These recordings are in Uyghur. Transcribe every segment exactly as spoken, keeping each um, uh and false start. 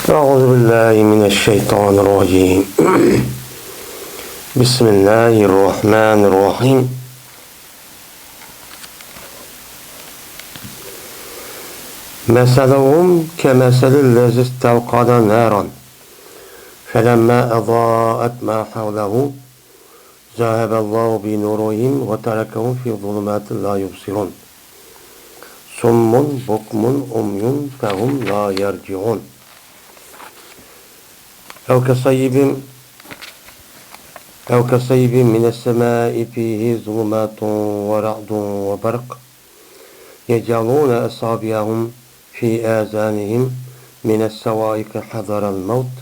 أعوذ بالله من الشيطان الرجيم. بسم الله الرحمن الرحيم. مثلهم كمثل الذي استوقد نارا فلما أضاءت ما حوله ذهب الله بنورهم وتركهم في ظلمات لا يبصرون. صم بكم عمي فهم لا يرجعون. أو كصيب، أو كصيب من السماء فيه ظلمات ورعد وبرق يجعلون أصابعهم في آذانهم من الصواعق حذر الموت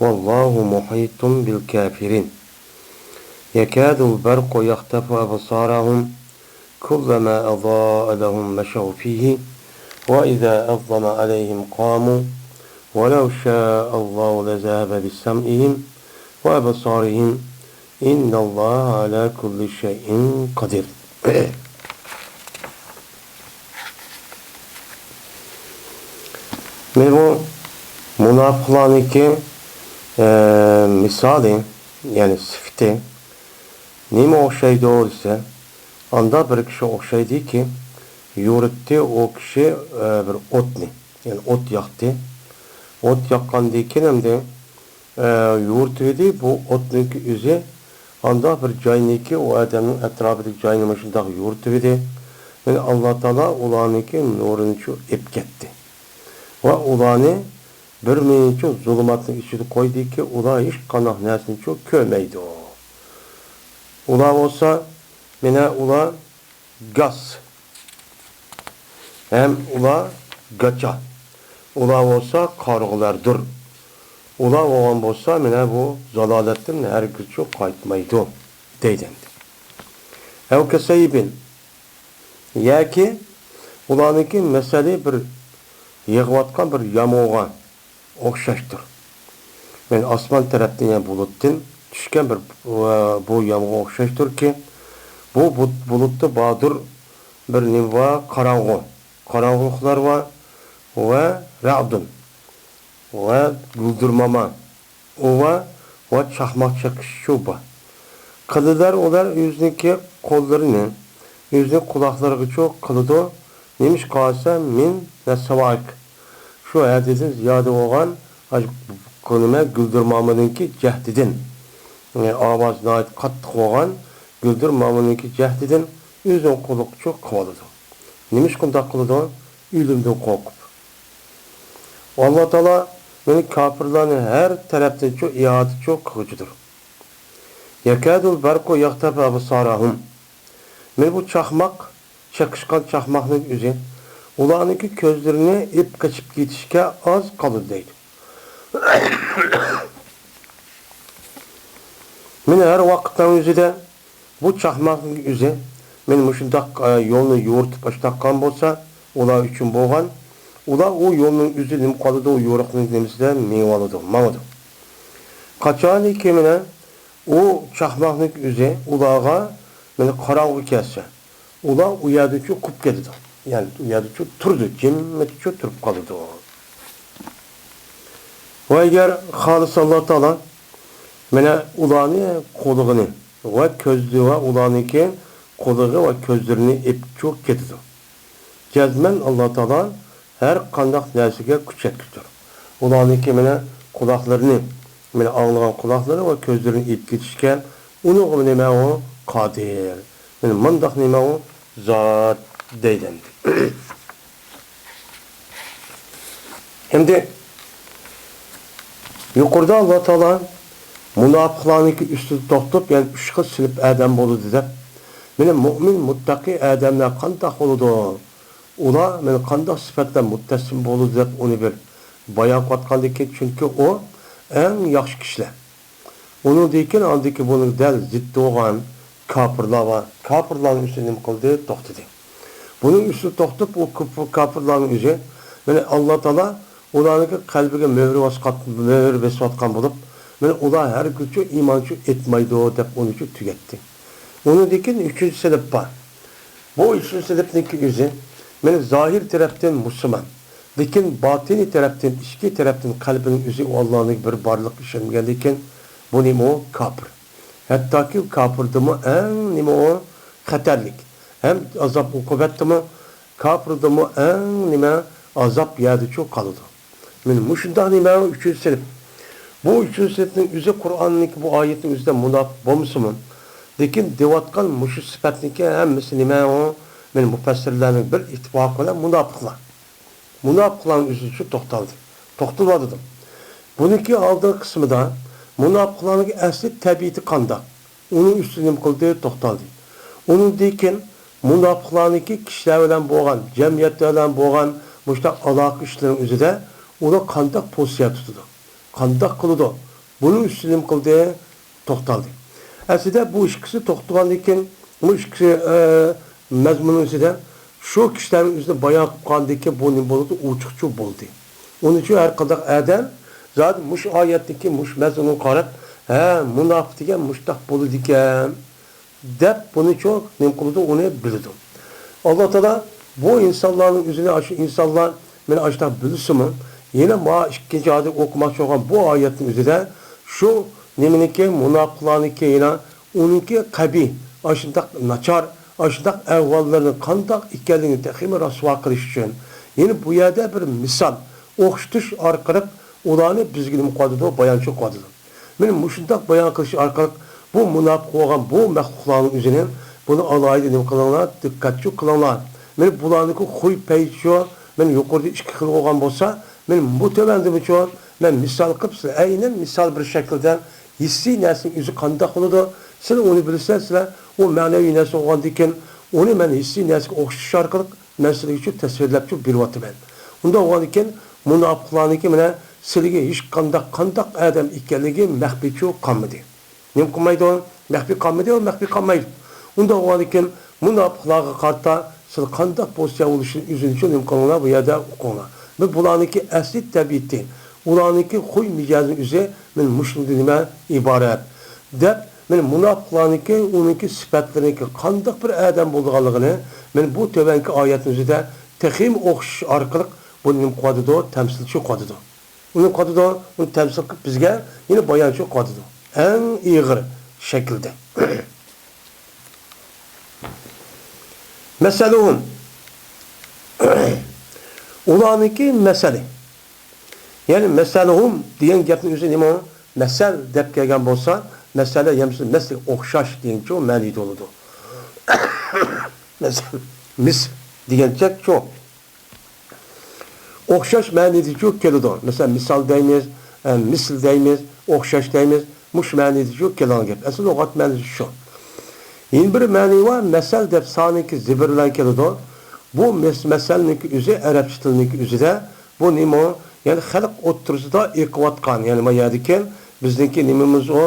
والله محيط بالكافرين. يكاد البرق يخطف أبصارهم كلما أضاء لهم مشوا فيه وإذا أظلم عليهم قاموا ولو شاء الله لذهب بسمعهم وأبصارهم إن الله على كل شيء قدير. مانا بۇ مۇناپىقلارنىڭكى، ئە، مىسالى، يەنى سۈپىتى نېمە ئوخشايدۇ دېسە، ئاندا بىر كىشى ئوخشايدۇكى، يورۇتتى ئۇ كىشى، ئە، بىر ئوتنى، يەنى ئوت ياقتى. ئوت ياققاندىن كېيىن ئەمدى ئە، يورۇتۇۋىدى. بۇ ئوتنىڭكى ئۆزى ئانداق بىر جاينىكى، ئۇ ئادەمنىڭ ئەتراپىدىكى جاينى مۇشۇنداق يورۇتۇۋىدى. مانا ئاللا تائالا ئۇلارنىڭكى نۇرىنىچۇ ئېپ كەتتى. ۋە ئۇلارنى بىر مىنچە زۇلۇماتنىڭ ئىچىدە قويدىكى، ئۇلار ھېچقانداق نەرسىنىچۇ كۆرمەيدۇ. ئۇلار بولسا، مانا ئۇلار گاس. ھەم ئۇلار گاچا. ئۇلار بولسا قارىغۇلاردۇر. ئۇلار بولغان بولسا، مانا بۇ زالالەتتىن ھەرگىزچۇ قايتمايدۇ، دەيدۇ ئەمدى. ئەۋ كەسەيبىن. ياكى ئۇلارنىڭكى مەسىلى بىر يېغىۋاتقان بىر يامغۇرغا ئوخشاشتۇر. يەنى ئاسمان تەرەپتىن، يەنى بۇلۇتتىن چۈشكەن بىر، بۇ يامغۇرغا ئوخشاشتۇركى، بۇ بۇ-، بۇلۇتتا باردۇر بىر نېمە بار، قاراڭغۇ، قاراڭغۇلۇقلار بار ۋە رەئدۇن ۋە گۈلدۈرماما، ئۇۋا ۋە چاقماق چېقىشچۇ بار. قىلىدۇلار ئۇلار ئۆزىنىڭكى قوللىرىنى ئۆزىنىڭ قۇلاقلىرىغىچۇ قىلىدۇ. نېمىشقا دېسە، مىن نەسسەۋائىك. شۇ ھەددىدىن زىيادە بولغان، ئاشۇ نېمە، گۈلدۈرمامىنىڭكى جەھدىدىن. يەنى ئاۋازى ناھايىتى قاتتىق بولغان گۈلدۈرمامىنىڭكى جەھدىدىن ئۆزىنىڭ قۇلىقىچۇ قىلىۋالىدۇ. نېمىشقا ئۇنداق قىلىدۇ؟ ئۆلۈمدىن قورقۇپ. ئاللا تائالا مانا كاپىرلارنى ھەر تەرەپتىنچۇ ئىھاتىچۇ قىلغۇچىدۇر. يەكادۇل بەرقۇ يەختەفۇ ئەبسارەھۇم. مانا بۇ چاقماق، چېقىشقان چاقماقنىڭ ئۆزى ئۇلارنىڭكى كۆزلىرىنى ئېپ قېچىپ كېتىشكە ئاز قالىدۇ دەيدۇ. مانا ھەر ۋاقىتنىڭ ئۆزىدە بۇ چاقماقنىڭ ئۆزى مانا مۇشۇنداق، ئە، يولنى يورۇتۇپ ئاشتاققان بولسا، ئۇلار ئۈچۈن بولغان. ئۇلار ئۇ يولنىڭ ئۆزى نېمە قالىدۇ، ئۇ يورۇقنىڭ نېمىسىدە مېڭىۋالىدۇ، ماڭىدۇ. قاچانكى مانا ئۇ چاقماقنىڭ ئۆزى ئۇلارغا مانا قاراڭغۇ كەلسە، ئۇلار ئۇ يەردىنچۇ قوپۇپ كېتىدۇ. يەنى ئۇ يەردىچۇ تۇرىدۇ، جىممىتچۇ تۇرۇپ قالىدۇ. ۋە ئەگەر خالىسا ئاللا تائالا مانا ئۇلارنى قۇلىقىنى ۋە كۆزى ۋە ئۇلارنىڭكى قۇلىقى ۋە كۆزلىرىنى ئېپچۇ كېتىدۇ. جەزمەن ئاللا تائالا ھەر قانداق نەرسىگە كۈچ يەتكۈزىدۇ. ئۇلارنىڭكى مانا قۇلاقلىرىنى، مانا ئاڭلىغان قۇلاقلىرى ۋە كۆزلىرىنى ئېلىپ كېتىشكە ئۇنىڭغا نېمە ئۇ؟ قادىر. مانا مۇنداق نېمە ئۇ؟ زات دەيدۇ ئەمدى. ئەمدى يۇقىرىدا ئاللا تائالا مۇناپىقلارنىڭكى ئۈستىدە توختىلىپ، يەنى ئۈچ خىل سىنىپ ئادەم بولىدۇ دەپ، مانا مۇئمىن، مۇتتەقىي ئادەملەر قانداق بولىدۇ؟ ئۇلار مانا قانداق سۈپەتلەر مۇتتەسىم بولىدۇ دەپ ئۇنى بىر بايان قىلىۋاتقاندىن كېيىن، چۈنكى ئۇ ئەڭ ياخشى كىشىلەر. ئۇنىڭدىن كېيىن ئاندىكى بۇنىڭ دەل زىددى بولغان كاپىرلار بار. كاپىرلارنىڭ ئۈستىدە نېمە قىلدى؟ توختىدى. بۇنىڭ ئۈستىدە توختىتىپ، ئۇ كۇپپۇر كاپىرلارنىڭ ئۆزى، مانا ئاللا تائالا ئۇلارنىڭكى قەلبىگە مۆھۈر باسقان، مۆھۈر بېسىۋاتقان بولۇپ، مانا ئۇلار ھەرگىزچۇ ئىمانچۇ ئېيتمايدۇ دەپ ئۇنىچۇ تۈگەتتى. ئۇنىڭدىن كېيىن ئۈچىنچى سىنىپ بار. بۇ ئۈچىنچى سىنىپنىڭكى ئۆزى، مانا زاھىر تەرەپتىن مۇسۇلمان، لېكىن باتىنىي تەرەپتىن، ئىچكى تەرەپتىن قەلبىنىڭ ئۆزى ئۇ ئاللانىڭ بىر بارلىقىغا ئىشەنمىگەندىكىن، بۇ نېمە ئۇ؟ كاپىر. ھەتتاكى كاپىردىمۇ ئەڭ نېمە ئۇ؟ خەتەرلىك. ھەم ئازاب ئوقۇبەتتىمۇ كاپىردىمۇ ئەڭ نېمە ئازاب يەردىچۇ قالىدۇ. مانا مۇشۇنداق نېمە ئۈچىنچى سىنىپ. بۇ ئۈچىنچى سىنىپنىڭ ئۆزى قۇرئاننىڭكى بۇ ئايەتنىڭ ئۆزىدە مۇناپىق بولمىسىمۇ، لېكىن دەۋاتقان مۇشۇ سۈپەتنىڭكى ھەممىسى نېمە ئۇ؟ مانا مۇپەسسىرلەرنىڭ بىر ئىتتىپاقى بىلەن مۇناپىقلار. مۇناپىقلارنىڭ ئۆزىچۇ توختالدى. توختىلىۋاتىدۇ. بۇنىڭكى ئالدىنقى قىسمىدا مۇناپىقلارنىڭ ئەسلى تەبىئىتى قانداق؟ ئۇنىڭ ئۈستىدە نېمە قىلدى؟ توختالدى. ئۇنىڭدىن كېيىن مۇناپىقلارنىڭكى كىشىلەر بىلەن بولغان، جەمئىيەتلەر بىلەن بولغان مۇشۇنداق ئالاقە ئىشلىرىنىڭ ئۆزىدە ئۇلار قانداق پوزىتسىيە تۇتىدۇ؟ قانداق قىلىدۇ؟ بۇنىڭ ئۈستىدە نېمە قىلدى؟ توختالدى. ئەسلىدە بۇ ئىككىسى توختىغاندىن كېيىن، بۇ ئىككىسى، ئە، مەزمۇننىڭ ئىچىدە شۇ كىشىلەرنىڭ ئۆزىنى بايان قىلىپ قالغاندىن كېيىن بۇ نېمە بولدى؟ ئوچۇقچۇ بولدى. ئۇنىڭ ئۈچۈن ھەر قانداق ئادەم زادى مۇشۇ ئايەتتىكى مۇشۇ مەزمۇنغا قاراپ، ھە، مۇناپىق دېگەن مۇشۇنداق بولىدىكەن دەپ بۇنىچۇ نېمە قىلىدۇ؟ ئۇنى بىلىدۇ. ئاللا تائالا بۇ ئىنسانلارنىڭ ئۆزىنى، ئاشۇ ئىنسانلار مېنى ئاشۇنداق بىلسىمۇ، يەنە ما ئىككىنچى ھازىر ئوقۇماقچى بولغان بۇ ئايەتنىڭ ئۆزىدە شۇ نېمىنىڭكى، مۇناپىقلارنىڭكى يەنە ئۇنىڭكى قەبىھ، ئاشۇنداق ناچار، ئاشۇنداق ئەھۋاللىرىنىڭ قانداق ئىكەنلىكىنى تېخىمۇ رەسۋا قىلىش ئۈچۈن، يەنە بۇ يەردە بىر مىسال، ئوخشىتىش ئارقىلىق ئۇلارنى بىزگە نېمە قىلىۋاتىدۇ؟ بايانچى قىلىۋاتىدۇ. مانا مۇشۇنداق بايان قىلىش ئارقىلىق بۇ مۇناپىق بولغان بۇ مەخلۇقلارنىڭ ئۆزىنى، بۇنى ئالاھىدە نېمە قىلىڭلار؟ دىققەتچۇ قىلىڭلار. مانا بۇلارنىڭكى خۇي پەيچۇ، مانا يۇقىرىدا ئىككى خىل بولغان بولسا، مانا بۇ تۆۋەندىمۇچۇ مەن مىسال قىلىپ سىلەر ئەينەن مىسال بىر شەكىلدە ھېسسىي نەرسىنىڭ ئۆزى قانداق بولىدۇ؟ سىلەر ئۇنى بىلسىلەر، سىلەر ئۇ مەنىۋى نەرسە بولغاندىكىن ئۇنى مەن ھېسسىي نەرسىگە ئوخشىتىش ئارقىلىق مەن سىلەرگە شۇ تەسۋىرلەپ شۇ بېرىۋاتىمەن. ئۇنداق بولغاندىكىن مۇناپىقلارنىڭكى مانا سىلىگە ھېچقانداق، قانداق ئادەم ئىكەنلىكى مەخپىيچۇ قالمىدى. نېمە قىلمايدۇ؟ مەخپىي قالمىدى، ئۇ مەخپىي قالمايدۇ. ئۇنداق بولغاندىكىن مۇناپىقلارغا قارىتا سىلەر قانداق پوزىتسىيە بولۇشىنى ئۆزىنىچۇ نېمە قىلىڭلار، بۇ يەردە ئوقۇڭلار. بۇ بۇلارنىڭكى ئەسلى تەبىئىتى، ئۇلارنىڭكى خۇي مىجەزىنىڭ ئۆزى مانا مۇشۇنىڭدىن نېمە ئىبارەت دەپ، مانا مۇناپىقلارنىڭكى، ئۇنىڭكى سۈپەتلىرىنىڭكى قانداق بىر ئادەم بولىدىغانلىقىنى مانا بۇ تۆۋەنكى ئايەتنىڭ ئۆزىدە تېخىمۇ ئوخشىتىش ئارقىلىق بۇنى نېمە قىلىۋاتىدۇ؟ تەمسىلچى قىلىۋاتىدۇ. ئۇنى قىلىۋاتىدۇ، ئۇنى تەمسىل قىلىپ بىزگە يەنە بايانچى قىلىۋاتىدۇ. ئەڭ ئېغىر شەكىلدە. مەسەلۇھۇم. ئۇلارنىڭكى مەسەلى. يەنى مەسەلۇھۇم دېگەن گەپنىڭ ئۆزى نېمە؟ مەسەل دەپ كەلگەن بولسا، مەسەلە يەنە مەسىلە ئوخشاش دېگەنچۇ مەنىدە بولىدۇ. مەسەل، مىس دېگەنچەكچۇ. ئوخشاش مەنىدىچۇ كېلىدۇ. مەسىلەن، مىسال دەيمىز، ئە، مىسىل دەيمىز، ئوخشاش دەيمىز. مۇشۇ مەنىدىچۇ كېلىدىغان گەپ. ئەسلى لۇغەت مەنىسى شۇ. يەنە بىر مەنى بار، مەسەل دەپ سانىكى زىبىر بىلەن كېلىدۇ. بۇ مەس-، مەسەلنىڭكى ئۆزى ئەرەبچە تىلنىڭكى ئۆزىدە بۇ نېمە؟ يەنى خەلق ئوتتۇرىسىدا ئېقىۋاتقان، يەنى ما يەردىكى بىزنىڭكى نېمىمىز ئۇ؟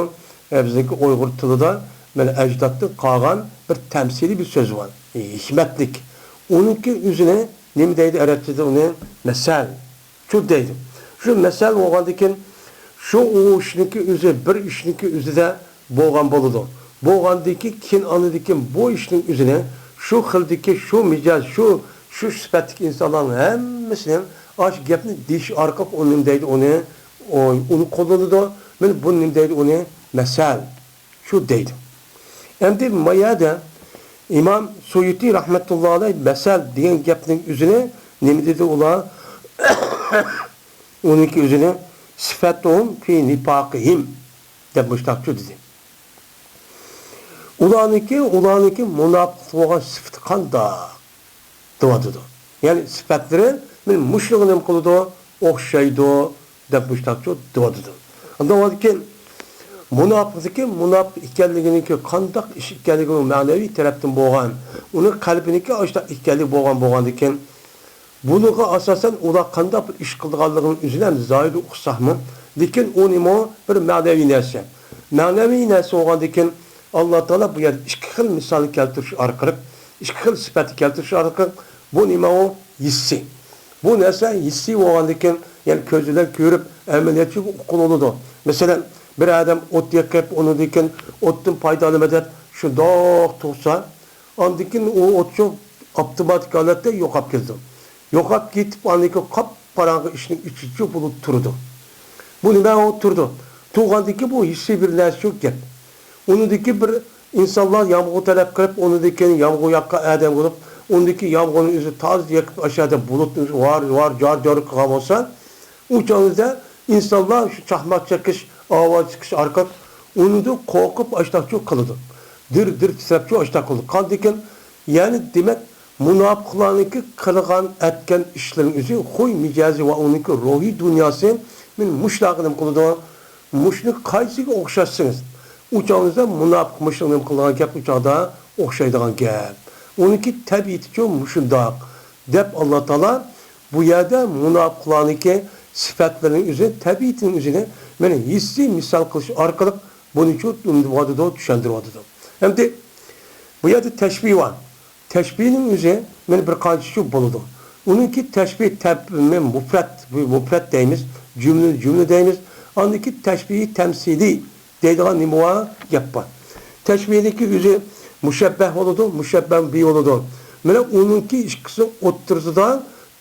ئە، بىزنىڭكى ئۇيغۇر تىلىدا مانا ئەجدادتىن قالغان بىر تەمسىلىي بىر سۆز بار. ھېكمەتلىك. ئۇنىڭكى ئۆزىنى نېمە دەيدۇ ئەرەبچىدە ئۇنى؟ مەسەل. شۇ دەيدۇ. شۇ مەسەل بولغاندىكىن، شۇ ئۇ ئىشنىڭكى ئۆزى، بىر ئىشنىڭكى ئۆزىدە بولغان بولىدۇ. بولغاندىكىن، كېيىن ئاندىكىن بۇ ئىشنىڭ ئۆزىنى، شۇ خىلدىكى، شۇ مىجەز، شۇ، شۇ سۈپەتتىكى ئىنسانلارنىڭ ھەممىسىنى ئاشۇ گەپنى دېيىش ئارقىلىق ئۇ نېمە دەيدۇ ئۇنى؟ ئۇ، ئۇنى قوللىنىدۇ. مانا بۇ نېمە دەيدۇ ئۇنى؟ مەسەل. شۇ دەيدۇ. ئەمدى ما يەردە ئىمام سۇيۇتى رەھمەتۇللا ئەلەيھ مەسەل دېگەن گەپنىڭ ئۆزىنى نېمە دېدى ئۇلار؟ ئۇنىڭكى ئۆزىنى سىفەتۇھۇم فى نىفاقىھىم دەپ مۇشتاقچۇ دېدى. ئۇلارنىڭكى، ئۇلارنىڭكى مۇناپىق بولغان سۈپىتى قانداق؟ دەۋاتىدۇ. يەنى سۈپەتلىرى مانا مۇشۇنىڭغا نېمە قىلىدۇ؟ ئوخشايدۇ، دەپ مۇشتاقچۇ دەۋاتىدۇ. ئاندىن كېيىن مۇناپىقنىڭكى مۇناپىق ئىكەنلىكىنىڭكى قانداق ئىش ئىكەنلىكى، ئۇ مەنىۋى تەرەپتىن بولغان، ئۇنىڭ قەلبىنىڭكى ئاشۇنداق ئىكەنلىكى بولغان، بولغاندىكىن، بۇنىڭغا ئاساسەن ئۇلار قانداق بىر ئىش قىلىدىغانلىقىنى ئۆزىنى ھەم زاھىرىدا ئۇقساقمۇ، لېكىن ئۇ نېمە؟ بىر مەنىۋى نەرسە. مەنىۋى نەرسە بولغاندىكىن، ئاللا تائالا بۇ يەردە ئىككى خىل مىسالنى كەلتۈرۈش ئارقىلىق، ئىككى خىل سۈپەتنى كەلتۈرۈش ئارقىلىق، بۇ نېمە ئۇ؟ ھېسسىي. بۇ نەرسە ھېسسىي بولغاندىكىن، يەنى كۆز بىلەن كۆرۈپ، ئەمەلىيەتچى ئۇققىلى بولىدۇ. مەسىلەن، بىر ئادەم ئوت يېقىپ، ئۇنىڭدىن كېيىن ئوتتىن پايدىلىنىمەن دەپ شۇنداق تۇرسا، ئاندىن كېيىن ئۇ ئوتچۇ ئاپتوماتىك ھالەتتە يوقاپ كېتىدۇ. يوقاپ كېتىپ، ئاندىن كېيىن قاپ قاراڭغۇ ئىچىنىڭ ئىچىدىچۇ بۇلۇت تۇرىدۇ. بۇ نېمە ئۇ تۇرىدۇ؟ تۇرغاندىن كېيىن بۇ ھېسسىي بىر نەرسىچۇ گەپ. ئۇنىڭدىن كېيىن بىر ئىنسانلار يامغۇر تەلەپ قىلىپ، ئۇنىڭدىن كېيىن يامغۇر ياغقان ئادەم بولۇپ، ئۇنىڭدىن كېيىن يامغۇرنىڭ ئۆزى تازا يېقىپ، ئاشۇ يەردە بۇلۇتنىڭ ئۆزى ۋار، ۋار، جار، جار قىلغان بولسا، ئۇ چاغدا ئىنسانلار شۇ چاقماق چېقىش، ئاۋاز چىقىش ئارقىلىق ئۇنىڭدىن قورقۇپ ئاشتاقچۇ قىلىدۇ. دىر، دىر تىترەپچۇ ئاشتاق قىلىدۇ. قاندىكىن، يەنى دېمەك، مۇناپىقلارنىڭكى قىلغان، ئەتكەن ئىشلىرىنىڭ ئۆزى خۇي مىجەزى ۋە ئۇنىڭكى روھىي دۇنياسى مېنى مۇشۇلارغا نېمە قىلىدۇ؟ مۇشۇنى قايسىغا ئوخشاتسىڭىز، ئۇ چاغدا مۇناپىق مۇشۇنى نېمە قىلىدىغان گەپ، ئۇ چاغدا ئوخشايدىغان گەپ. ئۇنىڭكى تەبىئىتىچۇ مۇشۇنداق، دەپ ئاللا تائالا بۇ يەردە مۇناپىقلارنىڭكى سۈپەتلىرىنىڭ ئۆزىنى، تەبىئىتىنىڭ ئۆزىنى مانا ھېسسىي مىسال قىلىش ئارقىلىق بۇنىچۇ نېمىدېۋاتىدۇ، چۈشەندۈرۈۋاتىدۇ. ئەمدى بۇ يەردە تەشبىھ بار. تەشبىھنىڭ ئۆزى مانا بىر قانچىچۇ بولىدۇ. ئۇنىڭكى تەشبىھ تەب-، مۇپرەت، بۇ مۇپرەت دەيمىز، جۈملە، جۈملە دەيمىز. ئاندىن كېيىن تەشبىھ تەمسىلىي دەيدىغان نېمە بار؟ گەپ بار. تەشبىھنىڭكى ئۆزى مۇشەببەھ بولىدۇ، مۇشەببەھ بىھ بولىدۇ. مانا ئۇنىڭكى ئىككىسى ئوتتۇرىسىدا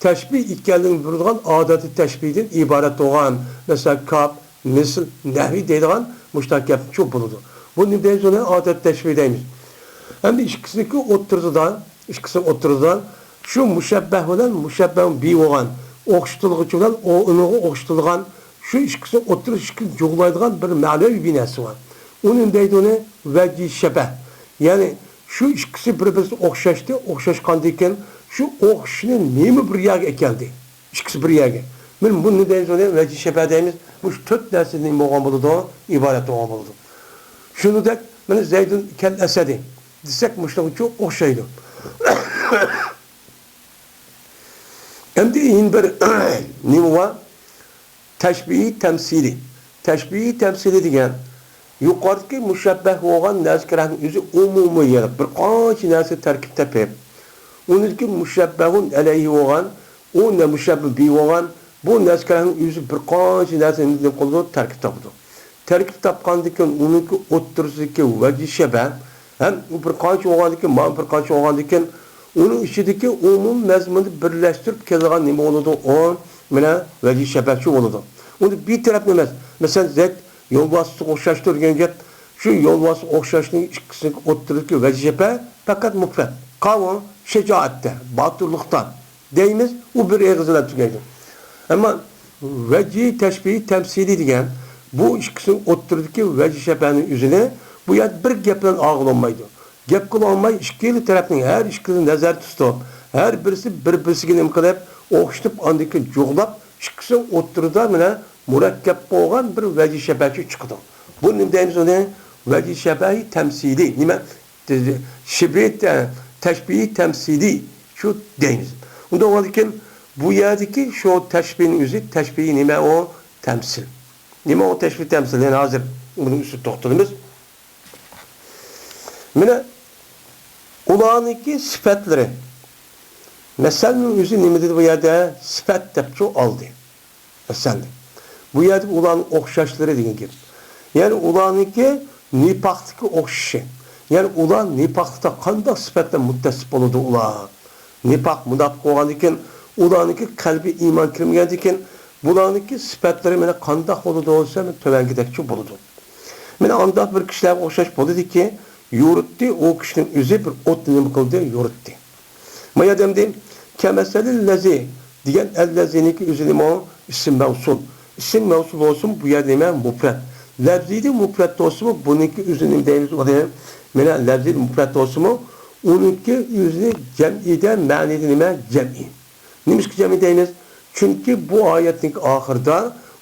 تەشبىھ ئىكەنلىكىنى بىلدۈرىدىغان ئادەتتە تەشبىھدىن ئىبارەت بولغان، مەسىلەن، كاپ، مىسل، نەھۋى دەيدىغان مۇشۇنداق گەپچۇ بولىدۇ. بۇ نېمە دەيمىز؟ ئۇنى ئادەتتە تەشبىھ دەيمىز. ئەمدى ئىككىسىنىڭكى ئوتتۇرىسىدا، ئىككىسىنىڭ ئوتتۇرىسىدا شۇ مۇشەببەھ بىلەن مۇشەببەھ بىھ بولغان، ئوخشىتىلغۇچى بىلەن ئۇ-، ئۇنىڭغا ئوخشىتىلغان شۇ ئىككىسى ئوتتۇرىسى ئىككىنى جۇغلايدىغان بىر مەنىۋى بىر نەرسە بار. ئۇنى نېمە دەيدۇ ئۇنى؟ ۋەجھى شەبەھ. يەنى شۇ ئىككىسى بىر-بىرسىگە ئوخشاشتى، ئوخشاشقاندىن كېيىن شۇ ئوخشىشىنى نېمە بىر يەرگە ئەكەلدى؟ ئىككىسى بىر يەرگە. مانا بۇنى دەيمىز ئۇنى ۋەجھى شەبەھ دەيمىز. مۇشۇ تۆت نەرسىدىن نېمە بولغان بولىدۇ؟ ئىبارەت بولغان بولىدۇ. شۇنىڭدەك مانا زەيدۇن كەل ئەسەدى دېسەك مۇشۇنىڭغىچۇ ئوخشايدۇ. ئەمدى يەنە بىر نېمە بار؟ تەشبىھى تەمسىلىي. تەشبىھى تەمسىلىي دېگەن يۇقىرىدىكى مۇشەببەھ بولغان نەزكىرەھنىڭ ئۆزى ئومۇمىي، يەنى بىر قانچە نەرسە تەركىب تېپىپ، ئۇنىڭدىكى مۇشەببەھۇن ئەلەيھى بولغان، ئۇ نە-، مۇشەببەھ بىھ بولغان بۇ نەزكىرەھنىڭ ئۆزى بىر قانچە نەرسىنى نېمە قىلىدۇ؟ تەركىب تاپىدۇ. تەركىب تاپقاندىن كېيىن ئۇنىڭكى ئوتتۇرىسىدىكى ۋەجھى شەبەھ ھەم ئۇ بىر قانچە بولغاندىن كېيىن، مانا بىر قانچە بولغاندىن كېيىن، ئۇنىڭ ئىچىدىكى ئومۇمىي مەزمۇننى بىرلەشتۈرۈپ كېلىدىغان نېمە بولىدۇ؟ ئۇ مانا ۋەجھى شەبەھچۇ بولىدۇ. ئۇنى بىر تەرەپنى ئەمەس، مەسىلەن، زەيد يولۋاسقا ئوخشاشتۇر دېگەن گەپ، شۇ يولۋاسقا ئوخشاشنىڭ ئىككىسىنىڭ ئوتتۇرىدىكى ۋەجھى شەبەھ پەقەت مۇپرەت. قاۋۇ شىجائەتتە، باتۇرلۇقتا دەيمىز، ئۇ بىر ئېغىز بىلەن تۈگەيدۇ. ئەمما ۋەجھى تەشبىھى تەمسىلىي دېگەن بۇ ئىككىسىنىڭ ئوتتۇرىدىكى ۋەجھى شەبەھنىڭ ئۆزىنى بۇ يەردە بىر گەپ بىلەن ئالغىلى بولمايدۇ. گەپ قىلالماي، ئىككىلا تەرەپنىڭ ھەر ئىككىلىسىنى نەزەردە تۇتۇپ، ھەر بىرسى بىر-بىرسىگە نېمە قىلىپ، ئوخشىتىپ، ئاندىن كېيىن جۇغلاپ، ئىككىسىنىڭ ئوتتۇرىدا مانا مۇرەككەپ بولغان بىر ۋەجھى شەبەھچۇ چىقىدۇ. بۇ نېمە دەيمىز ئۇنى؟ ۋەجھى شەبەھى تەمسىلىي. نېمە؟ شىبھى تە-، تەشبىھى تەمسىلىي شۇ دەيمىز. ئۇنداق بولغاندىكىن، بۇ يەردىكى شۇ تەشبىھنىڭ ئۆزى، تەشبىھى نېمە ئۇ؟ تەمسىل. نېمە ئۇ تەشبىھ تەمسىل؟ يەنە ھازىر بۇنىڭ ئۈستىدە توختىلىمىز. مانا ئۇلارنىڭكى سۈپەتلىرى. مەسەلنىڭ ئۆزى نېمە دېدى بۇ يەردە؟ سۈپەت دەپچۇ ئالدى. مەسەلەن، بۇ يەردە ئۇلارنىڭ ئوخشاشلىرى دېگەن گەپ. يەنى ئۇلارنىڭكى نىپاقتىكى ئوخشىشى. يەنى ئۇلار نىپاقلىقتا قانداق سۈپەتلەر مۇتتەسىپ بولىدۇ ئۇلار؟ نىپاق، مۇناپىق بولغاندىكىن، ئۇلارنىڭكى قەلبى ئىمان كىرمىگەندىكىن، بۇلارنىڭكى سۈپەتلىرى مانا قانداق بولىدۇ دېسە، مانا تۆۋەندىكىدەكچۇ بولىدۇ. مانا ئانداق بىر كىشىلەرگە ئوخشاش بولىدۇكى، يورۇتتى، ئۇ كىشىنىڭ ئۆزى بىر ئوتنى نېمە قىلدى؟ يورۇتتى. ما يەردە ئەمدى كەمەسەلىللەزى دېگەن ئەللەزىنىڭكى ئۆزى نېمە؟ ئىسىم مەۋسۇل. ئىسىم مەۋسۇل بولسىمۇ، بۇ يەردە نېمە؟ مۇپرەت. لەفزىدە مۇپرەت بولسىمۇ، بۇنىڭكى ئۆزى نېمە دەيمىز ئۇنى؟ مانا لەفزىدە مۇپرەت بولسىمۇ، ئۇنىڭكى ئۆزى جەمئىيدە، مەنىدە نېمە؟ جەمئىي. نېمىشقا جەمئىي دەيمىز؟ چۈنكى بۇ ئايەتنىڭ ئاخىرىدا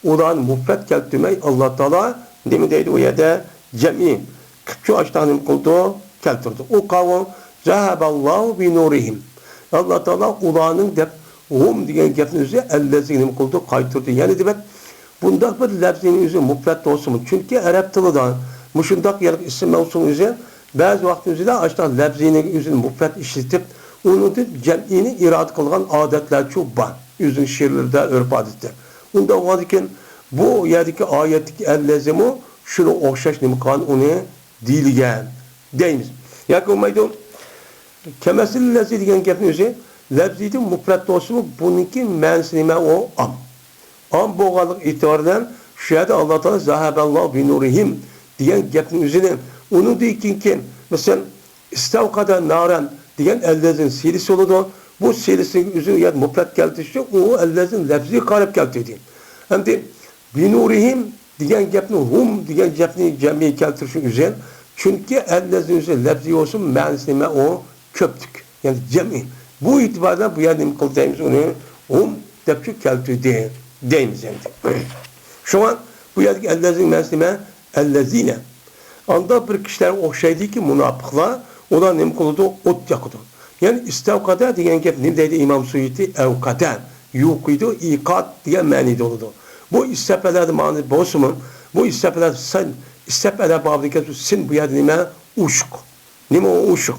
ئۇلارنى مۇپرەت كەلتۈرمەي، ئاللا تائالا نېمە دەيدۇ ئۇ يەردە؟ جەمئىي قىپچۇ ئاشتاق نېمە قىلىدۇ؟ كەلتۈرىدۇ. ئۇ قاۋۇ، زەھەبەللاھۇ بىنۇرىھىم. ئاللا تائالا ئۇلارنىڭ دەپ، ھۇم دېگەن گەپنى ئۆزى ئەللەزىگە نېمە قىلىدۇ؟ قايتۇردى. يەنى دېمەك، بۇنداق بىر لەپزىنىڭ ئۆزى مۇپرەت بولسىمۇ، چۈنكى ئەرەب تىلىدا مۇشۇنداق يەنە ئىسىم مەۋسۇلنىڭ ئۆزى بەزى ۋاقىتنىڭ ئۆزىدە ئاشۇنداق لەپزىنىڭ ئۆزىنى مۇپرەت ئىشلىتىپ، ئۇنىڭدىن جەمئىينى ئىرادە قىلغان ئادەتلەرچۇ بار. ئۆزىنىڭ شېئىرلىرىدا، ئۆرپ-ئادىتىدە. ئۇنداق بولغاندىكىن، بۇ يەردىكى ئايەتتىكى ئەللەزىمۇ شۇنىڭغا ئوخشاش نېمە قىلغان ئۇنى دېيىلگەن دەيمىز. ياكى بولمايدۇ، كەمەسىللەزى دېگەن گەپنىڭ ئۆزى لەپزىدىن مۇپرەت بولسىمۇ، بۇنىڭكى مەنىسى نېمە؟ ئۇ ئام. ئام بولغانلىقى ئېتىبارى بىلەن شۇ يەردە ئاللا تائالا «زەھەبەللاھۇ بىنۇرىھىم» دېگەن گەپنىڭ ئۆزىنى، ئۇنىڭدىن كېيىنكى، مەسىلەن، «ئىستەۋقەدە نارەن» دېگەن ئەللەزنىڭ سىلىسى بولىدۇ. بۇ سىلىسىنىڭ ئۆزىنى يەنە مۇپرەت كەلتۈرۈشتە، ئۇ ئەللەزنىڭ لەپزىگە قاراپ كەلتۈردى. ئەمدى «بىنۇرىھىم» دېگەن گەپنى «ھۇم» دېگەن گەپنى جەمئىي كەلتۈرۈشنىڭ ئۆزى، چۈنكى ئەللەزنىڭ ئۆزى لەپزىي بولسىمۇ، مەنىسى نېمە؟ ئۇ كۆپلۈك، يەنى جەمئىي. بۇ ئېتىبار بىلەن بۇ يەردە نېمە قىلدى دەيمىز؟ ئۇنى «ھۇم» دەپچۇ كەلتۈردى دەيمىز ئەمدى. شۇڭا بۇ يەردىكى ئەللەزنىڭ مەنىسى نېمە؟ ئەللەزىنە. ئانداق بىر كىشىلەرگە ئوخشايدۇكى، مۇناپىقلار، ئۇلار نېمە قىلىدۇ؟ ئوت ياقىدۇ. يەنى «ئىستەۋقەدە» دېگەن گەپ نېمە دەيدۇ ئىمام سۇيۇتى؟ «ئەۋقەدە»، يوقىدۇ، ئىيقاد دېگەن مەنىدە بولىدۇ. بۇ ئىستەپئەلەدە مەنىدە بولسىمۇ، بۇ ئىستەپئەلە سىن، ئىستەپئەلە بابىدىكى سىن بۇ يەردە نېمە؟ ئۇششۇق. نېمە ئۇ ئۇششۇق؟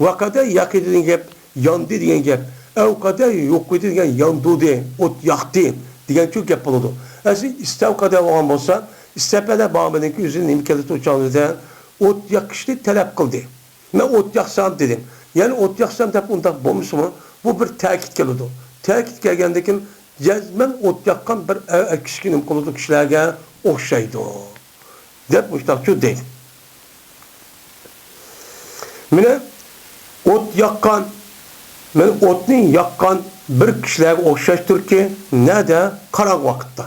«ۋەقەدە يەقىدۇ» دېگەن گەپ ياندى دېگەن گەپ. «ئەۋقەدە يوقىدۇ» دېگەن ياندۇردى، ئوت ياقتى دېگەنچۇ گەپ بولىدۇ. ئەسلى «ئىستەۋقەدە» بولغان بولسا، ئىستەپئەلە بابىنىڭكى ئۆزى نېمە كەلتۈردى ئۇ چاغدا؟ ئوت ياقىشنى تەلەپ قىلدى. مەن ئوت ياقسام دېدىم. يەنى ئوت ياقسام دەپ ئۇنداق بولمىسىمۇ، بۇ بىر تەكىت كېلىدۇ. تەكىت كەلگەندىن كېيىن جەزمەن ئوت ياققان بىر ئەر كىشىگە نېمە قىلىدۇ؟ كىشىلەرگە ئوخشايدۇ دەپ مۇشۇنداقچۇ دەيدۇ. مانا ئوت ياققان، مانا ئوتنى ياققان بىر كىشىلەرگە ئوخشاشتۇركى، نەدە؟ قاراڭغۇ ۋاقىتتا.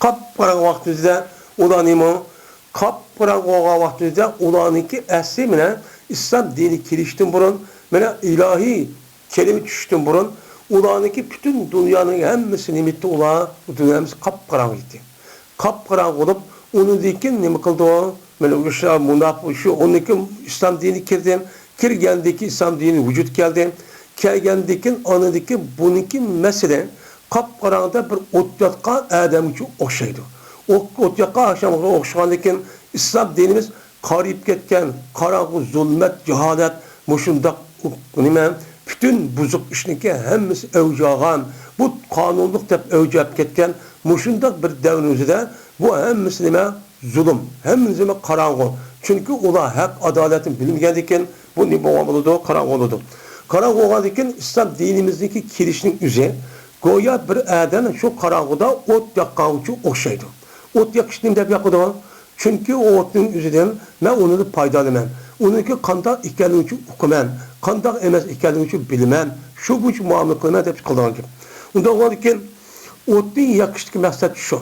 قاپقاراڭغۇ ۋاقتىمىزدا ئۇلار نېمە؟ قاپقاراڭغۇ بولغان ۋاقتىمىزدا ئۇلارنىڭكى ئەسلى مانا ئىسلام دىنى كېلىشتىن بۇرۇن، مانا ئىلاھىي كەلىمە چۈشۈشتىن بۇرۇن ئۇلارنىڭكى پۈتۈن دۇنيانىڭ ھەممىسى نېمە ئىدى ئۇلار؟ دۇنيا ھەممىسى قاپقاراڭغۇ ئىدى. قاپقاراڭغۇ بولۇپ، ئۇنىڭدىن كېيىن نېمە قىلدى ئۇ؟ مانا شۇ مۇناپىق شۇ، ئۇنىڭدىن كېيىن ئىسلام دىنى كىردى. كىرگەندىن كېيىن ئىسلام دىنى ۋۇجۇدقا كەلدى. كەلگەندىن كېيىن ئاندىن كېيىن بۇنىڭكى مەسىلە قاپقاراڭغۇدا بىر ئوت ياققان ئادەمگىچۇ ئوخشايدۇ. ئوت، ئوت ياققان ئادەمگە ئوخشىغاندىن كېيىن ئىسلام دىنىمىز قارىيىپ كەتكەن قاراڭغۇ، زۇلمەت، جاھالەت، مۇشۇنداق نېمە، پۈتۈن بۇزۇق ئىشنىڭكى ھەممىسى ئەۋج ئالغان، بۇ قانۇنلۇق دەپ ئەۋج ئېلىپ كەتكەن مۇشۇنداق بىر دەۋرنىڭ ئۆزىدە بۇ ھەممىسى نېمە؟ زۇلۇم. ھەممىسى نېمە؟ قاراڭغۇ. چۈنكى ئۇلار ھەق، ئادالەتنى بىلمىگەندىكىن بۇ نېمە بولغان بولىدۇ؟ قاراڭغۇ بولىدۇ. قاراڭغۇ بولغاندىكىن ئىسلام دىنىمىزنىڭكى كېلىشىنىڭ ئۆزى گويا بىر ئادەم شۇ قاراڭغۇدا ئوت ياققانغىچۇ ئوخشايدۇ. ئوت ياقىشنى نېمە دەپ ياقىدۇ؟ چۈنكى ئۇ ئوتنىڭ ئۆزىدىن مەن ئۇنىڭدىن پايدىلىنىمەن. ئۇنىڭكى قانداق ئىكەنلىكىنى ئۇقىمەن. قانداق ئەمەس ئىكەنلىكىنى بىلىمەن. شۇ بويىچە مۇئامىلە قىلىمەن دەپ قىلىدىغان گەپ. ئۇنداق بولغاندىكىن ئوتنى ياقىشتىكى مەقسەت شۇ.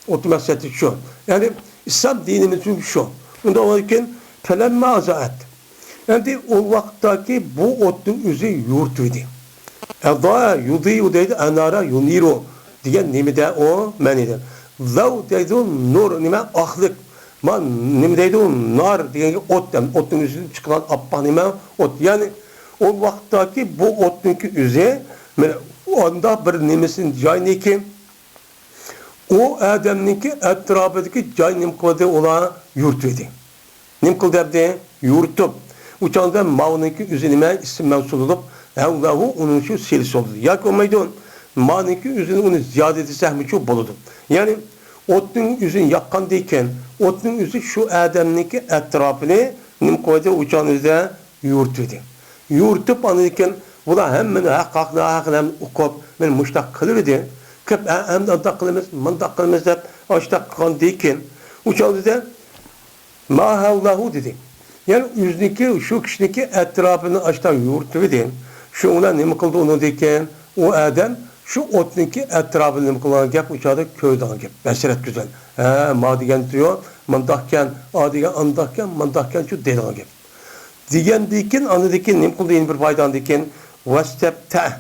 ئوتنىڭ مەقسىتى شۇ. يەنى ئىسلام دىنىمىز ئۈچۈن شۇ. ئۇنداق بولغاندىكىن، فەلەمما ئازائەت. ئەمدى ئۇ ۋاقىتتاكى بۇ ئوتنىڭ ئۆزى يورۇتۇۋىدى. ئەزائە يۇزىئۇ دەيدۇ، ئەنارە يۇنىرۇ دېگەن نېمىدە ئۇ مەنىدە. زەۋ دەيدۇ، نۇر، نېمە، ئاقلىق. ما، نېمە دەيدۇ، نار دېگەنگە ئوت دەم، ئوتنىڭ ئۆزىدىن چىققان ئاپئاق نېمە، ئوت. يەنى ئۇ ۋاقىتتاكى بۇ ئوتنىڭكى ئۆزى، مانا، ئانداق بىر نېمىسىنى، جاينىكى، ئۇ ئادەمنىڭكى ئەتراپىدىكى جاي نېمە قىلدى؟ ئۇلار يورۇتۇۋىدى. نېمە قىلدى ئەمدى؟ يورۇتۇپ. ئۇ چاغدا ماۋۇنىڭكى ئۆزى نېمە؟ ئىسىم مەۋسۇل بولۇپ، ھەۋلەھۇ، ئۇنىڭ شۇ سىلىسى بولدى. ياكى بولمايدۇ، مانىڭكى ئۆزىنى ئۇنى زىيادە دېسەكمۇچۇ بولىدۇ. يەنى ئوتنىڭ ئۆزىنى ياققاندىن كېيىن، ئوتنىڭ ئۆزى شۇ ئادەمنىڭكى ئەتراپىنى نېمە قىلىۋىدى؟ ئۇ چاغنىڭ ئۆزىدە يورۇتۇۋىدى. يورۇتۇپ ئاندىن كېيىن بۇلار ھەممىنى ھەق، ھەق، ناھەقلەرنى ئۇقۇپ، مانا مۇشۇنداق قىلىۋىدى. قىپ، ھە، ئەمدى ئانداق قىلىمىز، مۇنداق قىلىمىز دەپ ئاشۇنداق قىلغاندىن كېيىن، ئۇ چاغدا ما ھەۋلەھۇ دېدى. يەنى ئۆزىنىڭكى، شۇ كىشىنىڭكى ئەتراپىنى ئاشۇنداق يورۇتۇۋىدى. شۇنىڭ بىلەن نېمە قىلدى ئۇنىڭدىن كېيىن؟ ئۇ ئادەم شۇ ئوتنىڭكى ئەتراپىنى نېمە قىلغان گەپ، ئۇ چاغدا كۆرىدىغان گەپ، بەسىرەت كۆزى بىلەن. ھە، ما دېگەن تۇيۇ مۇنداقكەن، ئا دېگەن ئانداقكەن، مۇنداقكەنچۇ دەيدىغان گەپ. دېگەندىن كېيىن، ئاندىن كېيىن نېمە قىلدى؟ يەنە بىر پايدا ئاندىن كېيىن، ۋەستەپتەھ.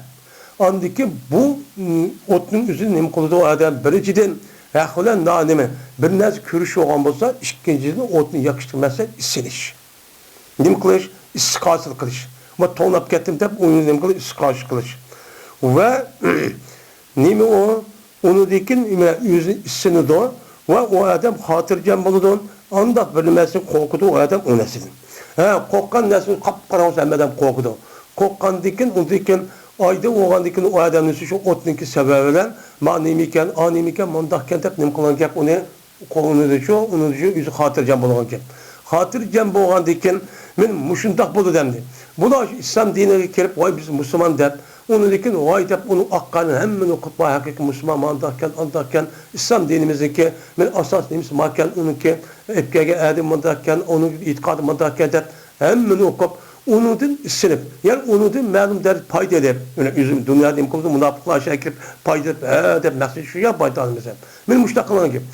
ئاندىن كېيىن بۇ، م، ئوتنىڭ ئۆزى نېمە قىلىدۇ؟ ئادەم بىرىنچىدىن، ھەق بىلەن نا-، نېمە، بىر نەرسە كۆرۈش بولغان بولسا، ئىككىنچىدىن ئوتنى ياقىشتىكى مەقسەت ئىسسىنىش. نېمە قىلىش؟ ئىسسىق ھاسىل قىلىش. ما توڭلاپ كەتتىم دەپ، ئۇنى نېمە قىلىش؟ ئىسسىق ھاسىل قىلىش. ۋە نېمە ئۇ؟ ئۇنىڭدىن كېيىن نېمە؟ ئۆزى ئىسسىنىدۇ ۋە ئۇ ئادەم خاتىرجەم بولىدۇ. ئانداق بىر نېمىسىدىن قورقىدۇ ئۇ ئادەم ئۇ نەرسىدىن. ھە، قورققان نەرسىدىن قاپقاراڭغۇسى ھەممە ئادەم قورقىدۇ. قورققاندىن كېيىن، ئۇندىن كېيىن ئايدىڭ بولغاندىن كېيىن ئۇ ئادەمنىڭ شۇ ئوتنىڭكى سەۋەبى بىلەن ما نېمە ئىكەن، ئا نېمە ئىكەن، مۇنداق ئىكەن دەپ نېمە قىلغان گەپ ئۇنى قوغۇنىدۇچۇ، ئۇنىڭدىچۇ ئۆزى خاتىرجەم بولغان گەپ. خاتىرجەم بولغاندىن كېيىن، مەن مۇشۇنداق بولدى دەمدى. بۇلار شۇ ئىسلام دىنىغا كىرىپ، ۋاي، بىز مۇسۇلمان دەپ، ئۇنىڭدىن كېيىن ۋاي دەپ، ئۇنىڭ ئاق قانىنى ھەممىنى ئوقۇپ، ۋاي، ھەقىقىي مۇسۇلمان مانداقكەن، ئانداقكەن، ئىسلام دىنىمىزنىڭكى، مەن ئاساس نېمىسى ماركەن، ئۇنىڭكى ئەپكەلگەن ئەدىمى مۇنداقكەن، ئۇنىڭ ئېتىقادى مۇنداقكەن دەپ، ھەممىنى ئوقۇپ، ئۇنىڭدىن ئىسسىنىپ، يەنى ئۇنىڭدىن مەلۇم دەرىجىدە پايدا ئېلىپ، يەنى ئۆزۈم دۇنيادا نېمە قىلىدۇ، مۇناپىقلار ئىچىگە كىرىپ پايدا ئېلىپ، ھە دەپ مەقسىتى شۇ يا پايدا ئالىمىز. مەن مۇشۇنداق قىلغان گەپ.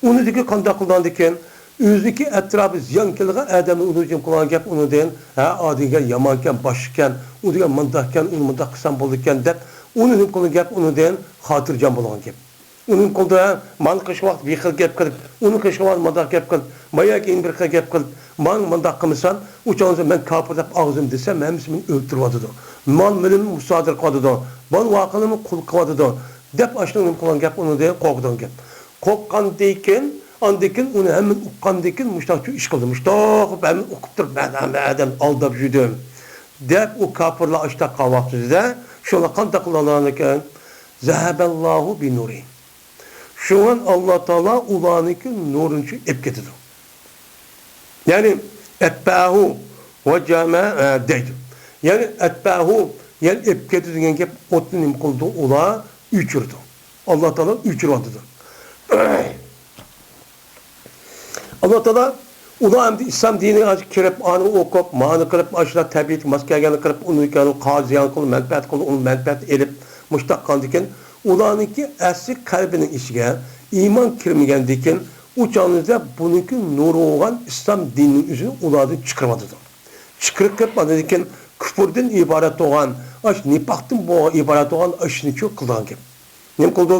ئۇنىڭدىن كېيىن قانداق قىلغاندىكىن، ئۆزىنىڭكى ئەتراپى زىيان كېلىدىغان ئادەمنى ئۇنىڭدىن قىلغان گەپ ئۇنىڭدىن، ھە، ئادىگەن يامانكەن، باشقىكەن، ئۇ دېگەن مۇنداقكەن، ئۇنى مۇنداق قىلسام بولىدىكەن دەپ، ئۇنى نېمە قىلغان گەپ ئۇنىڭدىن خاتىرجەم بولغان گەپ. ئۇنىڭ قولىدا ماڭا قىلىشقان ۋاقىت بىر خىل گەپ قىلىپ، ئۇنىڭ قىلىشقان ۋاقىت مانداق گەپ قىلىپ، مايا كېيىن بىر خىل گەپ قىلىپ، ماڭا مانداق قىلمىسام، ئۇ چاغدا مەن كاپىر دەپ ئاغزىمنى دېسەم، ھەممىسى مېنى ئۆلتۈرۈۋاتىدۇ. مال-مۈلۈم مۇسادىرە قىلىۋاتىدۇ. بال-ۋاقىلىمۇ قۇل قىلىۋاتىدۇ. دەپ ئاشۇنىڭ نېمە قىلغان گەپ ئۇنىڭدىن قورقىدىغان گەپ. قورققاندىن كېيىن، ئاندىن كېيىن ئۇنى ھەممىنى ئۇققاندىن كېيىن مۇشۇنداق ئىش قىلدى. مۇشۇنداق ھەممىنى ئۇقۇپ تۇرۇپ، مەن ھەممە ئادەمنى ئالداپ يۈردۈم. دەپ ئۇ كاپىرلار ئاشۇنداق قالغان ۋاقتىدا شۇلار قانداق قىلغانىكەن؟ زەھەبەللاھۇ بىنۇرى. شۇڭا ئاللا تائالا ئۇلارنىڭكى نۇرىنى ئېلىپ كېتىدۇ. يەنى ئەتبەھۇ ۋە جەمە، ئە، دەيدۇ. يەنى ئەتبەھۇ، يەنى ئېلىپ كېتىدۇ دېگەن گەپ ئوتنى نېمە قىلىدۇ؟ ئۇلار ئۆچۈرىدۇ. ئاللا تائالا ئۆچۈرۈۋاتىدۇ. ئاللا تائالا ئۇلار ئەمدى ئىسلام دىنىغا كىرىپ، ئانى ئوقۇپ، مانى قىلىپ، ئاشۇلار تەبىئىتى ماس كەلگەننى قىلىپ، ئۇنى كەلگەن قازىيان قىلىپ، مەنپەئەت قىلىپ، ئۇنىڭ مەنپەئەتىنى ئېلىپ، مۇشۇنداق قىلغاندىكىن، ئۇلارنىڭكى ئەسلى قەلبىنىڭ ئىچىگە ئىمان كىرمىگەندىكىن، ئۇ چاغدا بۇنىڭكى نۇرى بولغان ئىسلام دىنىنىڭ ئۆزىنى ئۇلاردىن چىقىرىۋاتىدۇ. چىقىرىپ كىرىپ، ئاندىن كېيىن كۇپۇردىن ئىبارەت بولغان، ئاش نىپاقتىن بولغان، ئىبارەت بولغان ئىشنى شۇ قىلىدىغان گەپ. نېمە قىلىدۇ؟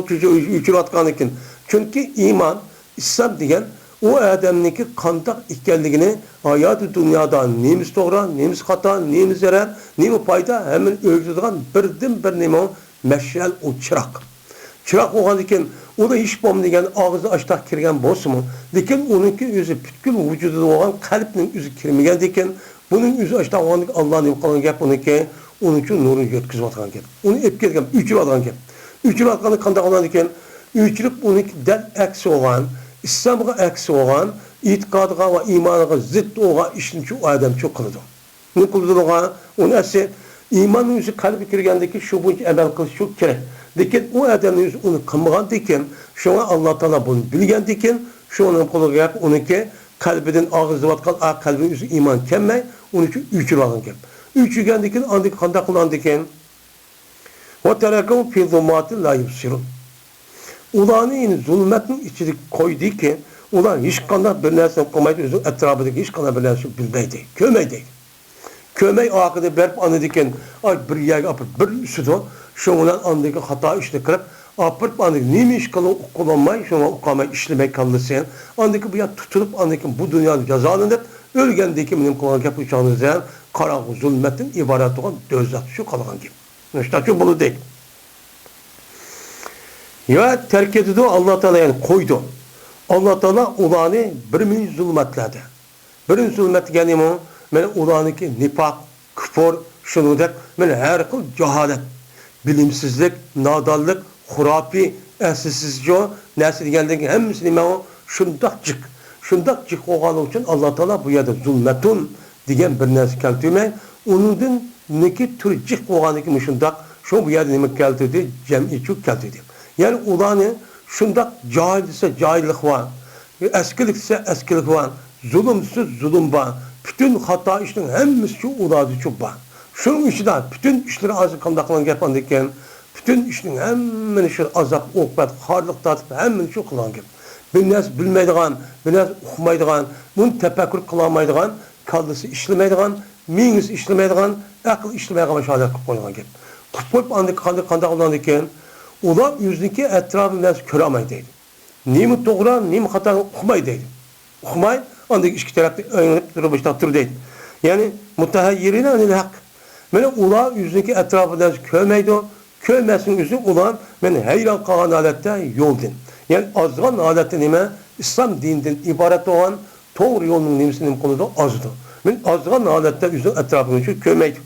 ئۆچۈرۈۋاتقاندىكىن. چۈنكى ئىمان، ئىسلام دېگەن ئۇ ئادەمنىڭكى قانداق ئىكەنلىكىنى، ھاياتى دۇنيادا نېمىسى توغرا، نېمىسى خاتا، نېمە زەرەر، نېمە پايدا، ھەممىنى ئۆگىتىدىغان بىردىنبىر نېمە؟ مەشئەل، ئۇ چىراغ. چىراغ بولغاندىكىن، ئۇدا ھېچ بولمىدىغان ئاغزى ئاشتاق كىرگەن بولسىمۇ، لېكىن ئۇنىڭكى ئۆزى پۈتكۈل ۋۇجۇدىدا بولغان قەلبنىڭ ئۆزى كىرمىگەندىكىن، بۇنىڭ ئۆزى ئاشتاق بولغاندىكىن، ئاللا نېمە قىلغان گەپ ئۇنىڭكى، ئۇنىڭ ئۈچۈن نۇرىنى يۆتكىزىۋاتقان گەپ. ئۇنى ئېلىپ كەلگەن، ئۆچۈرۈۋاتقان گەپ. ئۆچۈرۈۋاتقاندا قانداق بولغاندىكىن، ئۆچۈرۈپ ئۇنىڭكى دەل ئەكسى بولغان، ئىسلامغا ئەكسى بولغان، ئېتىقادىغا ۋە ئىمانىغا زىت بولغان ئىشنى شۇ ئادەم شۇ قىلىدۇ. نېمە قىلىدۇ؟ ئۇنى ئەسلى ئىماننىڭ ئۆزى قەلبىگە كىرگەندىكىن شۇ بويىچە ئەمەل قىلىشى كېرەك. لېكىن ئۇ ئادەمنىڭ ئۆزى ئۇنى قىلمىغاندىكىن، شۇڭا ئاللا تائالا بۇنى بىلگەندىكىن، شۇنىڭ قولىغا گەپ ئۇنىڭكى قەلبىدىن ئاغزىۋاتقان ئا قەلبىنىڭ ئۆزى ئىمان كەلمەي، ئۇنى شۇ ئۆچۈرۈۋالغان گەپ. ئۆچۈرگەندىكىن ئاندىن قانداق قىلغاندىكىن؟ ۋە تەرەكەھۇم فى زۇلۇماتىن لا يۇبسىرۇن. ئۇلارنى يەنە زۇلمەتنىڭ ئىچىدە قويدىكى، ئۇلار ھېچقانداق بىر نەرسىنى قىلمايدۇ، ئۆزىنىڭ ئەتراپىدىكى ھېچقانداق بىر نەرسىنى بىلمەيدۇ، كۆرمەيدۇ. كۆرمەي ئارقىدىن بېرىپ ئاندىن كېيىن، ئاي، بىر يەرگە ئاپىرىپ بىر ئۈسىدۇ، شۇنىڭ بىلەن ئاندىن كېيىن خاتا ئىشنى قىلىپ، ئاپىرىپ ئاندىن كېيىن نېمە ئىش قىلىدۇ ئۇقۇلماي، شۇڭا ئۇقالماي ئىشلىمەي كاللىسى. ئاندىن كېيىن بۇ يەر تۇتۇلۇپ، ئاندىن كېيىن بۇ دۇنيادا جازالىنىپ، ئۆلگەندىن كېيىن نېمە قىلغان گەپ ئۇ چاغدا قاراڭغۇ زۇلمەتتىن ئىبارەت بولغان دوزاخ شۇ قالغان گەپ. مۇشۇنداقچۇ بولىدۇ دەيدۇ. يا تەرك ئېتىدۇ، ئاللا تائالا يەنى قويىدۇ. ئاللا تائالا ئۇلارنى بىر مىنچە زۇلمەتلەردە، بىرىنچى زۇلمەت دېگەن نېمە؟ مانا ئۇلارنىڭكى نىپاق، كۇپۇر، شۇنىڭدەك مانا ھەر خىل جاھالەت، بىلىمسىزلىك، نادانلىق، خۇراپىي، ئەسلىسىزچۇ نەرسە دېگەنلىكى ھەممىسى نېمە ئۇ؟ شۇنداق جىق، شۇنداق جىق بولغانلىقى ئۈچۈن ئاللا تائالا بۇ يەردە زۇلمەتۇن دېگەن بىر نەرسە كەلتۈرمەي، ئۇنىڭدىن نېكى تۈرى جىق بولغاندىكىن مۇشۇنداق، شۇ بۇ يەردە نېمە كەلتۈردى؟ جەمئىيچۇ كەلتۈردى. يەنى ئۇلارنى شۇنداق جاھىل دېسە جاھىللىق بار، ئەسكىلىك دېسە ئەسكىلىك بار، زۇلۇم دېسە زۇلۇم بار. پۈتۈن خاتا ئىشنىڭ ھەممىسىچۇ ئۇلاردىچۇ بار. شۇنىڭ ئىچىدە پۈتۈن ئىشلىرى ئازى قانداق قىلغان گەپ ئاندىكىن؟ پۈتۈن ئىشنىڭ ھەممىنى شۇ ئازاب، ئوقۇبەت، خارلىق تارتىپ ھەممىنى شۇ قىلغان گەپ. بىر نەرسە بىلمەيدىغان، بىر نەرسە ئۇقمايدىغان، بۇنى تەپەككۇر قىلالمايدىغان، كاللىسى ئىشلىمەيدىغان، مېڭىسى ئىشلىمەيدىغان، ئەقلى ئىشلىمەيدىغان مۇشۇ ھالەتكە قويۇلغان گەپ. قىلىپ قويۇپ ئاندىن قانداق، قانداق بولغاندىكىن، ئۇلار ئۆزىنىڭكى ئەتراپىنى نەرسە كۆرەلمەيدۇ دەيدۇ. نېمە توغرا، نېمە خاتا ئۇقمايدۇ دەيدۇ. ئۇقماي، ئاندىن ئىككى تەرەپتە ئۆڭۈپ تۇرۇپ مۇشۇنداق تۇر دەيدۇ. يەنى مۇتەھەييىرىنە ئەنىل ھەق. مانا ئۇلار ئۆزىنىڭكى ئەتراپىدا نەرسە كۆرمەيدۇ، كۆرمەسنىڭ ئۆزى ئۇلار مانا ھەيران قالغان ھالەتتە يولدىن. يەنى ئازغان ھالەتتە نېمە؟ ئىسلام دىنىدىن ئىبارەت بولغان توغرا يولنىڭ نېمىسىنى نېمە قىلىدۇ؟ ئازىدۇ. مانا ئازغان ھالەتتە ئۆزىنىڭ ئەتراپىنى شۇ كۆرمەيدۇ.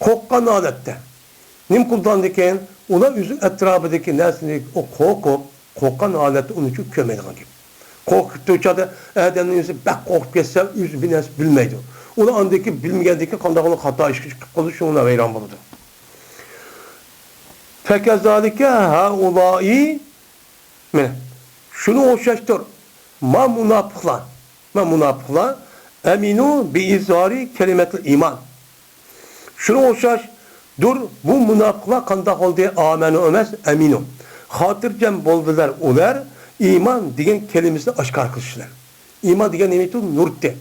قورققان ھالەتتە. نېمە قىلىدىغاندىكىن، ئۇلار ئۆزى ئەتراپىدىكى نەرسىنى قورقۇپ، قورققان ھالەتتە ئۇنى چۈ كۆرمەيدىغان گەپ. قورقۇپ كېتىدۇ، ئۇ چاغدا ئادەمنىڭ ئۆزى بەك قورقۇپ كەتسە، ئۆزى بىر نەرسە بىلمەيدۇ. ئۇلار ئاندىن كېيىن بىلمىگەندىن كېيىن قانداق بولىدۇ، خاتا ئىشقا چىقىپ قالىدۇ، شۇڭا ۋەيران بولىدۇ. فكذلك هؤلاء، مانا شۇنىڭغا ئوخشاشتۇر. ما مۇناپىقلار، ما مۇناپىقلار، ئەمىنۇ بىئىزھارى كەلىمەتىل ئىمان. شۇنىڭغا ئوخشاشتۇر، بۇ مۇناپىقلار قانداق بولدى؟ ئامەنۇ ئەمەس، ئەمىنۇ. خاتىرجەم بولدىلار ئۇلار ئىمان دېگەن كەلىمىسىنى ئاشكارا قىلىش بىلەن. ئىمان دېگەن نېمە ئىدى؟ نۇرتى.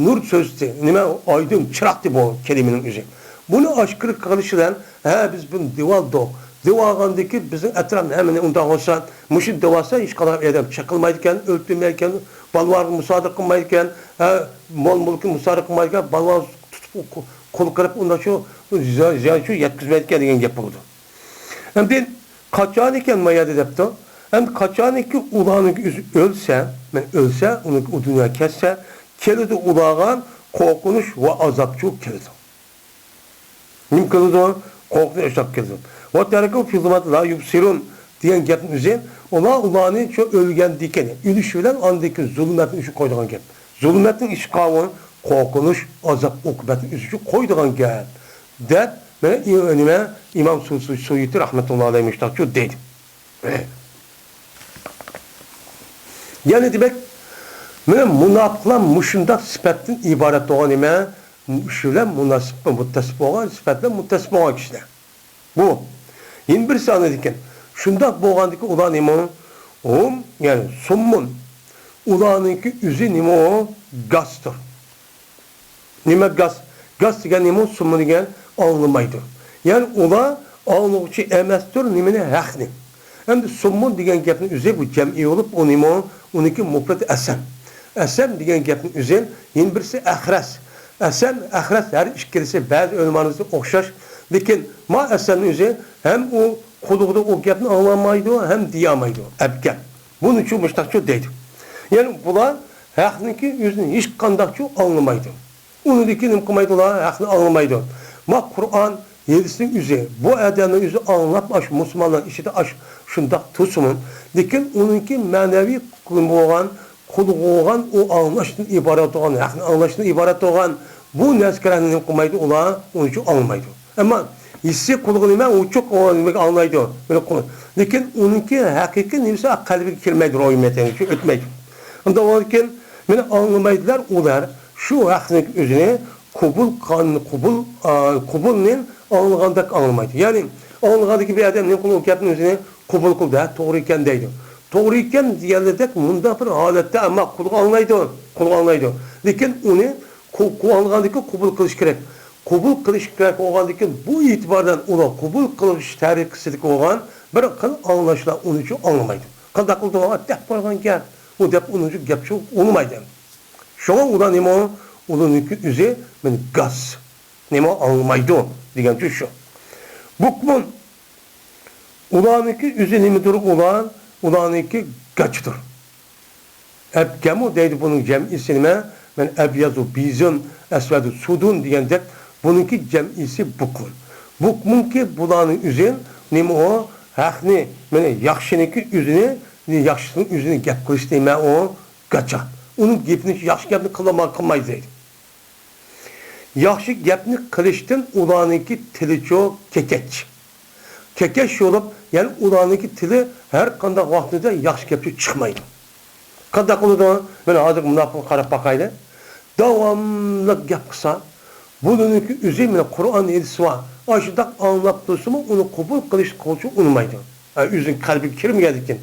نۇر سۆزى. نېمە؟ ئايدىڭ، چىراقتى بۇ كەلىمىنىڭ ئۆزى. بۇنى ئاشكارا قىلىش بىلەن، ھە، بىز بۇنى دېۋالدۇق. دېۋالغاندىكى بىزنىڭ ئەتراپنى ھەممىنى ئۇنداق بولسا، مۇشۇنى دېۋالسا، ھېچقانداق ئادەم چېقىلمايدىكەن، ئۆلتۈرمەيدىكەن، بالىلارغا مۇسادىرە قىلمايدىكەن، ھە، مال-مۈلكىنى مۇسادىرە قىلمايدىكەن، بالىلارنى تۇتۇپ، قۇ-، قۇل قىلىپ، ئۇنداق شۇ زىيان، زىيان شۇ يەتكۈزمەيدىكەن دېگەن گەپ بولىدۇ. ئەمدى قاچانكى ما يەردە دەپتۇ، ئەمدى قاچانكى ئۇلارنىڭ ئۆزى ئۆلسە، مەن ئۆلسە، ئۇنىڭ ئۇ دۇنيا كەتسە، كېلىدۇ ئۇلارغا قورقۇنچ ۋە ئازابچۇ كېلىدۇ. نېمە كېلىدۇ؟ قورقۇنچ ئازاب كېلىدۇ. وتركهم في ظلمات لا يبصرون دېگەن گەپنىڭ ئۆزى، ئۇلار، ئۇلارنى شۇ ئۆلگەندىكىن، ئۆلۈش بىلەن ئاندىن كېيىن زۇلمەتنىڭ ئىچىگە قويىدىغان گەپ. زۇلمەتنىڭ ئىچىگە قويغان قورقۇنچ، ئازاب، ئوقۇبەتنىڭ ئۆزى ئۈچۈن قويىدىغان گەپ، دەپ، مانا، ئى-، نېمە، ئىمام سۇ-، سۇ-، سۇيۇتى رەھمەتۇللاھى ئەلەيھى مۇشۇنداق دەيدۇ. يەنى دېمەك، مانا مۇناپىقلار مۇشۇنداق سۈپەتتىن ئىبارەت بولغان نېمە؟ شۇ بىلەن مۇناسىپ، مۇتتەسىپ بولغان، سۈپەت بىلەن مۇتتەسىپ بولغان كىشىلەر. بۇ. يەنە بىرسى ئاندىن كېيىن، شۇنداق بولغاندىكىن ئۇلار نېمە؟ ھۇم، يەنى سۇممۇن. ئۇلارنىڭكى ئۆزى نېمە ئۇ؟ گاستۇر. نېمە گاس؟ گاس دېگەن نېمە؟ سۇممۇن دېگەن ئاڭلىمايدۇ. يەنى ئۇلار ئاڭلىغۇچى ئەمەستۇر نېمىنى؟ ھەقنى. ئەمدى سۇممۇن دېگەن گەپنىڭ ئۆزى بۇ جەمئىي بولۇپ، ئۇ نېمە؟ ئۇنىڭكى مۇپرەت ئەسەم. ئەسەم دېگەن گەپنىڭ ئۆزى يەنە بىرسى ئەخرەس. ئەسەم، ئەخرەس ھەر ئىككىلىسى بەزى ئۆلىمالىرىمىزدا ئوخشاش. لېكىن ما ئەسەمنىڭ ئۆزى ھەم ئۇ قۇلىقىدا ئۇ گەپنى ئاڭلىمايدۇ، ھەم دېيەلمەيدۇ. ئەبكەم. بۇنىچۇ مۇشتاقچۇ دەيدۇ. يەنى بۇلار ھەقنىڭكى ئۆزىنى ھېچقانداقچۇ ئاڭلىمايدۇ. ئۇنىڭدىكى نېمە قىلمايدۇ ئۇلار؟ ھەقنى ئاڭلىمايدۇ. ما قۇرئان، ھەدىسنىڭ ئۆزى، بۇ ئادەمنىڭ ئۆزى ئاڭلاپ، ئاشۇ مۇسۇلمانلار ئىچىدە ئاش-، شۇنداق تۇرسىمۇ، لېكىن ئۇنىڭكى مەنىۋى بولغان، قۇلىقى بولغان، ئۇ ئاڭلاشتىن ئىبارەت بولغان، ھەقنى ئاڭلاشتىن ئىبارەت بولغان بۇ نەرسىلەرنى نېمە قىلمايدۇ ئۇلار؟ ئۇنىچۇ ئاڭلىمايدۇ. ئەمما ھېسسىي قۇلىقى نېمە؟ ئۇچۇق، ئۇ نېمىگە ئاڭلايدۇ؟ بىر قۇل-، لېكىن ئۇنىڭكى ھەقىقىي نېمىسى قەلبىگە كىرمەيدۇ، روھىي مەتەنگە ئۆتمەيدۇ. ئۇنداق بولغاندىكىن، مانا ئاڭلىمايدىلار ئۇلار شۇ ھەقنىڭ ئۆزىنى قوبۇل قىلغان، قوبۇل، ئا، قوبۇلنى ئاڭلىغاندەك ئاڭلىمايدۇ. يەنى ئاڭلىغاندىكى بىر ئادەم نېمە قىلىدۇ؟ ئۇ گەپنىڭ ئۆزىنى قوبۇل قىلدى، ھە، توغرا ئىكەن دەيدۇ. توغرا ئىكەن دېگەندەك مۇنداق بىر ھالەتتە، ئەمما قۇلىقى ئاڭلايدۇ، قۇلىقى ئاڭلايدۇ. لېكىن ئۇنى قۇ-، قۇ-، ئاڭلىغاندىن كېيىن قوبۇل قىلىش كېرەك. قوبۇل قىلىش كېرەك بولغاندىن كېيىن، بۇ ئېتىباردىن ئۇلار قوبۇل قىلىش تەرىقىسىدىكى بولغان بىر خىل ئاڭلاشلار ئۇنىچۇ ئاڭلىمايدۇ. قانداق قىلدى؟ ئۇ دەپ قويغان گەپ، ئۇ دەپ ئۇنىچۇ گەپ شۇ ئۇنىمايدۇ. شۇڭا ئۇلار نېمە؟ ئۇلارنىڭكى ئۆزى مانا گاس. نېمە؟ ئاڭلىمايدۇ دېگەنچۇ شۇ. بۇكمۇن. ئۇلارنىڭكى ئۆزى نېمىدۇر؟ ئۇلار، ئۇلارنىڭكى گاچىدۇر. ئەبكەمۇ دەيدۇ بۇنىڭ جەمئىسى نېمە؟ مەن ئەبيازۇ بىزۇن، ئەسۋەدۇ سۇدۇن دېگەندەك، بۇنىڭكى جەمئىسى بۇكمۇن. بۇكمۇنكى بۇلارنىڭ ئۆزى نېمە ئۇ؟ ھەقنى، مانا ياخشىنىڭكى ئۆزىنى، ياخشىنىڭ ئۆزىنى گەپ قىلىش نېمە ئۇ؟ گاچا. ئۇنىڭ گېپىنى، ياخشى گەپنى قىلما-، قىلمايدۇ دەيدۇ. ياخشى گەپنى قىلىشتىن ئۇلارنىڭكى تىلىچۇ كېكەچ. كېكەچ بولۇپ، يەنى ئۇلارنىڭكى تىلى ھەر قانداق ۋاقتىدا ياخشى گەپچۇ چىقمايدۇ. قانداق قىلىدۇ؟ مانا ھازىرقى مۇناپىققا قاراپ باقايلى. داۋاملىق گەپ قىلسا، بۇنىڭكى ئۆزى مانا قۇرئان ھەدىسى بار. ئاشۇنداق ئاڭلاپ تۇرسىمۇ، ئۇنى قوبۇل قىلىش قىلغۇچى ئۇنىمايدۇ. ھە، ئۆزىنىڭ قەلبىگە كىرمىگەندىكىن.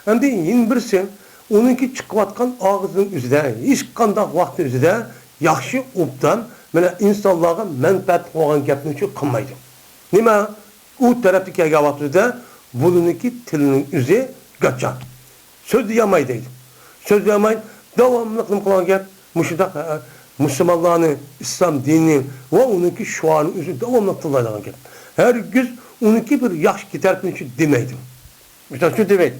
ئەمدى يەنە بىرسى، ئۇنىڭكى چىقىۋاتقان ئاغزىنىڭ ئۆزىدە ھېچقانداق ۋاقىتنىڭ ئۆزىدە ياخشى، ئوبدان، مانا ئىنسانلارغا مەنپەئەت بولغان گەپنى چۈ قىلمايدۇ. نېمە؟ ئۇ تەرەپتە كەلگەن ۋاقتىدا بۇنىڭكى تىلىنىڭ ئۆزى گاچا. سۆزلىيەلمەيدۇ دەيدۇ. سۆزلىيەلمەي، داۋاملىق نېمە قىلغان گەپ؟ مۇشۇنداق، ھە، مۇسۇلمانلارنى، ئىسلام دىنىنى ۋە ئۇنىڭكى شوئارىنى ئۆزى داۋاملىق تىللايدىغان گەپ. ھەرگىز ئۇنىڭكى بىر ياخشى تەرىپىنى چۈ دېمەيدۇ. مۇشۇنداق چۈ دېمەيدۇ.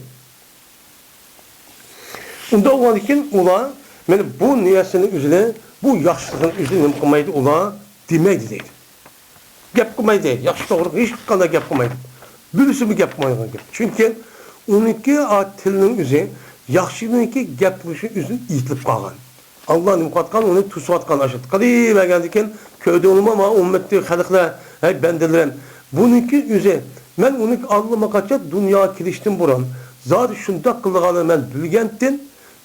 ئۇنداق بولغاندىكىن ئۇلار، مانا بۇ نەرسىنى ئۆزىنى، بۇ ياخشىلىقنى ئۆزىنى نېمە قىلمايدۇ ئۇلار؟ دېمەيدۇ دەيدۇ. گەپ قىلمايدۇ دەيدۇ. ياخشى توغرا ھېچقانداق گەپ قىلمايدۇ. بىرسىمۇ گەپ قىلمايدىغان گەپ. چۈنكى ئۇنىڭكى، ئا، تىلىنىڭ ئۆزى ياخشىنىڭكى گەپ قىلىشى ئۆزىدىن ئېيتىلىپ قالغان. ئاللا نېمە قىلىۋاتقان، ئۇنى توسۇۋاتقان، ئاشۇ قىلىۋەرگەندىكىن، كۆردۈڭلارمۇ، ما ئۈممەتتىكى خەلقلەر، ھەي بەندىلىرىم، بۇنىڭكى ئۆزى، مەن ئۇنى ئاللىماقاچان دۇنياغا كېلىشتىن بۇرۇن، زادى شۇنداق قىلىدىغانلىقىنى مەن بىلگەنتىم،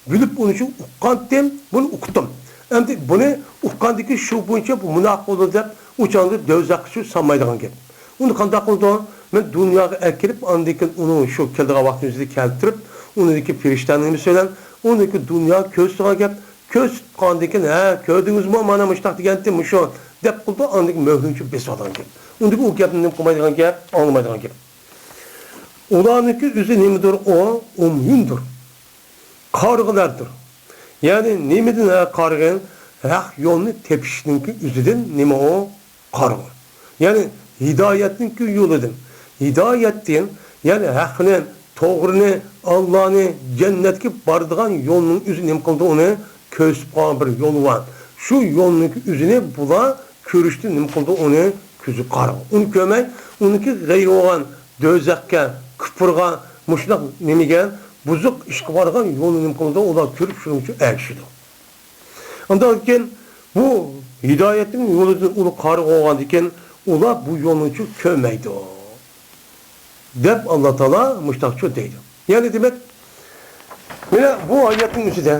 بىلىپ ئۇنى شۇ ئۇققانتىم، بۇنى ئۇقتۇم. ئەمدى بۇنى ئۇققاندىكىن شۇ بويىچە بۇ مۇناپىق بولىدۇ دەپ، ئۇ چاغدا دوزاخقا شۇ سالمايدىغان گەپ. ئۇنى قانداق قىلىدۇ؟ مەن دۇنياغا ئەكىرىپ، ئاندىن كېيىن ئۇنى شۇ كېلىدىغان ۋاقتىنى ئۆزىدە كەلتۈرۈپ، ئۇنىڭدىكى پېرىشتەنىڭ نېمىسى بىلەن، ئۇنىڭدىكى دۇنيا كۆرسىتىدىغان گەپ، كۆرسىتىپ قالغاندىن كېيىن، ھە، كۆردىڭىزمۇ، مانا مۇشۇنداق دېگەنتىم مۇشۇ، دەپ قىلىدۇ، ئاندىن كېيىن مۆھرىنى بېسىۋالىدىغان گەپ. ئۇندىكى ئۇ گەپنى نېمە قىلمايدىغان گەپ، ئاڭلىمايدىغان گەپ. ئۇلارنىڭكى ئۆزى نېمىدۇر؟ ئۇ ئوميۇندۇر. قارىغۇلاردۇر. يەنى نېمىدىن ھە قارىغۇ؟ ھەق يولنى تېپىشنىڭكى ئۆزىدىن نېمە ئۇ؟ قارىغۇ. يەنى ھىدايەتنىڭكى يولىدىن. ھىدايەتتىن، يەنى ھەقنى، توغرىنى، ئاللانى، جەننەتكە بارىدىغان يولنىڭ ئۆزى نېمە قىلىدۇ ئۇنى؟ كۆرسىتىپ قويغان بىر يول بار. شۇ يولنىڭكى ئۆزىنى بۇلار كۆرۈشتىن نېمە قىلىدۇ ئۇنى؟ كۆزى قارىغۇ. ئۇنى كۆرمەي، ئۇنىڭكى غەيرى بولغان دوزاخقا، كۇپۇرغا، مۇشۇنداق نېمىگە، بۇزۇق ئىشقا بارغان يولنى نېمە قىلىدۇ؟ ئۇلار كۆرۈپ شۇنىڭ ئۈچۈن ئەگىشىدۇ. ئاندىن كېيىن بۇ ھىدايەتنىڭ يولىدىن ئۇلار قارىغۇ بولغاندىن كېيىن ئۇلار بۇ يولنى شۇ كۆرمەيدۇ. دەپ ئاللا تائالا مۇشتاقچۇ دەيدۇ. يەنى دېمەك، مانا بۇ ئايەتنىڭ ئىچىدە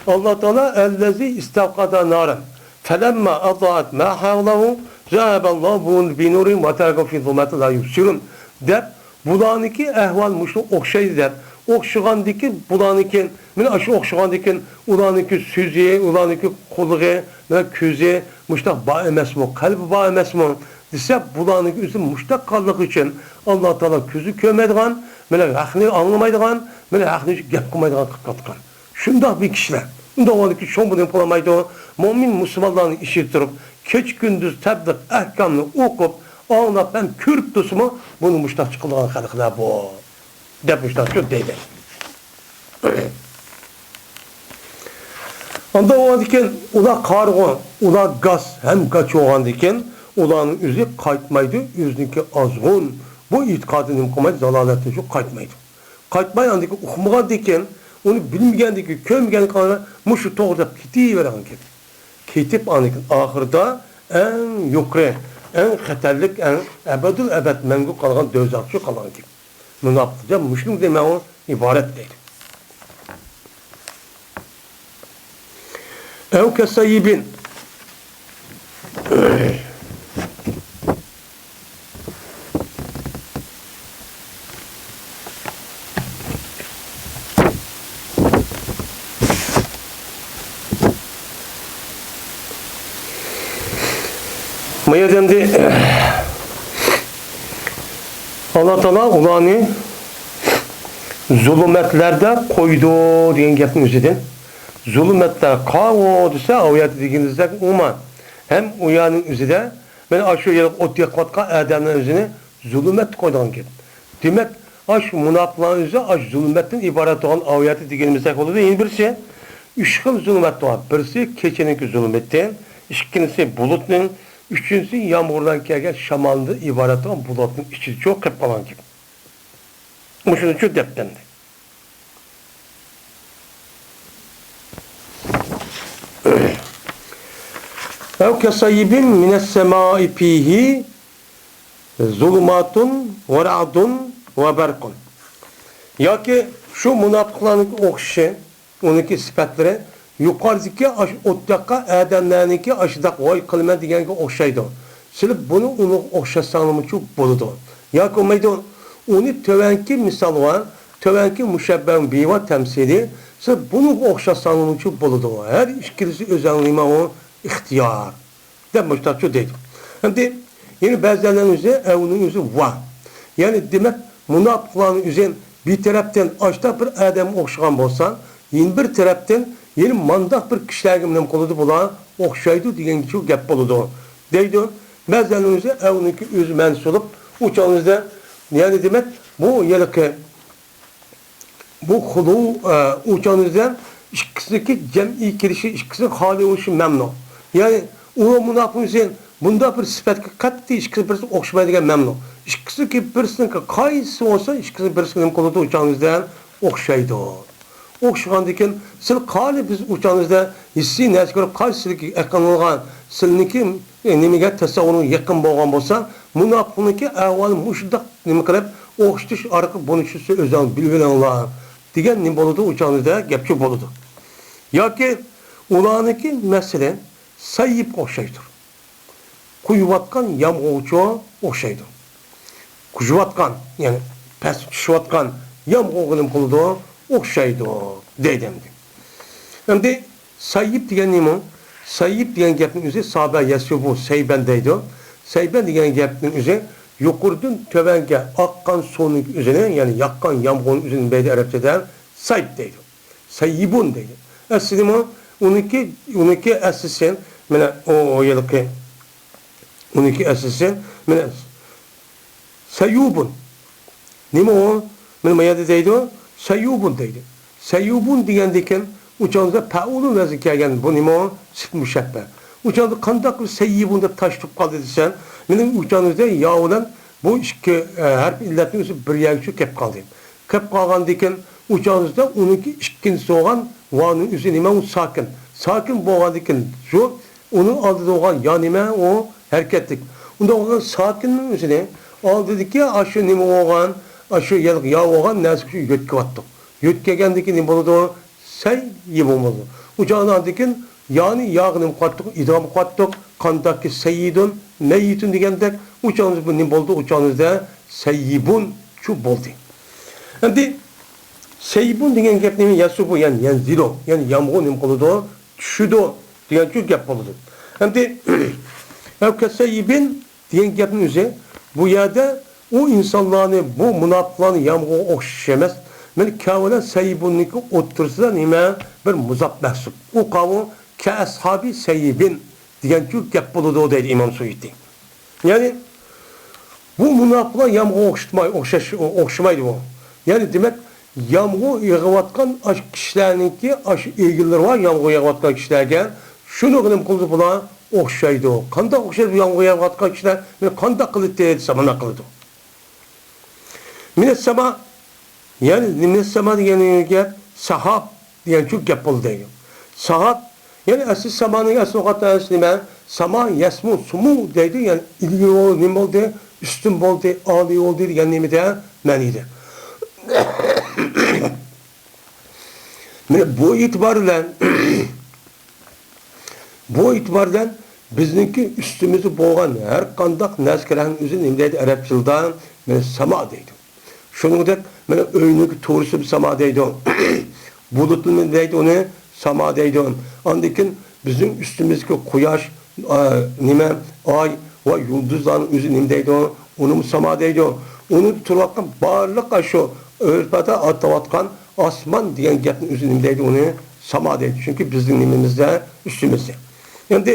ئاللا تائالا ئەللەزى ئىستەۋقەدە نارەن فەلەمما ئەزائەت ما ھەۋلەھۇ زەھەبەللاھۇ بىنۇرىھىم ۋە تەرەكەھۇم فى زۇلۇماتىن لا يۇبسىرۇن دەپ، بۇلارنىڭكى ئەھۋالى مۇشۇ ئوخشايدۇ دەپ، ئوخشىغاندىكىن بۇلارنىڭكى، مانا ئاشۇ ئوخشىغاندىكىن ئۇلارنىڭكى سۆزى، ئۇلارنىڭكى قۇلىقى، مانا كۆزى مۇشتاق بار ئەمەسمۇ، قەلبى بار ئەمەسمۇ؟ دېسە، بۇلارنىڭكى ئۆزى مۇشتاق قانلىقى ئۈچۈن ئاللا تائالا كۆزى كۆرمەيدىغان، مانا ھەقنى ئاڭلىمايدىغان، مانا ھەقنى گەپ قىلمايدىغان قىلىپ قاتقان. شۇنداق بىر كىشىلەر. ئۇنداق بولغاندىكىن شۇڭا بۇنى قىلالمايدۇ. مۆمىن مۇسۇلمانلارنىڭ ئىشى تۇرۇپ، كېچە-كۈندۈز تەبلىغ ئەھكامنى ئوقۇپ، ئاڭلاپ ھەم كۆرۈپ تۇرسىمۇ، بۇنى مۇشتاق چىقىدىغان خەلقلەر بۇ. دەپ مۇشتاق شۇ دەيدۇ. ئاندىن ئۇنىڭدىن كېيىن ئۇلار قارىغۇ، ئۇلار گاس ھەم گاچ بولغاندىن كېيىن ئۇلارنىڭ ئۆزى قايتمايدۇ، ئۆزىنىڭكى ئازغۇن بۇ ئېتىقادى نېمە قىلمايدۇ، زالالەتتىن شۇ قايتمايدۇ. قايتماي ئاندىن كېيىن ئۇقمىغاندىن كېيىن ئۇنى بىلمىگەندىن كېيىن، كۆرمىگەندىن كېيىن مۇشۇ توغرا دەپ كېتىۋېرىدىغان گەپ. كېتىپ ئاندىن كېيىن ئاخىرىدا ئەڭ يۇقىرى، ئەڭ خەتەرلىك، ئەڭ ئەبەدۇل ئەبەد مەڭگۈ قالغان دوزاختا شۇ قالغان گەپ. مۇناپىق دېگەن مۇشۇنىڭ دېمەڭ ئىبارەت دەيدۇ. ئەۋ كەسەييىبىن. ما يەردە ئەمدى ئاللا تائالا ئۇلارنى زۇلۇمەتلەردە قويىدۇ دېگەن گەپنىڭ ئۆزىدىن، زۇلۇمەتلەر قاغۇ دېسە، ئايەتتە دېگىنىمىزدەك ئومان. ھەم ئۇ يەرنىڭ ئۆزىدە مانا ئاشۇ يەرگە ئوت يېقىۋاتقان ئادەمنىڭ ئۆزىنى زۇلۇمەتتە قويىدىغان گەپ. دېمەك، ئاشۇ مۇناپىقلارنىڭ ئۆزى ئاشۇ زۇلۇمەتتىن ئىبارەت بولغان ئايەتتە دېگىنىمىزدەك بولىدۇ. يەنە بىرسى، ئۈچ خىل زۇلۇمەت بار. بىرسى كېچىنىڭكى زۇلۇمىتى، ئىككىنچىسى بۇلۇتنىڭ، ئۈچىنچىسى يامغۇر بىلەن كەلگەن شامالدىن ئىبارەت بولغان بۇلۇتنىڭ ئىچىدە چوقۇپ قالغان گەپ. مۇشۇنى چۈشىنىپ دەپتىمدى. ئەۋ كەسەييىبىن مىنەس سەمائى فىيھى زۇلۇماتۇن ۋە رەئدۇن ۋە بەرقۇن. ياكى شۇ مۇناپىقلارنىڭكى ئوخشىشى، ئۇنىڭكى سۈپەتلىرى يۇقىرىدىكى ئاشۇ ئوت ياققان ئادەملەرنىڭكى ئاشۇنداق ۋاي قىلىمەن دېگەنگە ئوخشايدۇ. سىلەر بۇنى ئۇنىڭغا ئوخشاتساڭلارمۇچۇ بولىدۇ. ياكى بولمايدۇ. ئۇنى تۆۋەنكى مىسالغا، تۆۋەنكى مۇشەببەھۇن بىھى ۋە تەمسىلى، سىلەر بۇنىڭغا ئوخشاتساڭلارمۇچۇ بولىدۇ. ھەر ئىككىلىسى ئۆزەڭلىمە ئۇ ئىختىيار. دەپ مۇشتاقچۇ دەيدۇ. ئەمدى يەنە بەزىلەرنىڭ ئۆزى ئەۋنىڭ ئۆزى ۋا. يەنى دېمەك، مۇناپىقلارنىڭ ئۆزى بىر تەرەپتىن ئاشتا بىر ئادەمگە ئوخشىغان بولسا، يەنە بىر تەرەپتىن يەنە مانداق بىر كىشىلەرگە نېمە قىلىدۇ بۇلار؟ ئوخشايدۇ دېگەنگىچۇ گەپ بولىدۇ. دەيدۇ. بەزىلەرنىڭ ئۆزى ئەۋنىڭكى ئۆزى مەنسۇلۇپ، ئۇ چاغنىڭدا، يەنى دېمەك، بۇ ھېلىقى بۇ خۇلۇ، ئە، ئۇ چاغنىڭدا ئىككىسىنىڭكى جەمئىي كېلىشى، ئىككىسىنىڭ خالىي بولۇشى مەمنۇ. يەنى ئۇ مۇناپىق ئۈچۈن بۇنداق بىر سۈپەتكە قەتئىي ئىككىسى بىرسىگە ئوخشىمايدىغان مەمنۇ. ئىككىسىنىڭكى بىرسىنىڭكى قايسى بولسا، ئىككىسى بىرسىگە نېمە قىلىدۇ؟ ئۇ چاغنىڭدا ئوخشايدۇ. ئوخشىغاندىكىن، سىل قانى بىز ئۇ چاغىڭىزدا ھېسسىي نەرسە كۆرۈپ، قايسى سىلىگە يېقىن بولغان، سىلنىڭكى، ئە، نېمىگە، تەسەۋۋۇرىڭىزگە يېقىن بولغان بولسا، مۇناپىقنىڭكى ئەھۋالى مۇشۇنداق نېمە قىلىپ، ئوخشىتىش ئارقىلىق بۇنى چۈشىنىسە ئۆزۈڭ بىلىۋېلىڭلار دېگەن نېمە بولىدۇ، ئۇ چاغىڭىزدا گەپچۇ بولىدۇ. ياكى ئۇلارنىڭكى، مەسىلەن، سەييىبقا ئوخشايدۇ. قۇيۇۋاتقان يامغۇرغا ئوخشايدۇ. قۇيۇۋاتقان، يەنى پەس چۈشۈۋاتقان يامغۇرغا نېمە قىلىدۇ؟ ئوخشايدۇ دەيدۇ ئەمدى. ئەمدى سەييىب دېگەن نېمە؟ سەييىب دېگەن گەپنىڭ ئۆزى سابە يەسۇبۇ سەيبەن دەيدۇ. سەيبەن دېگەن گەپنىڭ ئۆزى يۇقىرىدىن تۆۋەنگە ئاققان سۇنىڭ ئۆزىنى، يەنى ياغقان يامغۇرنىڭ ئۆزىنى نېمە دەيدۇ ئەرەبچىدە؟ سەيب دەيدۇ. سەييىبۇن دەيدۇ. ئەسلىمۇ ئۇنىڭكى، ئۇنىڭكى ئەسلىسى، مانا ئۇ، ئۇ ھېلىقى، ئۇنىڭكى ئەسلىسى، مانا سەييۇبۇن. نېمە ئۇ؟ مانا ما يەردە دەيدۇ، سەييۇبۇن دەيدۇ. سەييۇبۇن دېگەندىكىن، ئۇ چاغدا پەئۇلۇن ۋەزنى كەلگەن، بۇ نېمە ئۇ؟ سىفت مۇشەببە. ئۇ چاغدا قانداق قىلىپ سەييىبۇن دەپ تاش تۇرۇپ قالدى دېسەم، مېنىڭ ئۇ چاغدا يا بىلەن بۇ ئىككى، ئە، ھەرپ ئىللەتنىڭ ئۆزى بىر يەرگە چۈشۈپ كەپ قالدى. كەپ قالغاندىكىن، ئۇ چاغدا ئۇنىڭكى ئىككىنچىسى بولغان ۋانىڭ ئۆزى نېمە؟ ئۇ ساكىن. ساكىن بولغاندىكىن، شۇ ئۇنىڭ ئالدىدا بولغان يا نېمە؟ ئۇ ھەرىكەتلىك. ئۇنداق بولغان ساكىننىڭ ئۆزىنى ئالدىدىكى ئاشۇ نېمە بولغان، ئاشۇ يا، يا بولغان نەرسىگە يۆتكىۋاتتۇق. يۆتكىگەندىكىن نېمە بولىدۇ؟ سەييىبۇن بولىدۇ. ئۇ چاغدىن كېيىن يانى ياغا نېمە قىلىۋاتتۇق؟ ئىدغام قىلىۋاتتۇق. قانداقكى سەييىدۇن، مەييىتۇن دېگەندەك، ئۇ چاغدا بۇ نېمە بولدى؟ ئۇ چاغدا سەييىبۇن شۇ بولدى. ئەمدى سەييىبۇن دېگەن گەپ نېمە؟ يەسۇبۇ، يەنى يەنزىلۇ، يەنى يامغۇر نېمە قىلىدۇ؟ چۈشىدۇ دېگەن شۇ گەپ بولىدۇ. ئەمدى ئەۋ كەسەييىبىن دېگەن گەپنىڭ ئۆزى، بۇ يەردە ئۇ ئىنسانلارنى، بۇ مۇناپىقلارنى يامغۇرغا ئوخشىتىش ئەمەس، مەن كەۋلە سەييىبۇننىڭكى ئوتتۇرىسىدا نېمە بىر مۇزاپ مەھسۇپ. ئۇ قاۋۇ كەئەسھابى سەييىبىن دېگەنچۇ گەپ بولىدۇ دەيدۇ ئىمام سۇيۇتى. يەنى بۇ مۇناپىقلار يامغۇرغا ئوخشىتماي-، ئوخشاش-، ئوخشىمايدۇ بۇ. يەنى دېمەك، يامغۇر يېغىۋاتقان ئاشۇ كىشىلەرنىڭكى ئاشۇ ئىگىلىرى بار، يامغۇر يېغىۋاتقان كىشىلەرگە شۇنىڭغا نېمە قىلىدۇ بۇلار؟ ئوخشايدۇ. قانداق ئوخشايدۇ بۇ يامغۇر يېغىۋاتقان كىشىلەر؟ مانا قانداق قىلىدۇ دېسە مانا قىلىدۇ. مىنەسساما، يەنى مىنەسساما دېگەن گەپ ساھاب دېگەن شۇ گەپ بولدى دەيدۇ. ساھاب، يەنى ئەسلى سامانىڭ ئەسلى لۇغەتتە ئەسلى نېمە؟ ساما يەسمۇ سۇمۇ دەيدۇ، يەنى ئىلگىرى بولدى، نېمە بولدى؟ ئۈستۈن بولدى، ئالىي بولدى دېگەن نېمىدە؟ مەنىدە. مانا بۇ ئېتىبار بىلەن، بۇ ئېتىبار بىلەن بىزنىڭكى ئۈستىمىزدە بولغان ھەر قانداق نەرسىگە ئۆزى نېمە دەيدۇ ئەرەب تىلىدا؟ مانا ساما دەيدۇ. شۇنىڭدەك مانا ئۆينىڭكى تورىسىمۇ ساما دەيدۇ. بۇلۇتنى دەيدۇ ئۇنى، ساما دەيدۇ. ئاندىن كېيىن بىزنىڭ ئۈستىمىزدىكى قۇياش، ئا، نېمە، ئاي ۋە يۇلدۇزلارنىڭ ئۆزى نېمە دەيدۇ؟ ئۇنىمۇ ساما دەيدۇ. ئۇنى تۇرۇۋاتقان بارلىق ئاشۇ ئۆرپەدە ئاتاۋاتقان ئاسمان دېگەن گەپنىڭ ئۆزى نېمە دەيدۇ؟ ئۇنى ساما دەيدۇ. چۈنكى بىزنىڭ نېمىمىزدە، ئۈستىمىزدە. ئەمدى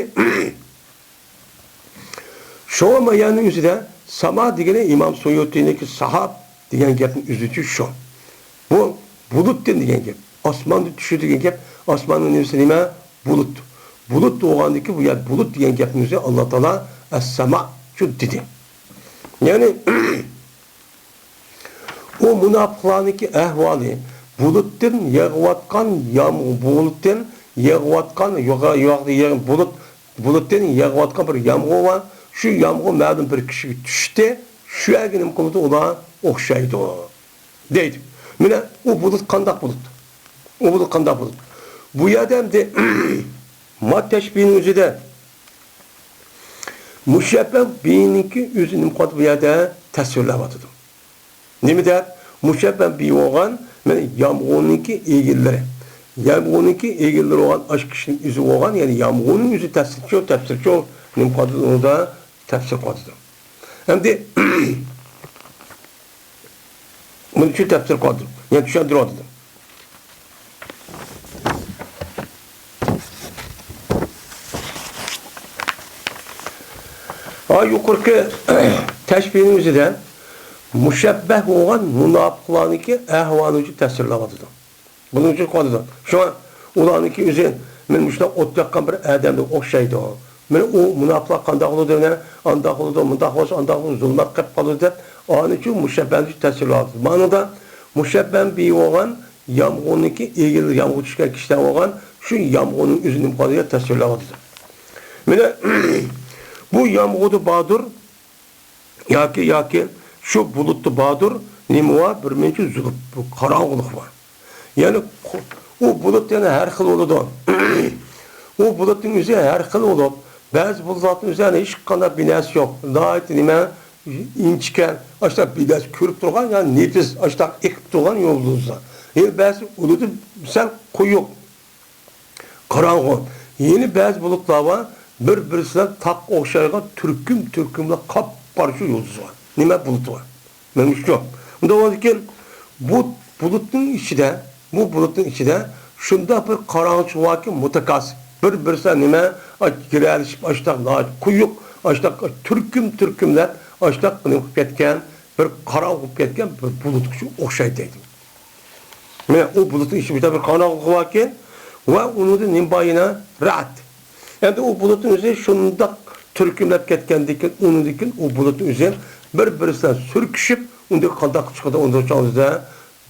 شۇڭا مايانىڭ ئۆزىدە ساما دېگىنى ئىمام سۇيۇتىنىڭكى ساھاب دېگەن گەپنىڭ ئۆزىچۇ شۇ. بۇ بۇلۇتتىن دېگەن گەپ. ئاسماندا چۈشىدۇ دېگەن گەپ. ئاسماننىڭ نېمىسى نېمە؟ بۇلۇت. بۇلۇت بولغاندىكى بۇ يەر بۇلۇت دېگەن گەپنىڭ ئۆزى ئاللا تائالا ئەسساماچۇ دېدى. يەنى ئۇ مۇناپىقلارنىڭكى ئەھۋالى، بۇلۇتتىن يېغىۋاتقان يامغۇر، بۇلۇتتىن يېغىۋاتقان يوغا-، يوغا-، يېغ-، بۇلۇت، بۇلۇتتىن يېغىۋاتقان بىر يامغۇر بار. شۇ يامغۇر مەلۇم بىر كىشىگە چۈشتى. شۇ يەرگە نېمە قىلىدۇ؟ ئۇلار ئوخشايدۇ دەيدۇ. مانا ئۇ بۇلۇت قانداق بۇلۇت؟ ئۇ بۇلۇت قانداق بۇلۇت؟ بۇ يەردە ئەمدى ما تەشبىھنىڭ ئۆزىدە مۇشەببەھ بىنىڭكى ئۆزى نېمە قىلىۋاتىدۇ بۇ يەردە؟ تەسۋىرلەۋاتىدۇ. نېمە دەپ؟ مۇشەببەھ بى بولغان، مانا يامغۇرنىڭكى ئىگىلىرى. يامغۇرنىڭكى ئىگىلىرى بولغان ئاشۇ كىشىنىڭ ئۆزى بولغان، يەنى يامغۇرنىڭ ئۆزى تەپسىرچۇ، تەپسىرچۇ، نېمە قىلىۋاتىدۇ ئۇندا؟ تەپسىر قىلىۋاتىدۇ. ئەمدى بۇنى چۈشەندۈرۈۋاتىدۇ. يەنى چۈشەندۈرۈۋاتىدۇ. ھا، يۇقىرىقى تەشبىھنىڭ ئۆزىدە مۇشەببەھ بولغان مۇناپىقلارنىڭكى ئەھۋالى ئۈچۈن تەسۋىرلەۋاتىدۇ. بۇنىڭ ئۈچۈن قىلىۋاتىدۇ. شۇڭا ئۇلارنىڭكى ئۆزى مانا مۇشۇنداق ئوت ياققان بىر ئادەمگە ئوخشايدۇ. مانا ئۇ مۇناپىقلار قانداق بولىدۇ، مانا ئانداق بولىدۇ، مۇنداق بولسا ئانداق بولىدۇ، زۇلمەت قىلىپ قالىدۇ دەپ، ئانى ئۈچۈن مۇشەببەھنى تەسۋىرلەۋاتىدۇ. مانىدا مۇشەببەھ بى بولغان يامغۇرنىڭكى ئېگىز يامغۇر چۈشكەن كىشىلەر بولغان، شۇ يامغۇرنىڭ ئۆزى نېمە قىلىدۇ؟ تەسۋىرلەۋاتىدۇ. مانا، بۇ يامغۇردا باردۇر، ياكى، ياكى شۇ بۇلۇتتا باردۇر، نېمە بار؟ بىر مۇنچە زۇلۇپ، بۇ قاراڭغۇلۇق بار. يەنى قو-، ئۇ بۇلۇت يەنە ھەر خىل بولىدۇ. ئۇ بۇلۇتنىڭ ئۆزى ھەر خىل بولۇپ، بەزى بۇلۇتلارنىڭ ئۆزى يەنە ھېچقانداق بىناسى يوق. ناھايىتى نېمە، ئىنچىكە، ئاشۇنداق بىناسى كۆرۈپ تۇرغان، يەنى نېپىز، ئاشۇنداق ئېقىپ تۇرغان يۇلدۇزلار. يەنە بەزى ئۇلىدىن سەل قويۇق. قاراڭغۇ. يەنە بەزى بۇلۇتلار بار، بىر-بىرسى بىلەن تاغقا ئوخشايدىغان تۈركۈم-تۈركۈملەر قاپقارا شۇ يۇلدۇز بار. نېمە بۇلۇت بار؟ مەن شۇ. ئۇنداق بولغاندىكىن، بۇ بۇلۇتنىڭ ئىچىدە، بۇ بۇلۇتنىڭ ئىچىدە شۇنداق بىر قاراڭغۇچىلىق باركى، مۇتەكاسىپ. بىر-بىرسى بىلەن نېمە، ئاي، گىرەلىشىپ، ئاشتاق ناھايىتى قويۇق، ئاشتاق تۈركۈم-تۈركۈملەپ، ئاشتاق نېمە قىلىپ كەتكەن، بىر قاراڭغۇ بولۇپ كەتكەن بىر بۇلۇتقا شۇ ئوخشايدۇ دەيدۇ. مانا ئۇ بۇلۇتنىڭ ئىچىدە بىر قاراڭغۇلۇق باركەن، ۋە ئۇنىڭدا نېمە بار يەنە؟ رەئد. ئەمدى ئۇ بۇلۇتنىڭ ئۆزى شۇنداق تۈركۈملەپ كەتكەندىن كېيىن، ئۇنىڭدىن كېيىن ئۇ بۇلۇتنىڭ ئۆزى بىر-بىرسى بىلەن سۈركىشىپ، ئۇنىڭدىن قانداق چىقىدۇ؟ ئۇنىڭدا چاغدا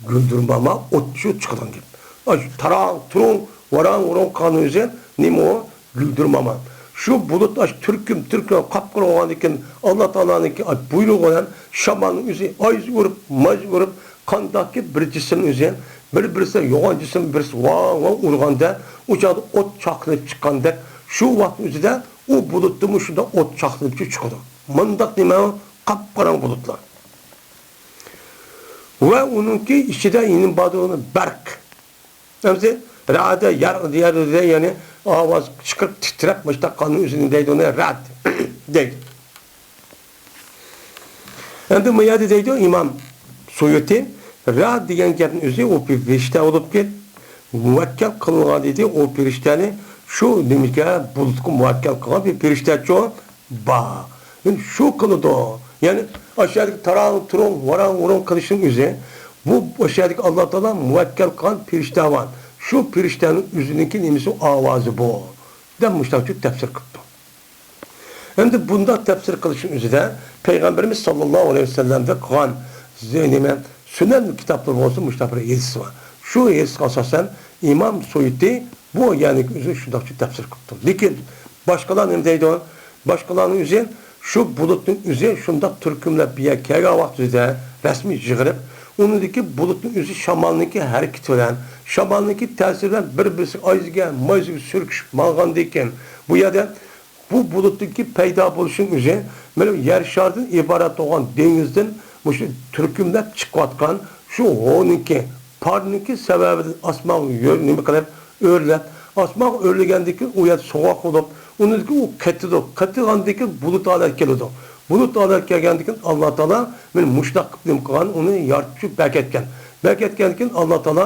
گۈلدۈرماما ئوت شۇ چىقىدىغان گەپ. ئاشۇ تاراڭ-تۇرۇڭ، ۋاراڭ-ۋۇرۇڭ قىلغان ئۆزى نېمە ئۇ؟ گۈلدۈرماما. شۇ بۇلۇت ئاشۇ تۈركۈم-تۈركۈم قاپقارا بولغاندىن كېيىن، ئاللا تائالانىڭكى بۇيرۇغى بىلەن شامالنىڭ ئۆزى ئايزا ئۇرۇپ، مايزا ئۇرۇپ، قانداقكى بىر جىسىمنىڭ ئۆزى بىر-بىرسى يوغان جىسىم بىرسى ۋاڭ-ۋاڭ ئۇرغاندا، ئۇ چاغدا ئوت چاقلىنىپ چىققاندەك، شۇ ۋاقىتنىڭ ئۆزىدە ئۇ بۇلۇتتىنمۇ شۇنداق ئوت چاقلىنىپ چىقىدۇ. مۇنداق نېمە ئۇ؟ قاپقاراڭغۇ بۇلۇتلار. ۋە ئۇنىڭكى ئىچىدە يەنە بارىدۇ بەرق. ئەمدى رەئدە يەر، يەر، يەر، يەنى ئاۋاز چىقىرىپ تىترەپ مۇشۇنداق قىلغاننى ئۆزىنى دەيدۇ، ئۇنى رەئد دەيدۇ. ئەمدى بۇ يەردە دەيدۇ ئىمام سۇيۇتى، رەئد دېگەن گەپنىڭ ئۆزى ئۇ بىر پىرىشتە بولۇپ كېت-، مۇۋەككەل قىلىنغان دېدى، ئۇ پىرىشتەنى شۇ نېمىگە، بۇلۇتقا مۇۋەككەل قىلغان بىر پىرىشتەچۇ. بار. يەنى شۇ قىلىدۇ. يەنى ئاشۇ يەردىكى تاراڭ-تۇرۇڭ، ۋاراڭ-ۋۇرۇڭ قىلىشنىڭ ئۆزى، بۇ ئاشۇ يەردىكى ئاللا تائالا مۇۋەككەل قىلغان پىرىشتە بار. شۇ پىرىشتەنىڭ ئۆزىنىڭكى نېمىسى، ئاۋازى بۇ، دەپ مۇشۇنداق تەپسىر قىپتۇ. ئەمدى بۇنداق تەپسىر قىلىشنىڭ ئۆزىدە پەيغەمبىرىمىز ساللاللاھۇ ئەلەيھى ۋەسەللەمدە قىلغان زى-، نېمە، سۈنەن كىتابلىرى بولسا مۇشۇنداق بىر ھەدىسى بار. شۇ ھەدىسكە ئاساسەن ئىمام سۇيۇتى بۇ يەرنىڭ ئۆزىنى شۇنداقچە تەپسىر قىپتۇ. لېكىن باشقىلار نېمە دەيدۇ؟ باشقىلارنىڭ ئۆزى شۇ بۇلۇتنىڭ ئۆزى شۇنداق تۈركۈملەپ بۇ يەرگە كەلگەن ۋاقتىدا رەسمىي يىغىلىپ، ئۇنىڭدىكى بۇلۇتنىڭ ئۆزى شامالنىڭكى ھەرىكىتى بىلەن، شامالنىڭكى تەسىرى بىلەن بىر-بىرسىگە ئايزىگە، مايزىگە سۈركىشىپ ماڭغاندىن كېيىن، بۇ يەردە بۇ بۇلۇتنىڭكى پەيدا بولۇشىنىڭ ئۆزى، مانا يەر شارىدىن ئىبارەت بولغان دېڭىزدىن مۇشۇ تۈركۈملەپ چىقىۋاتقان شۇ ھونىڭكى، پارنىڭكى سەۋەبىدىن ئاسمانغا يۆ-، نېمە قىلىپ، ئۆرلەپ، ئاسمانغا ئۆرلىگەندىن كېيىن ئۇ يەر سوغۇق بولۇپ، ئۇنىڭدىن كېيىن ئۇ قېتىدۇ. قېتىدىغاندىن كېيىن بۇلۇت ھالەتكە كېلىدۇ. بۇلۇت ھالەتكە كەلگەندىن كېيىن ئاللا تائالا مانا مۇشۇنداق قىلىپ نېمە قىلغان، ئۇنى يارىتىپ شۇ بەرىكەتكەن. بەرىكەتكەندىن كېيىن ئاللا تائالا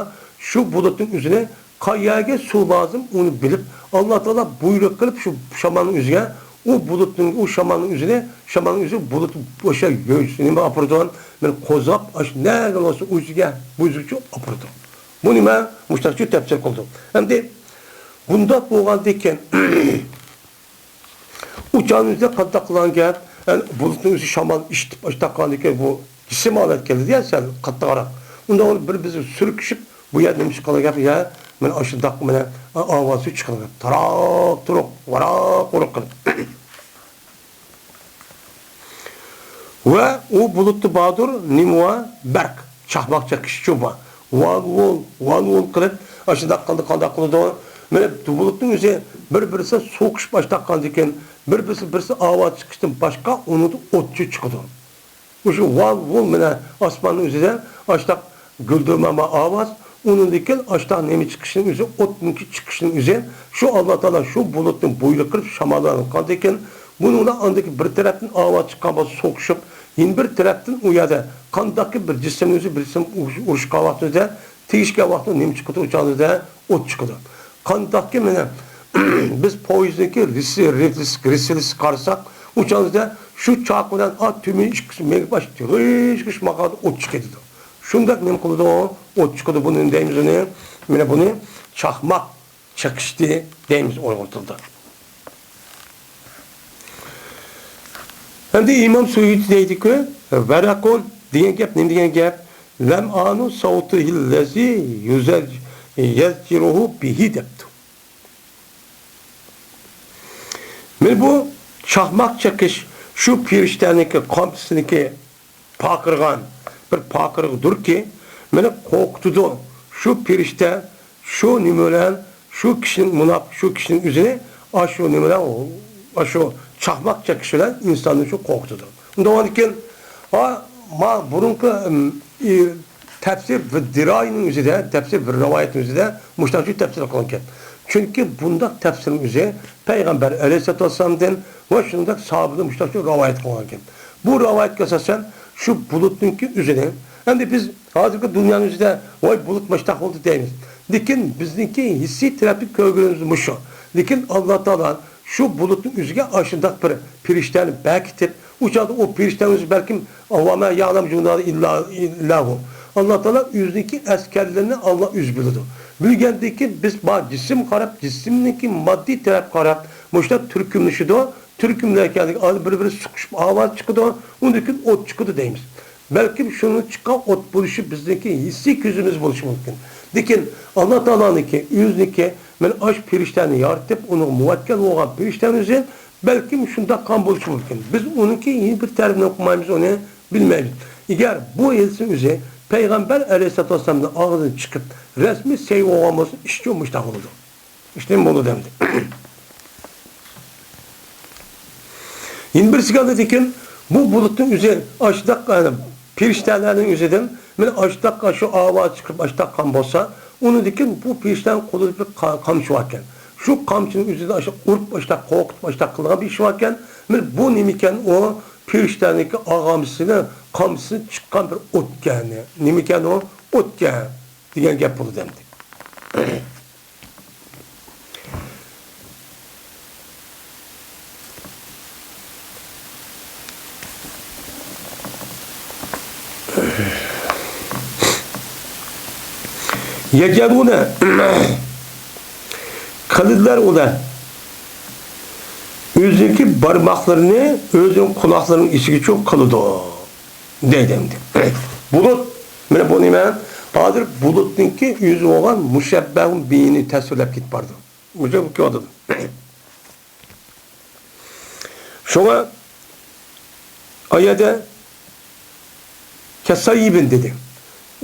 شۇ بۇلۇتنىڭ ئۆزىنى قايەرگە سۇ لازىم، ئۇنى بىلىپ، ئاللا تائالا بۇيرۇق قىلىپ، شۇ شامالنىڭ ئۆزىگە، ئۇ بۇلۇتنىڭ، ئۇ شامالنىڭ ئۆزىنى، شامالنىڭ ئۆزى بۇلۇت ئوشۇ يۆ-، نېمە ئاپىرىدۇ، مېنى قوزغاپ، ئاشۇ نەگە بولسا ئۆزىگە، ئۆزىگىچە ئاپىرىدۇ. بۇنى مەن مۇشۇنداقچە تەپسىر قىلدىم. ئەمدى بۇنداق بولغاندىن كېيىن، ئۇ چاغنىڭ ئۆزىدە قانداق قىلغان گەپ؟ يەنى بۇلۇتنىڭ ئۆزى شامال ئىشتىپ، ئاشۇنداق قىلغاندىن كېيىن بۇ جىسىم ھالەتكە كېلىدۇ يا سەل قاتتىقراق. ئۇنداق بولۇپ بىر-بىرسىگە سۈركىشىپ، بۇ يەردە نېمە چىققان گەپ؟ يا، مانا ئاشۇنداق، مانا ئاۋازى چىققان گەپ. تاراق تۇرۇق، ۋاراق ۋۇرۇق قىلىپ. ۋە ئۇ بۇلۇتتا باردۇر، نېمە بار؟ بەرق، چاقماق چېقىشچۇ بار. ۋال ۋۇل، ۋال ۋۇل قىلىپ، ئاشۇنداق قىلدى، قانداق قىلىدۇ؟ مانا بۇلۇتنىڭ ئۆزى بىر-بىرسى سوقۇشۇپ ئاشۇنداق قىلغاندىن كېيىن، بىر-بىرسى، بىرسى ئاۋاز چىقىشتىن باشقا ئۇنىڭدا ئوتچۇ چىقىدۇ. مۇشۇ ۋال ۋۇل مانا ئاسماننىڭ ئۆزىدە ئاشۇنداق گۈلدۈرماما ئاۋاز، ئۇنىڭدىن كېيىن ئاشۇنداق نېمە چىقىشنىڭ ئۆزى، ئوتنىڭكى چىقىشنىڭ ئۆزى، شۇ ئاللا تائالا شۇ بۇلۇتنى بۇيرۇق قىلىپ شاماللانغاندىن كېيىن، بۇنىڭدا ئاندىكى بىر تەرەپتىن ئاۋاز چىققان بولسا سوقۇشۇپ، يەنە بىر تەرەپتىن ئۇ يەردە قانداقكى بىر جىسىمنى ئۆزى بىر جىسىم ئۇرۇش-، ئۇرۇشقان ۋاقتىدا، تېگىشكەن ۋاقتىدا نېمە چىقىدۇ؟ ئۇ چاغدا ئوت چىقىدۇ. قانداقكى مانا بىز پويىزنىڭكى رېلىسى، رېلىسى، رېلىسىغا قارىساق، ئۇ چاغدا شۇ چاق بىلەن ئا تۈمەن ئىككىسى مېڭىپ باش تىغىش-تىغىش ماقالدا ئوت چىقىدۇ. شۇنداق نېمە قىلىدۇ؟ ئوت چىقىدۇ. بۇنى دەيمىز ئۇنى. مانا بۇنى چاقماق چېقىشتى دەيمىز ئۇيغۇر تىلىدا. ئەمدى ئىمام سۇيۇتى دەيدىكى، ۋەرەقۇن دېگەن گەپ نېمە دېگەن گەپ؟ لەمئانۇ سەۋتىھىللەزى يۇزەج-، يەزجىرۇھۇ بىھى دەپتۇ. مانا بۇ چاقماق چېقىش شۇ پېرىشتەنىڭكى قامچىسىنىڭكى پارقىرىغان بىر پارقىرىقىدۇركى، مېنى قورقۇتىدۇ. شۇ پېرىشتە شۇ نېمە بىلەن، شۇ كىشىنىڭ مۇناپىق، شۇ كىشىنىڭ ئۆزىنى ئاشۇ نېمە بىلەن، ئاشۇ چاقماق چېقىش بىلەن ئىنساننى شۇ قورقۇتىدۇ. ئۇنداق بولغاندىكىن، ھا، ما بۇرۇنقى، ئىم، ئى، تەپسىر ۋىددىراينىڭ ئۆزىدە، تەپسىر ۋىرراۋايەتنىڭ ئۆزىدە مۇشۇنداق تەپسىر قىلغانكەن. چۈنكى بۇنداق تەپسىرنىڭ ئۆزى پەيغەمبەر ئەلەيھىسسالاتۇ ۋەسسالامدىن ۋە شۇنداق ساھابىدىن مۇشۇنداق رىۋايەت قىلغانكەن. بۇ رىۋايەتكە ئاساسەن شۇ بۇلۇتنىڭكى ئۆزىنى، ئەمدى بىز ھازىرقى دۇنيانىڭ ئۆزىدە ۋاي بۇلۇت مۇشۇنداق بولدى دەيمىز. لېكىن بىزنىڭكى ھېسسىي تەرەپتىن كۆرگىنىمىز مۇشۇ. لېكىن ئاللا تائالا شۇ بۇلۇتنىڭ ئۆزىگە ئاشۇنداق بىر پېرىشتەنى بەركىتىپ، ئۇ چاغدا ئۇ پېرىشتەنىڭ ئۆزى بەلكىم، «ۋەما يەئلەمۇ جۇنۇدە رەببىكە ئىللا، ئىللا ھۇ.» ئاللا تائالا ئۆزىنىڭكى ئەسكەرلىرىنى ئاللا ئۆزى بىلىدۇ. بىلگەندىن كېيىن بىز بار جىسىم قاراپ، جىسىمنىڭكى ماددىي تەرەپ قاراپ، مۇشۇنداق تۈركۈملىشىدۇ. تۈركۈملەشكەندىكىن بىر-بىرى سوقۇشۇپ ئاۋاز چىقىدۇ، ئۇندىن كېيىن ئوت چىقىدۇ دەيمىز. بەلكىم شۇنىڭ چىققان ئوت بولۇشى بىزنىڭكى ھېسسىي كۆزىمىز بولۇشى مۇمكىن. لېكىن ئاللا تائالانىڭكى ئۆزىنىڭكى، مانا ئاشۇ پېرىشتەنى يارىتىپ، ئۇنىڭغا مۇۋەككىل بولغان پېرىشتەنىڭ ئۆزى بەلكىم شۇنداق قىلغان بولۇشى مۇمكىن. بىز ئۇنىڭكى يەنە بىر تەرىپىنى ئوقۇمايمىز، ئۇنى بىلمەيمىز. ئەگەر بۇ ھېدىسنىڭ ئۆزى پەيغەمبەر ئەلەيھىسسالاتۇ ۋەسسالامنىڭ ئاغزىدىن چىقىپ، رەسمىي سەھىھ بولغان بولسا، ئىش مۇشۇنداق بولىدۇ. ئىشتىن بولىدۇ ئەمدى. يەنە بىرسىگە ئاندىن بۇ بۇلۇتنىڭ ئۆزى ئاشتاق، يەنى پېرىشتەلەرنىڭ ئۆزىدىن مانا ئاشتاق شۇ ئاۋاز چىقىرىپ ئاشتاق قىلغان بولسا، ئۇنىڭدىن كېيىن بۇ پېرىشتەنىڭ قولىدا بىر قا-، قامچا باركەن. شۇ قامچىنىڭ ئۆزىدە ئاشۇ ئۇرۇپ ئاشتاق قورقۇتۇپ ئاشتاق قىلىدىغان بىر ئىش باركەن. مانا بۇ نېمىكەن؟ ئۇ پېرىشتەنىڭكى ئاغامسىنى، قامچىسىدىن چىققان بىر ئوتكەن. نېمىكەن ئۇ؟ ئوتكەن دېگەن گەپ بولىدۇ ئەمدى. يەجئەلۇنە، قىلىدىلەر ئۇلار ئۆزىنىڭكى بارماقلىرىنى ئۆزىنىڭ قۇلاقلىرىنىڭ ئىچىگىچۇ قىلىدۇ. دەيدۇ ئەمدى. بۇلۇت، مانا بۇ نېمە؟ ھازىر بۇلۇتنىڭكى ئۆزى بولغان مۇشەببەھۇن بىھىنى تەسۋىرلەپ كېتىپ بارىدۇ. مۇشۇ كېلىۋاتىدۇ. شۇڭا ئايەدە كەسەييىبىن دېدى.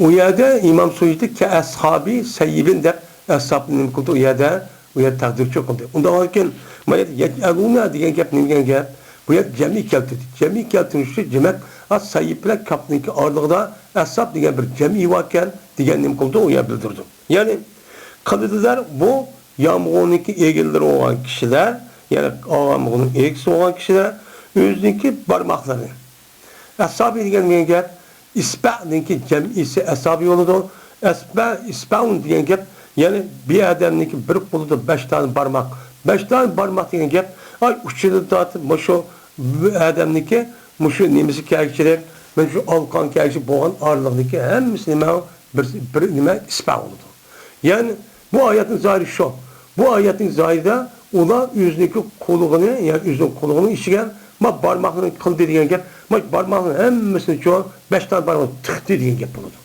ئۇ يەردە ئىمام سۇيۇتى كەئەسھابى سەييىبىن دەپ ئەسھابنى نېمە قىلدى؟ ئۇ يەردە، ئۇ يەردە تەقدىرچۇ قىلدى. ئۇنداق بولغاندىكىن، ما يەجئەلۇنە دېگەن گەپ نېمە دېگەن گەپ؟ بۇ يەردە جەمئىي كەلتۈردى. جەمئىي كەلتۈرۈشى دېمەك، ئا سەييىب بىلەن كاپنىڭكى ئارىلىقىدا ئەسھاب دېگەن بىر جەمئىي باركەن دېگەن نېمە قىلدى؟ ئۇ يەردە بىلدۈردى. يەنى قىلىدىلەر بۇ يامغۇرنىڭكى ئېگىلىرى بولغان كىشىلەر، يەنى يامغۇرنىڭ ئىگىسى بولغان كىشىلەر ئۆزىنىڭكى بارماقلىرى. ئەسابى دېگەن، دېگەن گەپ، ئىسبەنىڭكى جەمئىسى ئەسابى بولىدۇ. ئەسبە، ئىسبەئۇن دېگەن گەپ، يەنى بىر ئادەمنىڭكى بىر قولىدا بەش دانە بارماق. بەش دانە بارماق دېگەن گەپ، ئاي، ئۇچىدىن تارتىپ مۇشۇ ئادەمنىڭكى مۇشۇ نېمىسى كەلگۈچىلىك، مانا شۇ ئالقان كەلگۈچىلىك بولغان ئارىلىقنىڭكى ھەممىسى نېمە؟ بىر، بىر نېمە؟ ئىسبە بولىدۇ. يەنى بۇ ئايەتنىڭ زاھىرى شۇ. بۇ ئايەتنىڭ زاھىرىدا ئۇلار ئۆزىنىڭكى قۇلىقىنى، يەنى ئۆزىنىڭ قۇلىقىنىڭ ئىچىگە ما بارماقلىرىنى قىلدى دېگەن گەپ، ما بارماقنىڭ ھەممىسىنى چوڭ بەش دانە بارماق تىقتى دېگەن گەپ بولىدۇ.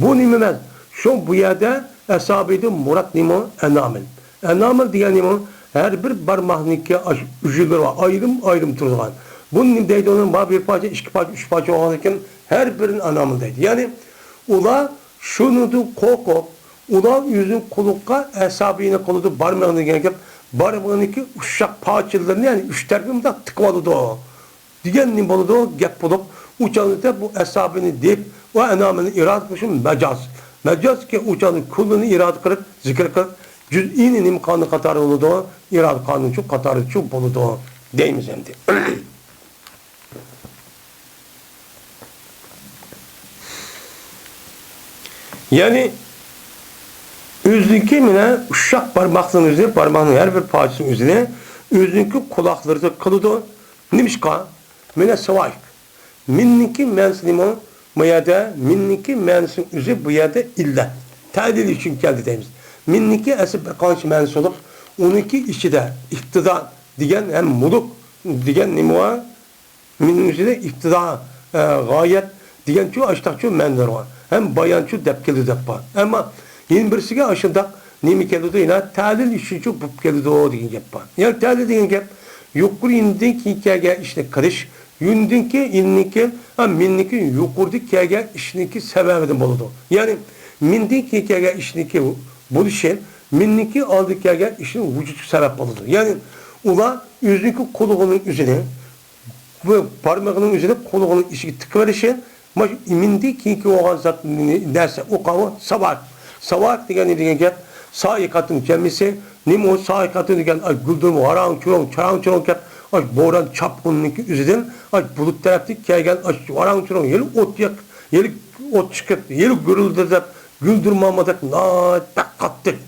بۇ نېمە ئەمەس؟ شۇ بۇ يەردە ئەسابىدىن مۇراد نېمە؟ ئەنامىل. ئەنامىل دېگەن نېمە؟ ھەر بىر بارماقنىڭكى ئاشۇ ئۈجمىلىرى بار، ئايرىم-ئايرىم تۇرىدىغان. بۇنى نېمە دەيدۇ؟ ئۇنى ما بىر پارچە، ئىككى پارچە، ئۈچ پارچە بولغاندىكىن ھەر بىرىنى ئەنامىل دەيدۇ. يەنى ئۇلار شۇنىڭدىن قورقۇپ، ئۇلار ئۆزىنىڭ قۇلىقىغا ئەسابىنى قىلىدۇ، بارمىقىنى دېگەن گەپ، بارمىقىنىڭكى ئۇششاق پارچىلىرىنى، يەنى ئۈچ تەرىپىنى مۇنداق تىقىپ ئالىدۇ دېگەن نېمە بولىدۇ؟ گەپ بولۇپ، ئۇ چاغدا بۇ ئەسابىنى دەپ، ئۇ ئەنامىنى ئىرادە قىلىشى مەجاز. مەجازكى ئۇ چاغدا كۇللىنى ئىرادە قىلىپ، زىكىر قىلىپ، جۈزئىنى نېمە قانۇن قاتارى بولىدۇ؟ ئىرادە قانۇنچۇ قاتارىچۇ بولىدۇ دەيمىز ئەمدى. يەنى ئۆزىنىڭكى مانا ئۇششاق بارماقنىڭ ئۆزى، بارماقنىڭ ھەر بىر پارچىسىنىڭ ئۆزىنى ئۆزىنىڭكى قۇلاقلىرىدا قىلىدۇ. نېمىشقا؟ مىنە ساۋايىق. مىننىڭكى مەنىسى نېمە؟ بۇ يەردە مىننىڭكى مەنىسىنىڭ ئۆزى بۇ يەردە ئىللەت. تەلىل ئۈچۈن كەلدى دەيمىز. مىننىڭكى ئەسلى بىر قانچە مەنىسى بولۇپ، ئۇنىڭكى ئىچىدە ئىپتىدا دېگەن ھەم مۇلۇك دېگەن نېمە بار؟ مىننىڭ ئىچىدە ئىپتىدا، ئە، غايەت دېگەنچۇ، ئاشتاقچۇ مەنىلەر بار. ھەم بايانچۇ دەپ كېلىدۇ دەپ بار. ئەمما يەنە بىرسىگە ئاشۇنداق نېمە كېلىدۇ، يەنە تەلىل ئۈچۈنچۇ بوپ كېلىدۇ دېگەن گەپ بار. يەنى تەلىل دېگەن گەپ يۇقىرى يېنىدىن كېيىن كەلگەن ئىشنى قىلىش، يۈندىكى، يىلنىكى، ھە، مىننىكى يۇقىرىدا كەلگەن ئىشنىكى سەۋەبىدىن بولىدۇ. يەنى مىندىن كېيىن كەلگەن ئىشنىكى بولۇشى، مىننىكى ئالدىدا كەلگەن ئىشنىڭ ۋۇجۇدىغا سەۋەب بولىدۇ. يەنى ئۇلار ئۆزىنىڭكى قۇلىقىنىڭ ئۆزىنى، بۇ بارمىقىنىڭ ئۆزىنى قۇلىقىنىڭ ئىچىگە تىقىۋېلىشى، مانا شۇ مىندىن كېيىنكى بولغان زات نەرسە، ئۇ قاۋۇ ساۋاق. ساۋاق دېگەن نېمە دېگەن گەپ؟ سائىقەتنىڭ جەمئىسى. نېمە ئۇ سائىقەتنىڭ دېگەن؟ ئاي، گۈلدۈرما ۋاراڭ-چۇرۇڭ، چاراڭ-چۇرۇڭ گەپ. ئاي، بوران چاپقۇننىڭكى ئۆزىدىن، ئاي، بۇلۇت تەرەپتىن كەلگەن، ئاي، ۋاراڭ-چۇرۇڭ، ھېلى ئوت يېق-، ھېلى ئوت چىقىپ، ھېلى گۈرۈلدە دەپ، گۈلدۈرمامۇ دەپ، ناھايىتى بەك قاتتىق.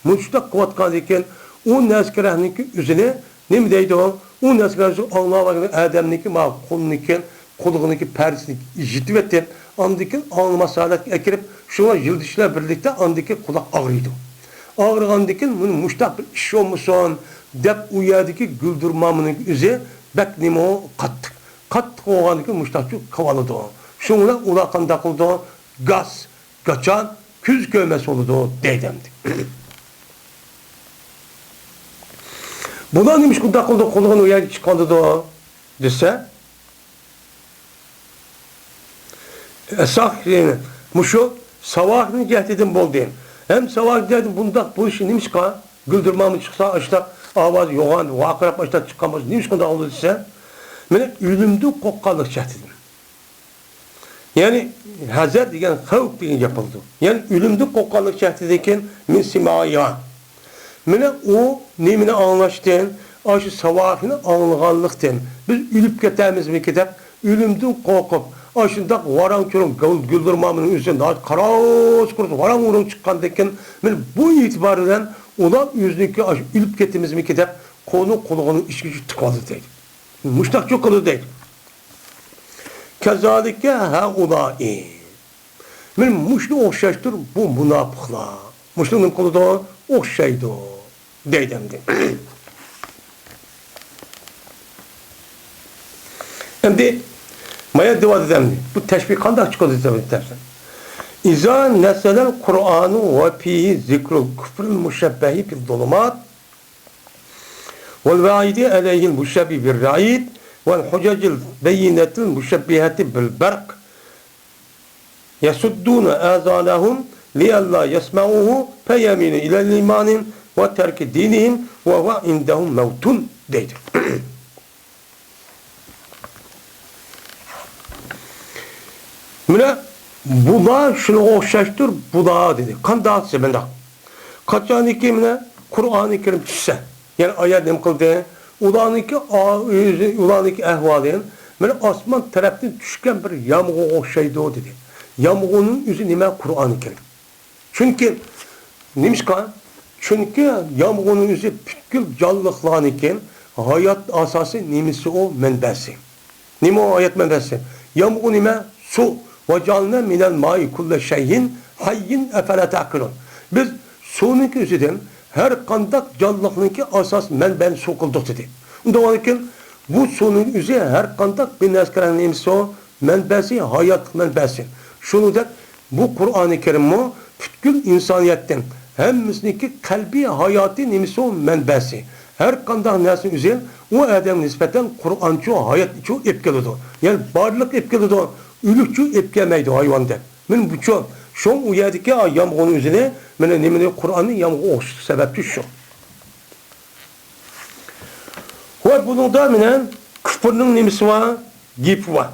مۇشۇنداق قىلىۋاتقاندىكىن، ئۇ نەسكىرەھنىڭكى ئۆزىنى نېمە دەيدۇ؟ ئۇ نەرسىلەر شۇ ئاڭلاۋالغان ئادەمنىڭكى، مانا، قولىنىڭكى، قۇلىقىنىڭكى پەردىسىنى يىتىۋېتىپ، ئاندىن كېيىن ئاڭلىماس ھالەتكە ئەكىرىپ، شۇڭا يىلتىشلار بىرلىكتە ئاندىن كېيىن قۇلاق ئاغرىيدۇ. ئاغرىغاندىن كېيىن مۇنى مۇشتاق بىر ئىش بولمىسۇن دەپ، ئۇ يەردىكى گۈلدۈرمامىنىڭ ئۆزى بەك نېمە، قاتتىق. قاتتىق بولغاندىن كېيىن مۇشتاقچۇ قىلىۋالىدۇ. شۇنىڭ بىلەن ئۇلار قانداق قىلىدۇ؟ گاس، گاچان، كۆز كۆرمەس بولىدۇ دەيدۇ ئەمدى. بۇلار نېمىشقا ئۇنداق قىلدى، قۇلىقىنى ئۇ يەرگە چىققاندىدۇ دېسە، ئەساھ، مۇشۇ ساۋاھنىڭ جەھىتىدىن بولدى. ھەم ساۋاھ جەھىتىدىن بۇنداق بولۇشى نېمىشقا؟ گۈلدۈرمامۇ چىقسا، ئاشۇنداق ئاۋازى يوغان، ۋارقىراپ ئاشۇنداق چىققان بولسا، نېمىشقا ئۇنداق بولدى دېسە، مانا ئۆلۈمدىن قورققانلىق جەھىتىدىن. يەنى ھەزەر دېگەن خەۋپ دېگەن گەپ بولىدۇ. يەنى ئۆلۈمدىن قورققانلىق جەھىتىدىكىن مىن سىمائىھا. مانا ئۇ نېمىنى ئاڭلاشتىن، ئاشۇ ساۋاھىنى ئاڭلىغانلىقتىن، بىز ئۆلۈپ كېتەرمىزمىكى دەپ ئۆلۈمدىن قورقۇپ، ئاشۇنداق ۋاراڭ-چۇرۇڭ گۈل-، گۈلدۈرمامىنىڭ ئۆزى ناھايىتى قاراۋۇس-قۇرۇس ۋاراڭ-ۋۇرۇڭ چىققاندىكىن، مانا بۇ ئېتىبار بىلەن ئۇلار ئۆزىنىڭكى ئاشۇ ئۆلۈپ كېتىمىزمىكى دەپ قولىنى قۇلىقىنىڭ ئىچىگە تىقىۋالدى دەيدۇ. مۇشتاقچۇ قىلدى دەيدۇ. كەزالىكە ھەئۇلائى. مانا مۇشۇنى ئوخشاشتۇر بۇ مۇناپىقلار. مۇشۇنى نېمە قىلىدۇ؟ ئوخشايدۇ دەيدۇ ئەمدى. ئەمدى مايا دېۋادىدە ئەمدى بۇ تەشبىھ قانداق چىقىدۇ دەپ دەرسەن. إذا نزل القرآن وفيه ذكر الكفر المشبه بالظلمات والوعيد عليه المشبه بالرعيد والحجج البينة المشبهة بالبرق يصدون آذانهم لئلا يسمعوه فيميلون إلى الإيمان وترك دينهم وهو عندهم موت دەيدۇ. مانا بۇلار شۇنىڭغا ئوخشاشتۇر، بۇلار دېدى. قانداق دېسە مۇنداق. قاچانكى مانا قۇرئانى كەرىم چۈشسە، يەنى ئايەت نېمە قىلدى؟ ئۇلارنىڭكى ئا-، ئۆزى، ئۇلارنىڭكى ئەھۋالى مانا ئاسمان تەرەپتىن چۈشكەن بىر يامغۇرغا ئوخشايدۇ دېدى. يامغۇرنىڭ ئۆزى نېمە؟ قۇرئانى كەرىم. چۈنكى، نېمىشقا؟ چۈنكى يامغۇرنىڭ ئۆزى پۈتكۈل جانلىقلارنىڭكى ھايات ئاساسى نېمىسى ئۇ؟ مەنبەسى. نېمە ئۇ ھايات مەنبەسى؟ يامغۇر نېمە؟ سۇ. وجعلنا من الماء كل شيء حي أفلا تعقلون. بىز سۇنىڭكى ئۆزىدىن ھەر قانداق جانلىقنىڭكى ئاساس مەنبەنى سۇ قىلدۇق دېدى. ئۇنداق بولغاندىكىن بۇ سۇنىڭ ئۆزى ھەر قانداق بىر نەرسىگە نېمىسى ئۇ؟ مەنبەسى، ھاياتلىق مەنبەسى. شۇنىڭدەك بۇ قۇرئانى كەرىممۇ پۈتكۈل ئىنسانىيەتتىن ھەممىسىنىڭكى قەلبىي ھاياتى نېمىسى ئۇ؟ مەنبەسى. ھەر قانداق نەرسىنىڭ ئۆزى ئۇ ئادەمگە نىسبەتەن قۇرئانچۇ ھاياتچۇ ئېلىپ كېلىدۇ. يەنى بارلىق ئېلىپ كېلىدۇ. ئۆلۈكچۇ ئېلىپ كەلمەيدۇ ھايۋان دەپ. مانا بۇچۇ. شۇڭ ئۇ يەردىكى يامغۇرنىڭ ئۆزىنى، مانا نېمىنى، قۇرئاننى يامغۇرغا ئوخشىتىش سەۋەبچى شۇ. ۋە بۇنىڭدا مانا كۇفرنىڭ نېمىسى بار؟ گېپى بار.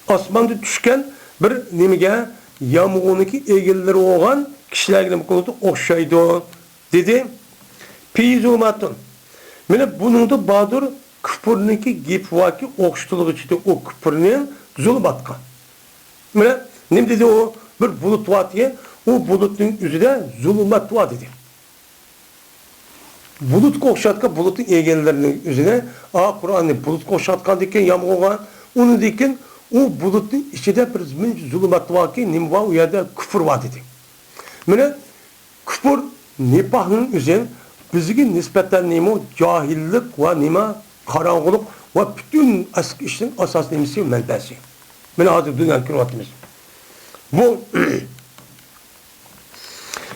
ئاسماندا چۈشكەن بىر نېمىگە، يامغۇرنىڭكى ئېگىللىرى بولغان كىشىلەرگە نېمە قىلىدۇ؟ ئوخشايدۇ، دېدى. فيه ظلمات. مانا بۇنىڭدا باردۇر، كۇفرنىڭكى گېپى باركى، ئوخشىتىلغۇچىدۇر ئۇ كۇفرنى زۇلۇماتقا. مانا نېمە دېدى ئۇ؟ بىر بۇلۇت بار دېگەن، ئۇ بۇلۇتنىڭ ئۆزىدە زۇلۇمات بار دېدى. بۇلۇتقا ئوخشاتقان، بۇلۇتنىڭ ئېگىللىرىنىڭ ئۆزىنى، ئا، قۇرئاننى بۇلۇتقا ئوخشاتقاندىكىن يامغۇرغا، ئۇنىڭدىن كېيىن ئۇ بۇلۇتنىڭ ئىچىدە بىر مۇنچە زۇلۇمات باركى، نېمە بار؟ ئۇ يەردە كۇفر بار دېدى. مانا كۇفر، نىپاقنىڭ ئۆزى بىزگە نىسبەتەن نېمە؟ جاھىللىق ۋە نېمە؟ قاراڭغۇلۇق ۋە پۈتۈن ئەسكى ئىشنىڭ ئاساسىي نېمىسى؟ مەنبەسى. مانا ھازىر دۇنيانى كۆرۈۋاتىمىز. بۇ،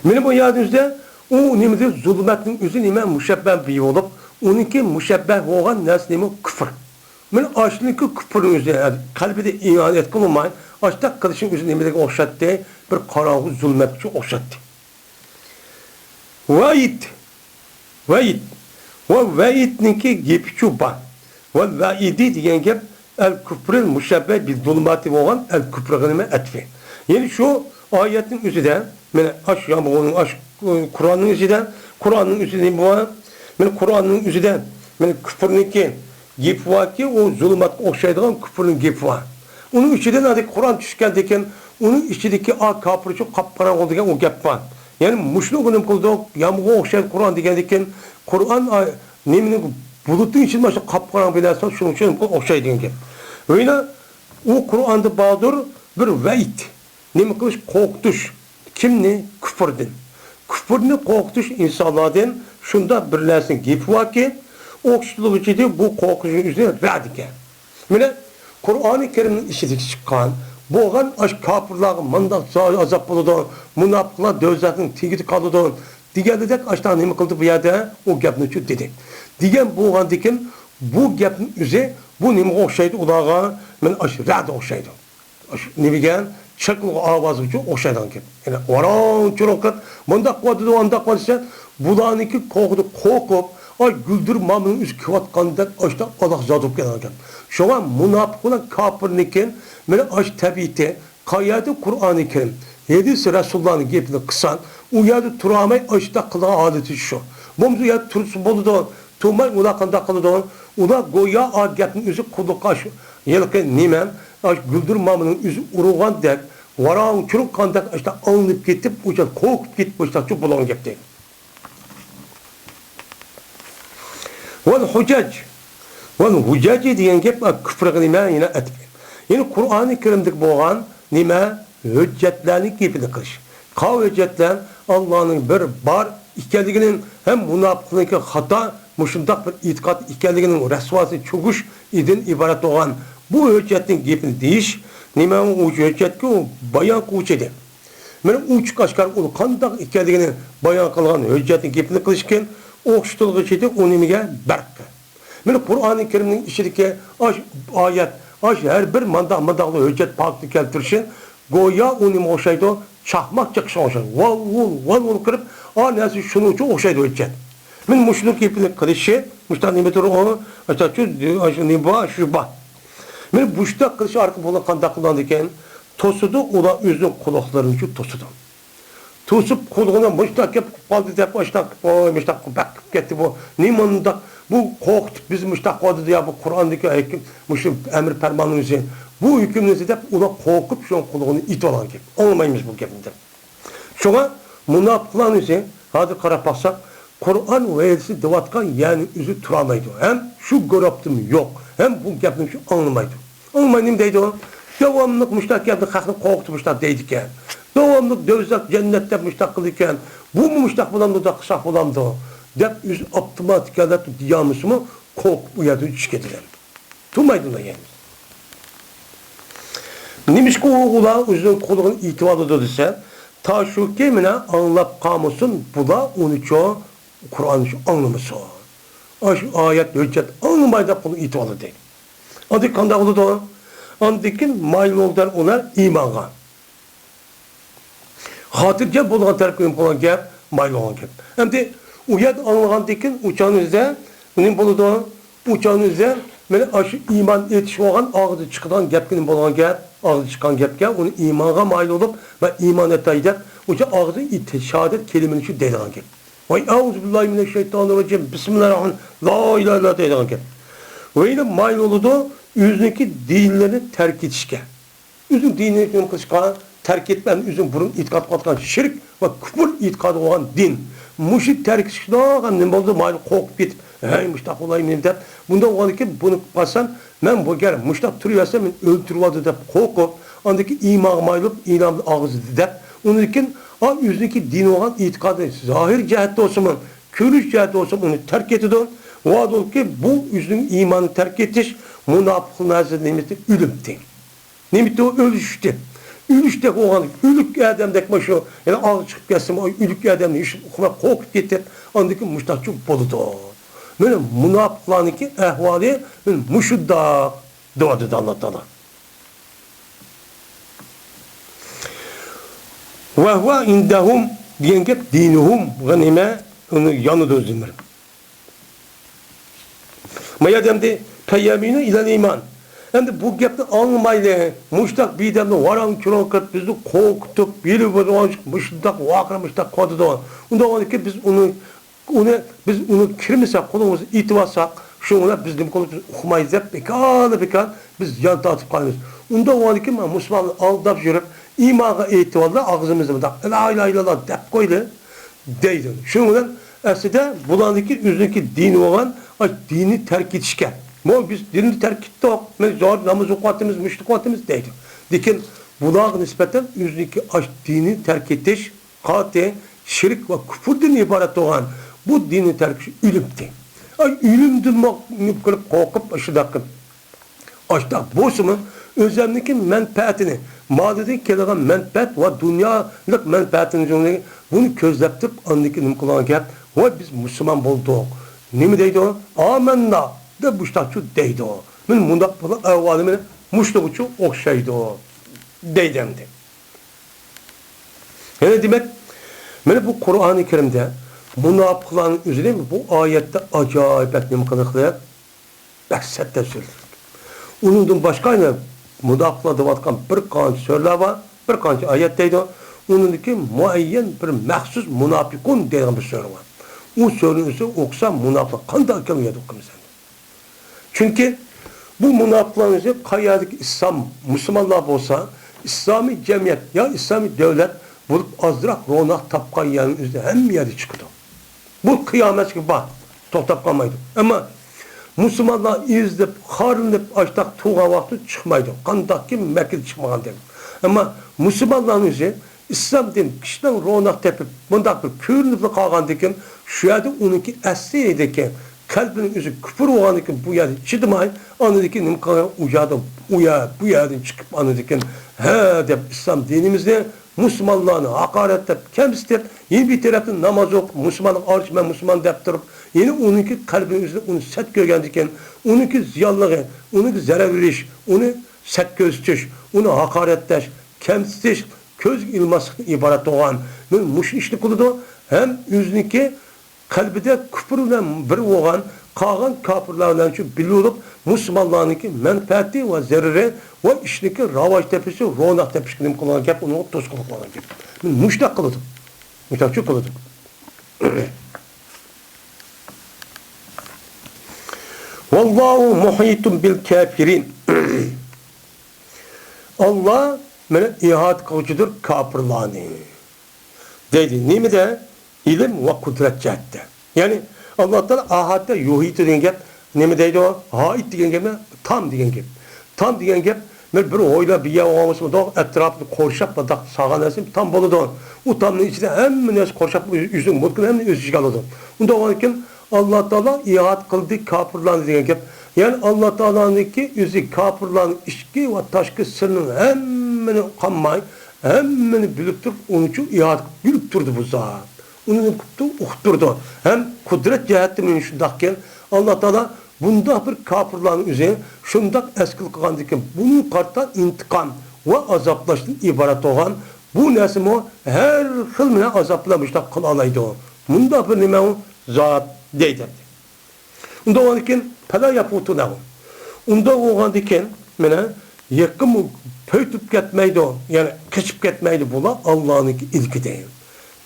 مانا بۇ يەردە ئۆزىدە ئۇ نېمىدۇر، زۇلمەتنىڭ ئۆزى نېمە؟ مۇشەببەھ بولۇپ، ئۇنىڭكى مۇشەببەھ بولغان نەرسە نېمە؟ كۇفر. مانا ئاشۇنىڭكى كۇفرنىڭ ئۆزى، قەلبىدە ئىمان ئېتىقى بولماي، ئاشۇنداق قىلىشنىڭ ئۆزى نېمىگە ئوخشاتتى؟ بىر قاراڭغۇ زۇلمەتكە ئوخشاتتى. ۋەئىد. ۋەئىد. ۋە ۋەئىدنىڭكى گېپىچۇ بار. ۋە ۋەئىدى دېگەن گەپ ئەل كۇفرىل مۇشەببە بىل زۇلماتى بولغان ئەل كۇفرىغا نېمە؟ ئەتفى. يەنى شۇ ئايەتنىڭ ئۆزىدە، مانا ئاش يامغۇرنىڭ، ئاش قۇرئاننىڭ ئۆزىدە، قۇرئاننىڭ ئۆزىدە نېمە بار؟ مانا قۇرئاننىڭ ئۆزىدە، مانا كۇفرنىڭكى گېپى باركى، ئۇ زۇلماتقا ئوخشايدىغان كۇفرنىڭ گېپى بار. ئۇنىڭ ئىچىدىن ھازىر قۇرئان چۈشكەندىكىن، ئۇنىڭ ئىچىدىكى ئا كاپىرچۇ قاپقاراڭغۇ دېگەن ئۇ گەپ بار. يەنى مۇشۇنىڭغا نېمە قىلىدۇ؟ يامغۇرغا ئوخشايدۇ قۇرئان دېگەندىكىن، قۇرئان ئا-، نېمىنىڭ بۇلۇتنىڭ ئىچىدە مانا شۇ قاپقاراڭغۇ بىر نەرسە، شۇنىڭ ئۈچۈن ئوخشايدۇ دېگەن گەپ. ۋە يەنە ئۇ قۇرئاندا باردۇر بىر ۋەئىد. نېمە قىلىش؟ قورقۇتۇش. كىمنى؟ كۇفۇردىن. كۇفۇرنى قورقۇتۇش ئىنسانلاردىن شۇنداق بىر نەرسىنىڭ گېپى باركى، ئوخشىتىلغۇچىدى بۇ قورقۇشنىڭ ئۆزى رەئد ئىكەن. مانا قۇرئانى كەرىمنىڭ ئىچىدىكى چىققان، بولغان ئاشۇ كاپىرلارغا مۇنداق ئازاب بولىدۇ، مۇناپىقلار دوزاخنىڭ تېگىدە قالىدۇ دېگەندەك ئاشۇنداق نېمە قىلدى بۇ يەردە؟ ئۇ گەپنىچۇ دېدى. دېگەن بولغاندىكىن بۇ گەپنىڭ ئۆزى بۇ نېمىگە ئوخشايدۇ ئۇلارغا؟ مانا ئاشۇ رەئدە ئوخشايدۇ. ئاشۇ نېمىگە؟ چېقىلغان ئاۋازغىچۇ ئوخشايدىغان گەپ. يەنى ۋاراڭ-چۇرۇڭ قىلىپ، مۇنداق قىلىۋاتىدۇ، ئانداق قىلىۋاتىدۇ دېسە، بۇلارنىڭكى قورقۇدى قورقۇپ، ئاي، گۈلدۈر مامىنىڭ ئۆزى كېلىۋاتقاندەك ئاشۇنداق ئالاھزا بولۇپ كېتىدىغان گەپ. شۇڭا مۇناپىق بىلەن كاپىرنىڭكى مانا ئاشۇ تەبىئىتى، قايەردە قۇرئانى كەرىم، ھەدىس رەسۇلۇللانىڭ گېپىنى قىلسا، ئۇ يەردە تۇرالماي ئاشۇنداق قىلىدىغان ھالىتى شۇ. بولمىسا ئۇ يەردە تۇرسا بولىدۇ، تۇرماي ئۇلار قانداق قىلىدۇ؟ ئۇلار گويا ئا گەپنى ئۆزى قۇلىقى ئاشۇ ھېلىقى نېمە، ئاشۇ گۈلدۈر مامىنىڭ ئۆزى ئۇرغاندەك، ۋاراڭ-چۇرۇڭ قىلغاندەك ئاشۇنداق ئاڭلىنىپ كېتىپ، ئۇ يەردە قورقۇپ كېتىپ، ئاشۇنداقچۇ بولغان گەپتى. ۋەل ھۇجەج. ۋەل ھۇجەجى دېگەن گەپ، ئا، كۇفرغا نېمە؟ يەنە ئەتىپ. يەنى قۇرئانى كەرىمدىكى بولغان نېمە؟ ھۆججەتلەرنىڭ گېپىنى قىلىش. قاۋ ھۆججەتلەر ئاللانىڭ بىر بار ئىكەنلىكىنىڭ ھەم مۇناپىقنىڭكى خاتا مۇشۇنداق بىر ئېتىقاد ئىكەنلىكىنىڭ رەسۋاسى چۆكۈشىدىن ئىبارەت بولغان بۇ ھۆججەتنىڭ گېپىنى دېيىش، نېمە ئۇ ھۆججەتكە ئۇ بايان قىلغۇچى ئىدى. مانا ئوچۇق ئاشكارا ئۇنىڭ قانداق ئىكەنلىكىنى بايان قىلغان ھۆججەتنىڭ گېپىنى قىلىشكىن ئوخشىتىلغۇچى ئىدى، ئۇ نېمىگە؟ بەرققە. مانا قۇرئانى كەرىمنىڭ ئىچىدىكى ئاش ئايەت، ئاش ھەر بىر مانداق، مانداقلا ھۆججەت پاكىتنى كەلتۈرۈشى گويا ئۇ نېمىگە ئوخشايدۇ؟ چاقماق چېقىشقا ئوخشايدۇ. ۋال-ۋۇل، ۋال-ۋۇل قىلىپ، ئا نەرسە شۇنىڭ ئۈچۈن ئوخشايدۇ ھۆججەت. مانا مۇشۇنىڭ گېپىنى قىلىشى، مۇشۇنداق نېمە تۇرۇ ئۇ، ئاشۇ نېمە بار، شۇ بار. مانا مۇشۇنداق قىلىش ئارقىلىق بولغان قانداق قىلغاندىكىن، توسىدۇ، ئۇلار ئۆزىنىڭ قۇلىقلىرىنى شۇ توسىدۇ. توسۇپ قۇلىقىنى مۇشۇنداق گەپ قىلىپ قالدى دەپ، ئاشۇنداق، ۋاي، مۇشۇنداق بەك قىلىپ كەتتى بۇ. نېمانداق بۇ قورقۇتۇپ بىز مۇشۇنداق قىلىۋاتىدۇ يا، بۇ قۇرئاندىكى ھۆكۈم، مۇشۇ ئەمر پەرماننىڭ ئۆزى، بۇ ھۆكۈمنىڭ ئۆزى دەپ ئۇلار قورقۇپ شۇنىڭ قۇلىقىنى ئېتىۋالغان گەپ. ئاڭلىمايمىز بۇ گەپنى دەپ. شۇڭا مۇناپىقلارنىڭ ئۆزى، ھازىر قاراپ باقساق، قۇرئان ۋەھىيسى دەۋاتقان يەرنىڭ ئۆزى تۇرالمايدۇ. ھەم شۇ گۇرۇپتىمۇ يوق. ھەم بۇ گەپنى شۇ ئاڭلىمايدۇ. ئاڭلىماي نېمە دەيدۇ؟ داۋاملىق مۇشۇنداق گەپنى خەقنى قورقۇتۇپ مۇشۇنداق دەيدىكەن. داۋاملىق دوزاخ، جەننەت دەپ مۇشۇنداق قىلىدىكەن. بۇمۇ مۇشۇنداق بولامدۇ، مۇنداق قىلساق بولامدۇ؟ دەپ ئۆزى ئاپتوماتىك ھالەتتە دېيالمىسىمۇ، قورقۇپ ئۇ يەردىن چۈشۈپ كېتىدۇ. تۇرمايدۇ ئۇنداق يەردە. نېمىشقا ئۇ، ئۇلار ئۆزىنىڭ قۇلىقىنى ئېتىۋالىدۇ دېسە، تا شۇكى، مانا، ئاڭلاپ قالمىسۇن، بۇلار ئۇنىچۇ قۇرئان شۇ ئاڭلىمىسۇن. ئاشۇ ئايەت، ھۆججەت ئاڭلىمايدۇ دەپ قۇلىقىنى ئېتىۋالىدۇ دەيدۇ. ئاندىن قانداق بولىدۇ؟ ئاندىن كېيىن مايىل بولىدۇ ئۇلار ئىمانغا. خاتىرجەم بولىدىغان تەرەپكە نېمە قىلغان گەپ؟ مايىل بولغان گەپ. ئەمدى ئۇ يەردە ئاڭلىغاندىن كېيىن ئۇ چاغنىڭ ئۆزىدە نېمە بولىدۇ؟ ئۇ چاغنىڭ ئۆزىدە مانا ئاشۇ ئىمان ئېيتىش بولغان ئاغزىدىن چىقىدىغان گەپكە نېمە بولغان گەپ؟ ئاغزىدىن چىققان گەپكە ئۇنى ئىمانغا مايىل بولۇپ، مەن ئىمان ئېيتاي دەپ، ئۇ چاغ ئاغزىدىن شاھادەت كەلىمىنى شۇ دەيدىغان گەپ. ۋاي، ئەئۇزۇ بىللاھى مىنەششەيتانىر راجىم، بىسمىللاھىر راھمانىر راھىم، لا ئىلاھە ئىللاللا دەيدىغان گەپ. ۋە يەنە مايىل بولىدۇ ئۆزىنىڭكى دىنلىرىنى تەرك ئېتىشكە. ئۆزىنىڭ دىنىنى نېمە قىلىشقا، تەرك ئېتىپ، ئەمدى ئۆزىنىڭ بۇرۇن ئېتىقاد قىلىۋاتقان شىرك ۋە كۇفر ئېتىقادى بولغان دىن. مۇشۇ تەرك ئېتىشكە نېمە بولدى؟ مايىل قورقۇپ كېتىپ، ھەي، مۇشۇنداق بولايمۇ دەپ، بۇنداق بولغاندىكىن بۇنى قىلىپ قالسام، مەن بۇ گەر مۇشۇنداق تۇرۇۋەرسەم، مېنى ئۆلتۈرۈۋالىدۇ دەپ قورقۇپ، ئاندىن كېيىن ئىمانغا مايىل بولۇپ، ئىماننى ئاغزىدا دەپ، ئۇنىڭدىن كېيىن، ئا، ئۆزىنىڭكى دىنى بولغان ئېتىقادى زاھىر جەھەتتە بولسىمۇ، كۆرۈش جەھەتتە بولسىمۇ ئۇنى تەرك ئېتىدۇ. ۋادۇلكى بۇ ئۆزىنىڭ ئىمانىنى تەرك ئېتىش مۇناپىقلىق نەزىرىدە نېمىتى؟ ئۆلۈمتى. نېمىتى ئۇ؟ ئۆلۈشتى. ئۆلۈشتەك بولغان، ئۆلۈك ئادەمدەك مانا شۇ، يەنە ئاغزى چىقىپ كەتسىمۇ، ئۆلۈك ئادەمنى يېشىپ ئۇخلاپ قورقۇپ كېتىپ، ئاندىن كېيىن مۇشۇنداقچۇ بولىدۇ. مانا مۇناپىقلارنىڭكى ئەھۋالى مانا مۇشۇنداق دەۋاتىدۇ ئاللا تائالا. «ۋەھۇۋە ئىندەھۇم» دېگەن گەپ دىنۇھۇمغا نېمە؟ ئۇنى يانىدۇ زىمىر. ما يەردە ئەمدى «پەيەمىنۇ ئىلەل ئىمان». ئەمدى بۇ گەپنى ئاڭلىمايلى. مۇشتاق بىدەمنى ۋاراڭ-چۇرۇڭ قىلىپ، بىزنى قورقۇتۇپ، بىلىپ بولغان مۇشۇنداق ۋاقىئە مۇشتاق قىلىۋاتىدۇ. ئۇنداق بولغاندىكىن بىز ئۇنى، ئۇنى، بىز ئۇنى كىرمىسەك، قولىمىزنى ئېتىۋالساق، شۇنىڭ بىلەن بىز نېمە قىلىمىز؟ بىز ئۇقمايمىز دەپ، بىكارلا بىكار بىز زىيان تارتىپ قالىمىز. ئۇنداق بولغاندىكىن مانا مۇسۇلمانلارنى ئالداپ يۈرۈپ، ئىمانغا ئېيتىۋاللا، ئاغزىمىزدا مۇنداق «لا ئىلاھە ئىللاللا» دەپ قويدى. دەيدۇ. شۇنىڭ بىلەن ئەسلىدە بۇلارنىڭكى ئۆزىنىڭكى دىنى بولغان، ئاي، دىننى تەرك ئېتىشكەن. مو، بىز دىننى تەرك ئېتتۇق، مەن زور ناماز ئوقۇۋاتىمىز، مۇشۇ قىلىۋاتىمىز دەيدۇ. لېكىن بۇلارغا نىسبەتەن ئۆزىنىڭكى ئاش دىننى تەرك ئېتىش قاتى شىرك ۋە كۇفۇردىن ئىبارەت بولغان بۇ دىننى تەرك ئېتىش ئۆلۈمدى. ئاي، ئۆلۈمدىنمۇ قىلىپ قورقۇپ، شۇنداق قىلىپ ئاشتاق بولسىمۇ، ئۆزەمنىڭكى مەنپەئەتىنى، مالىدىن كېلىدىغان مەنپەئەت ۋە دۇنيالىق مەنپەئەتىنى، بۇنى كۆزلەپ تۇرۇپ، ئاندىن كېيىن نېمە قىلغان گەپ؟ ۋاي، بىز مۇسۇلمان بولدۇق. نېمە دەيدۇ؟ «ئامەننا» دەپ مۇشتاقچۇ دەيدۇ. مانا مۇنداق بولۇپ، ئەھۋالى مانا مۇشتىغىچۇ ئوخشايدۇ دەيدۇ ئەمدى. يەنى دېمەك، مانا بۇ قۇرئانى كەرىمدە مۇناپىقلارنىڭ ئۆزىنى بۇ ئايەتتە ئاجايىپ نېمە قىلىقلىق مەقسەت تەپسىرلىك. ئۇنىڭدىن باشقا يەنە مۇناپىقلار دەۋاتقان بىر قانچە سۈرىلەر بار، بىر قانچە ئايەت دەيدۇ. ئۇنىڭدىكى مۇئەييەن بىر مەخسۇس مۇناپىقۇن دەيدىغان بىر سۈرە بار. ئۇ سۈرىنى ئۆزى ئوقۇسا، مۇناپىق قانداق ئىكەنلىكىنى ئۇقىمىز ئەمدى. چۈنكى بۇ مۇناپىقلارنىڭ ئۆزى قەيەردىكى ئىسلام، مۇسۇلمانلار بولسا، ئىسلامىي جەمئىيەت يا ئىسلامىي دۆلەت بولۇپ ئازراق روناق تاپقان يەرنىڭ ئۆزىدە ھەممە يەردە چىقىدۇ. بۇ قىيامەتكىچە بار، توختاپ قالمايدۇ. ئەمما مۇسۇلمانلار ئېزىلىپ، خارلىنىپ، ئاشتاق تۇرغان ۋاقتىدا چىقمايدۇ. قانداقكى مەككىدە چىقمىغاندەك. ئەمما مۇسۇلمانلارنىڭ ئۆزى ئىسلام دىنى كىشىنىڭ روناق تېپىپ، مۇنداق بىر كۆرۈنۈپلا قالغاندىكىن، شۇ يەردە ئۇنىڭكى ئەسلىدىكى قەلبىنىڭ ئۆزى كۇپۇر بولغاندىكىن، بۇ يەردە چىدىماي، ئاندىن كېيىن نېمە قىلغان؟ ئۇ يەردە، ئۇ يەر، بۇ يەردىن چىقىپ، ئاندىن كېيىن، ھە دەپ، ئىسلام دىنىمىزنى مۇسۇلمانلارنى ھاقارەتلەپ، كەمسىتىپ، يەنە بىر تەرەپتىن ناماز ئوقۇپ، مۇسۇلمانلارغا قارشى مەن مۇسۇلمان دەپ تۇرۇپ، يەنە ئۇنىڭكى قەلبىنىڭ ئۆزىدە ئۇنى سەت كۆرگەندىكىن، ئۇنىڭكى زىيانلىقى، ئۇنىڭكى زەرەر بېرىش، ئۇنى سەت كۆرسىتىش، ئۇنى ھاقارەتلەش، كەمسىتىش، كۆزگە ئىلماسلىقتىن ئىبارەت بولغان. مانا مۇشۇ ئىشنى قىلىدۇ. ھەم ئۆزىنىڭكى قەلبىدە كۇپۇر بىلەن بىر بولغان قالغان كاپىرلار بىلەن شۇ بىللە بولۇپ، مۇسۇلمانلارنىڭكى مەنپەئەتى ۋە زەرىرى ۋە ئىشنىڭكى راۋاج تېپىشى، روناق تېپىشىغا نېمە قىلغان گەپ، ئۇنىڭغا توسقۇنلۇق قىلغان گەپ. مانا مۇشۇنداق قىلىدۇ. مۇشۇنداقچۇ قىلىدۇ. ۋاللاھۇ مۇھىتۇن بىل كاپىرىن. ئاللا مانا ئىھاتە قىلغۇچىدۇر كاپىرلارنى. دەيدۇ. نېمىدە؟ ئىلىم ۋە قۇدرەت جەھەتتە. يەنى، ئاللا تائالا ئاھاتە يۇھىتۇ دېگەن گەپ نېمە دەيدۇ؟ ھائىت دېگەن گەپنى تام دېگەن گەپ. تام دېگەن گەپ، بىر، بىر ھويلا، بىر يەر بولغان بولسا، مۇنداق ئەتراپىنى قورشاپ، مۇنداق سالغان نەرسە تام بولىدۇ. ئۇ تامنىڭ ئىچىدە ھەممە نەرسە قورشاپ، ئۆزىنىڭ مۇلكىنى ھەممىنى ئۆز ئىچىگە ئالىدۇ. ئۇنداق بولغاندىكىن، ئاللا تائالا ئىھاتە قىلدى كاپىرلارنى دېگەن گەپ. يەنى ئاللا تائالانىڭكى ئۆزى كاپىرلارنىڭ ئىچكى ۋە تاشقى سىرىنىڭ ھەممىنى قانماي، ھەممىنى بىلىپ تۇرۇپ، ئۇنىڭچۇ ئىھاتە بىلىپ تۇردى بۇ زات. ئۇنى نېمە قىپتۇ؟ ئۇقۇپ تۇرىدۇ. ھەم قۇدرەت جەھەتتىمۇ شۇنداقكەن، ئاللا تائالا بۇنداق بىر كاپىرلارنىڭ ئۆزى شۇنداق ئەسكىل قىلغاندىكىن، بۇنىڭغا قارىتا ئىنتىقام ۋە ئازابلاشتىن ئىبارەت بولغان بۇ نەرسىمۇ ھەر خىل مەنە ئازاب بىلەن مۇشۇنداق قىلالايدۇ. مۇنداق بىر نېمە ئۇ زات دەيدۇ. ئۇنداق بولغاندىكىن، پەلا يەفۇتۇنەھۇ. ئۇنداق بولغاندىكىن، مانا، يېقىنمۇ پۆيتۈپ كەتمەيدۇ، يەنى قېچىپ كەتمەيدۇ بۇلار ئاللانىڭكى ئىلكىدىن.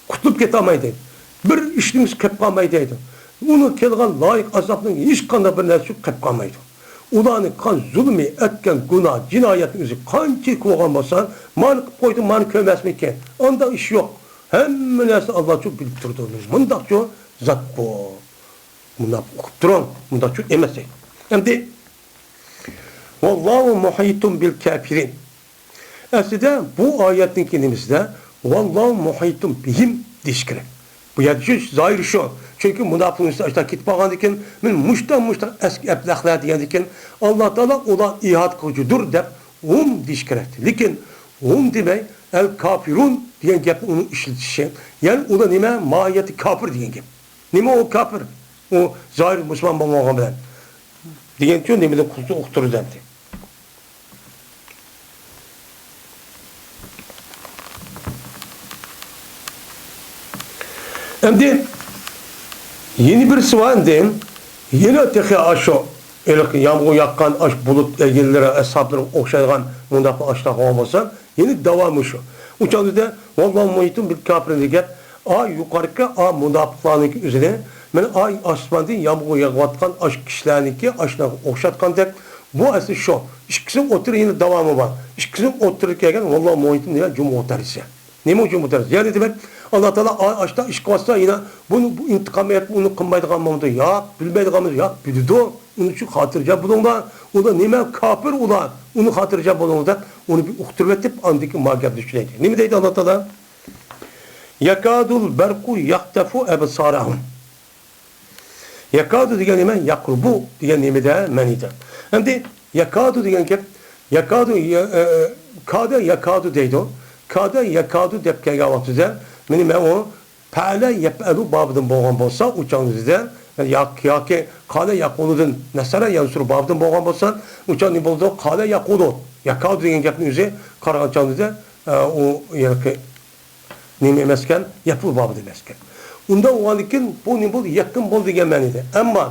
قۇتۇلۇپ كېتەلمەيدۇ. بىر ئىشنىڭ ئىشى قېلىپ قالمايدۇ دەيدۇ. ئۇنىڭ كېلىدىغان لايىق ئازابنىڭ ھېچقانداق بىر نەرسىسى قېلىپ قالمايدۇ. ئۇلارنىڭ قان زۇلمى، ئەتكەن گۇناھ، جىنايەتنىڭ ئۆزى قانچىلىك بولغان بولسا، مانا قىلىپ قويدۇم، مانا كۆرمەسمىكىن؟ ئانداق ئىش يوق. ھەممە نەرسىنى ئاللاچۇ بىلىپ تۇرىدۇ. مۇنداقچۇ زات بۇ. مۇنداق ئوقۇپ تۇرۇڭ، مۇنداقچۇ ئەمەس دەيدۇ. ئەمدى، ۋاللاھۇ مۇھىتۇن بىل كاپىرىن. ئەسلىدە بۇ ئايەتنىڭكى نېمىسىدە، ۋاللاھۇ مۇھىتۇن بىھىم دېيىش كېرەك. بۇ يەردە شۇ زاھىرى شۇ. چۈنكى مۇناپىقنىڭ ئۈستىدە ئاشتا كېتىپ قالغاندىكىن، مەن مۇشتا، مۇشتا ئەسكى ئەبلەخلەر دېگەندىكىن، ئاللا تائالا ئۇلار ئىھاتە قىلغۇچىدۇر دەپ ھۇم دېيىش كېرەكتى. لېكىن ھۇم دېمەي، ئەل كاپىرۇن دېگەن گەپنى ئۇنىڭ ئىشلىتىشى. يەنى ئۇلار نېمە؟ ماھىيەتتە كاپىر دېگەن گەپ. نېمە ئۇ كاپىر؟ ئۇ زاھىر مۇسۇلمان بولمىغان بىلەن دېگەنچۇ نېمىدىن قۇتۇلۇپ ئۇقتۇرىدۇ ئەمدى. ئەمدى يەنە بىرسى بار ئەمدى. يەنە تېخى ئاشۇ ھېلىقى يامغۇر ياغقان، ئاشۇ بۇلۇت ئەگىنلىرى، ئەسھابلىرىغا ئوخشايدىغان مۇنداق ئاشۇنداق بولغان بولسا، يەنە داۋامى شۇ. ئۇ چاغدا ۋاللاھۇ مۇھىتۇن بىل كاپىرىن دېگەن گەپ، ئا يۇقىرىقى، ئا مۇناپىقلارنىڭكى ئۆزىنى، مانا ئا ئاسماندىن يامغۇر يېغىۋاتقان ئاشۇ كىشىلەرنىڭكى ئاشۇنداق ئوخشاتقاندەك، بۇ ئەسلى شۇ. ئىككىسىنىڭ ئوتتۇرا يەنە داۋامى بار. ئىككىسىنىڭ ئوتتۇرىغا كەلگەن ۋاللاھۇ مۇھىتۇن دېگەن جۇمھۇر تەرجىسى. نېمە ئۈچۈن بۇ تەرەپ؟ يەنى دېمەك، ئاللا تائالا ئا-، ئاشتا ئىش قىلىۋاتسا، يەنە بۇنى، بۇ ئىنتىقام ئېلىپ، ئۇنى قىلمايدىغانمىدۇ؟ ياق، بىلمەيدىغانمىز، ياق، بىلىدۇ. ئۇنىڭ ئۈچۈن خاتىرجەم بولۇڭلار. ئۇلار نېمە؟ كاپىر ئۇلار. ئۇنى خاتىرجەم بولۇڭلار دەپ، ئۇنى بىر ئۇقتۇرۇۋېتىپ، ئاندىن كېيىن ما گەپنى چۈشۈنەيلى. نېمە دەيدۇ ئاللا تائالا؟ يەكادۇل بەرقۇ يەختەفۇ ئەبسارەھۇم. يەكادۇ دېگەن نېمە؟ يەقرۇبۇ دېگەن نېمىدە مەنىدە. ئەمدى يەكادۇ دېگەن گەپ، يەكادۇ، يە-، ئە، ئە، كادە يەكادۇ دەيدۇ. كادە يەكادۇ دەپ كەلگەن ۋاقتىدا، مېنى مەن ئۇ پەئەلە يەپئەلۇ بابىدىن بولغان بولسا، ئۇ چاغدا ياكى، ياكى قالە يەقۇلۇدىن نەسەرە يەنسۇرۇ بابىدىن بولغان بولسا، ئۇ چاغدا نېمە بولىدۇ؟ قالە يەقۇلۇ. يەكادۇ دېگەن گەپنىڭ ئۆزى قارىغان چاغدا، ئە، ئۇ يەنى نېمە ئەمەسكەن؟ يەپئۇل بابىدا ئەمەسكەن. ئۇنداق بولغاندىكىن بۇ نېمە بولدى؟ يېقىن بول دېگەن مەنىدە. ئەمما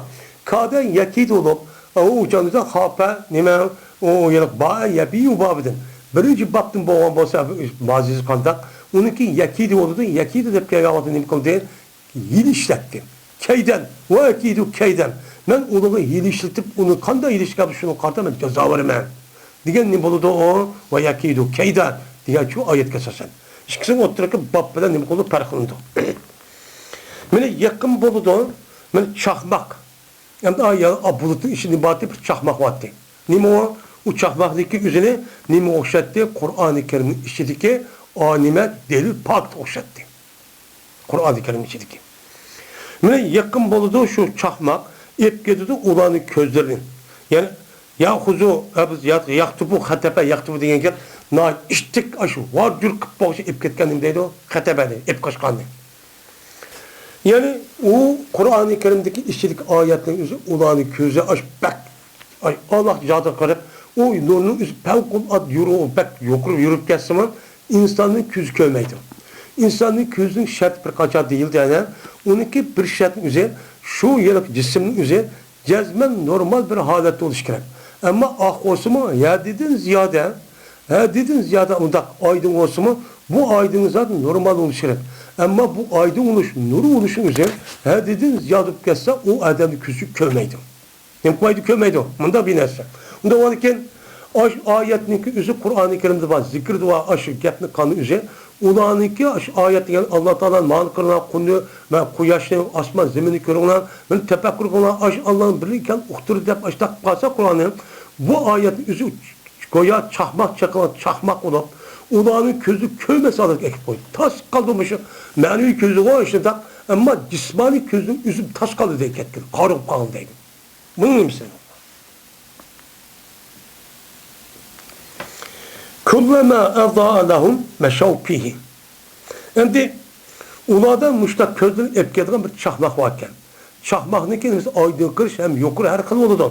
كادە يەكىدۇ بولۇپ، ئۇ ئۇچاندا خاپە نېمە، ئۇ يەنى باە يەبىيۇ بابىدىن. بىرىنچى بابتىن بولغان بولسا، مازىسى قانداق؟ ئۇنىڭكى يەكىدۇ بولىدۇ. يەكىدۇ دەپ كەلگەن ۋاقىتتا نېمە قىلدى؟ ھىيلە ئىشلەتتى. كەيدەن، ۋە يەكىدۇ كەيدەن. مەن ئۇنىڭغا ھىيلە ئىشلىتىپ، ئۇنى قانداق ھىيلە ئىشلەتكەن، شۇنىڭغا قارىتا مەن جازا بېرىمەن. دېگەن نېمە بولىدۇ ئۇ؟ ۋە يەكىدۇ كەيدەن دېگەن شۇ ئايەتكە ئاساسەن. ئىككىسىنىڭ ئوتتۇرىدىكى باب بىلەن نېمە قىلىدۇ؟ پەرقلىنىدۇ. مانا يېقىن بولىدۇ، مانا چاقماق. ئەمدى ئا، يا، ئا، بۇلۇتنىڭ ئىچىدىن بارتى بىر چاقماق بارتى. نېمە ئۇ؟ ئۇ چاقماقنىڭكى ئۆزىنى نېمە ئوخشاتتى؟ قۇرئانى كەرىمنىڭ ئىچىدىكى ئا نېمە؟ دەلىل پاكىتقا ئوخشاتتى. قۇرئانى كەرىم ئىچىدىكى. مانا يېقىن بولىدۇ شۇ چاقماق، ئېلىپ كېتىدۇ ئۇلارنىڭ كۆزلىرىنى. يەنى ياخۇزۇ، ياقتۇبۇ، خەتەبە، ياقتۇبۇ دېگەن گەپ ناھايىتى ئىتتىك، ئاشۇ ۋارجۇر قىلىپ بولغۇچە ئېلىپ كەتكەن نېمە دەيدۇ؟ خەتەبە دەيدۇ، ئېلىپ قاچقاننى. يەنى ئۇ قۇرئانى كەرىمدىكى ئىچىدىكى ئايەتنىڭ ئۆزى ئۇلارنىڭ كۆزى ئاش بەك، ئاي، ئالاھ جادىغا قاراپ، ئۇ نۇرنىڭ ئۆزى پەۋقۇلئاددە يورۇغۇ بەك يۇقىرى يورۇپ كەتسىمۇ، ئىنساننىڭ كۆزى كۆرمەيدۇ. ئىنساننىڭ كۆزىنىڭ شەرتى بىر قاچان دېيىلدى يەنە، ئۇنىڭكى بىر شەرتنىڭ ئۆزى، شۇ يەرلىك جىسىمنىڭ ئۆزى جەزمەن نورمال بىر ھالەتتە بولۇشى كېرەك. ئەمما ئاق بولسىمۇ، ھەددىدىن زىيادە، ھەددىدىن زىيادە ئۇنداق ئايدىڭ بولسىمۇ، بۇ ئايدىڭ زادى نورمال بولۇشى كېرەك. ئەمما بۇ ئايدىڭ بولۇش، نۇر بولۇشنىڭ ئۆزى ھەددىدىن زىيادە بولۇپ كەتسە، ئۇ ئادەمنىڭ كۆزى كۆرمەيدۇ. نېمە قىلمايدۇ؟ كۆرمەيدۇ. مۇنداق بىر نەرسە. ئۇنداق بولغاندىكىن، ئاشۇ ئايەتنىڭكى ئۆزى قۇرئانى كەرىمدە بار، زىكىردە بار، ئاشۇ گەپنى قىلغان ئۆزى، ئۇلارنىڭكى ئاشۇ ئايەت دېگەن ئاللا تائالا ماڭا قىلغان قۇمنى، مەن قۇياشنى، ئاسمان، زېمىننى كۆرۈڭلار، مېنى تەپەككۇر قىلىڭلار، ئاشۇ ئاللانىڭ بىرلىكى ئىكەنلىكىنى ئۇقتۇردى دەپ ئاشۇنداق قىلسا قۇرئاننى، بۇ ئايەتنىڭ ئۆزى گويا چاقماق چېقىلغان چاقماق بولۇپ، ئۇلارنىڭ كۆزى كۆرمەس ھالەتكە ئەكىپ قويدى. تاس قالدى مۇشۇ مەنىۋى كۆزىغۇ شۇنداق، ئەمما جىسمانىي كۆزىنىڭ ئۆزى تاس قالدى دەيدۇ، كەتكىلى، قارىغۇپ قالدى دەيدۇ. بۇنىڭ نېمىسى؟ كلما أضاء لهم مشوا فيه. ئەمدى ئۇلاردا مۇشۇنداق كۆزدىن ئېلىپ كېتىدىغان بىر چاقماق بار ئىكەن. چاقماقنىڭكى نېمىسى ئايدىڭ قىرىش ھەم يۇقىرى ھەر خىل بولىدۇ.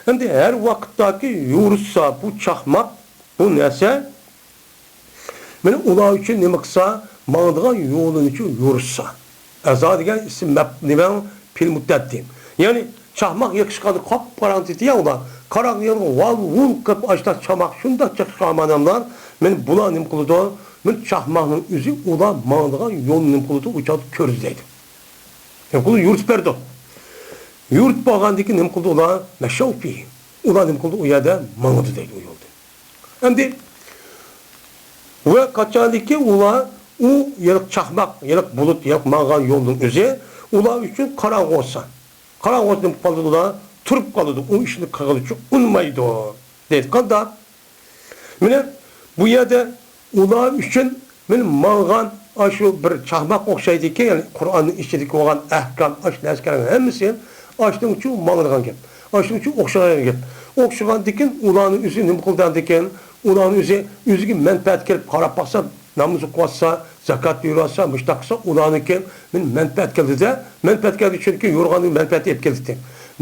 ئەمدى ھەر ۋاقىتتاكى يورۇتسا بۇ چاقماق، بۇ نەرسە مانا ئۇلار ئۈچۈن نېمە قىلسا، ماڭىدىغان يولىنى ئۈچۈن يورۇتسا. ئەزا دېگەن ئىسىم مەپ-، نېمە؟ پېئىل مۇتەئەددى. يەنى چاقماق يېقىشقاندا قاپقاراڭغۇ كېتىدۇ يا ئۇلار. قاراڭغۇ يەرگە ۋال-ۋۇل قىلىپ ئاشۇنداق چاقماق شۇنداق چېقىشقان ئادەملەر، مانا بۇلار نېمە قىلىدۇ؟ مانا چاقماقنىڭ ئۆزى ئۇلار ماڭىدىغان يولنى نېمە قىلىدۇ؟ ئۇ چاغدا كۆرسىتەيدۇ. نېمە قىلىدۇ؟ يورۇتۇپ بەردى. يورۇتۇپ بولغاندىن كېيىن نېمە قىلدى ئۇلار؟ مەشەۋ فىھى. ئۇلار نېمە قىلدى؟ ئۇ يەردە ماڭىدۇ دەيدۇ ئۇ يولدا. ئەمدى ۋە قاچانكى ئۇلار ئۇ يېرىق چاقماق، يېرىق بۇلۇت، يېرىق ماڭغان يولنىڭ ئۆزى ئۇلار ئۈچۈن قاراڭغۇ بولسا، قاراڭغۇ بولسا نېمە قىلىدۇ ئۇلار؟ تۇرۇپ قالىدۇ، ئۇ ئىشنى قىلغىلى ئۇنىمايدۇ دەيدۇ. قانداق؟ مانا بۇ يەردە ئۇلار ئۈچۈن مانا ماڭغان ئاشۇ بىر چاقماق ئوخشايدىكەن، يەنى قۇرئاننىڭ ئىچىدىكى بولغان ئەھكام، ئاشۇ نەرسىلەرنىڭ ھەممىسى ئاشۇنىڭ ئۈچۈن ماڭىدىغان گەپ. ئاشۇنىڭ ئۈچۈن ئوخشىغان گەپ. ئوخشىغاندىكىن ئۇلارنىڭ ئۆزى نېمە قىلىدىكەن؟ ئۇلارنىڭ ئۆزى، ئۆزىگە مەنپەئەت كېلىپ قاراپ باقسا، ناماز ئوقۇۋاتسا، زاكات بېرىۋاتسا، مۇشۇنداق قىلسا، ئۇلارنىڭكى مەن-، مەنپەئەت كەلدى-دە، مەنپەئەت كەلدى، چۈنكى يورغاننىڭ مەنپەئەتى ئېلىپ كەلدى.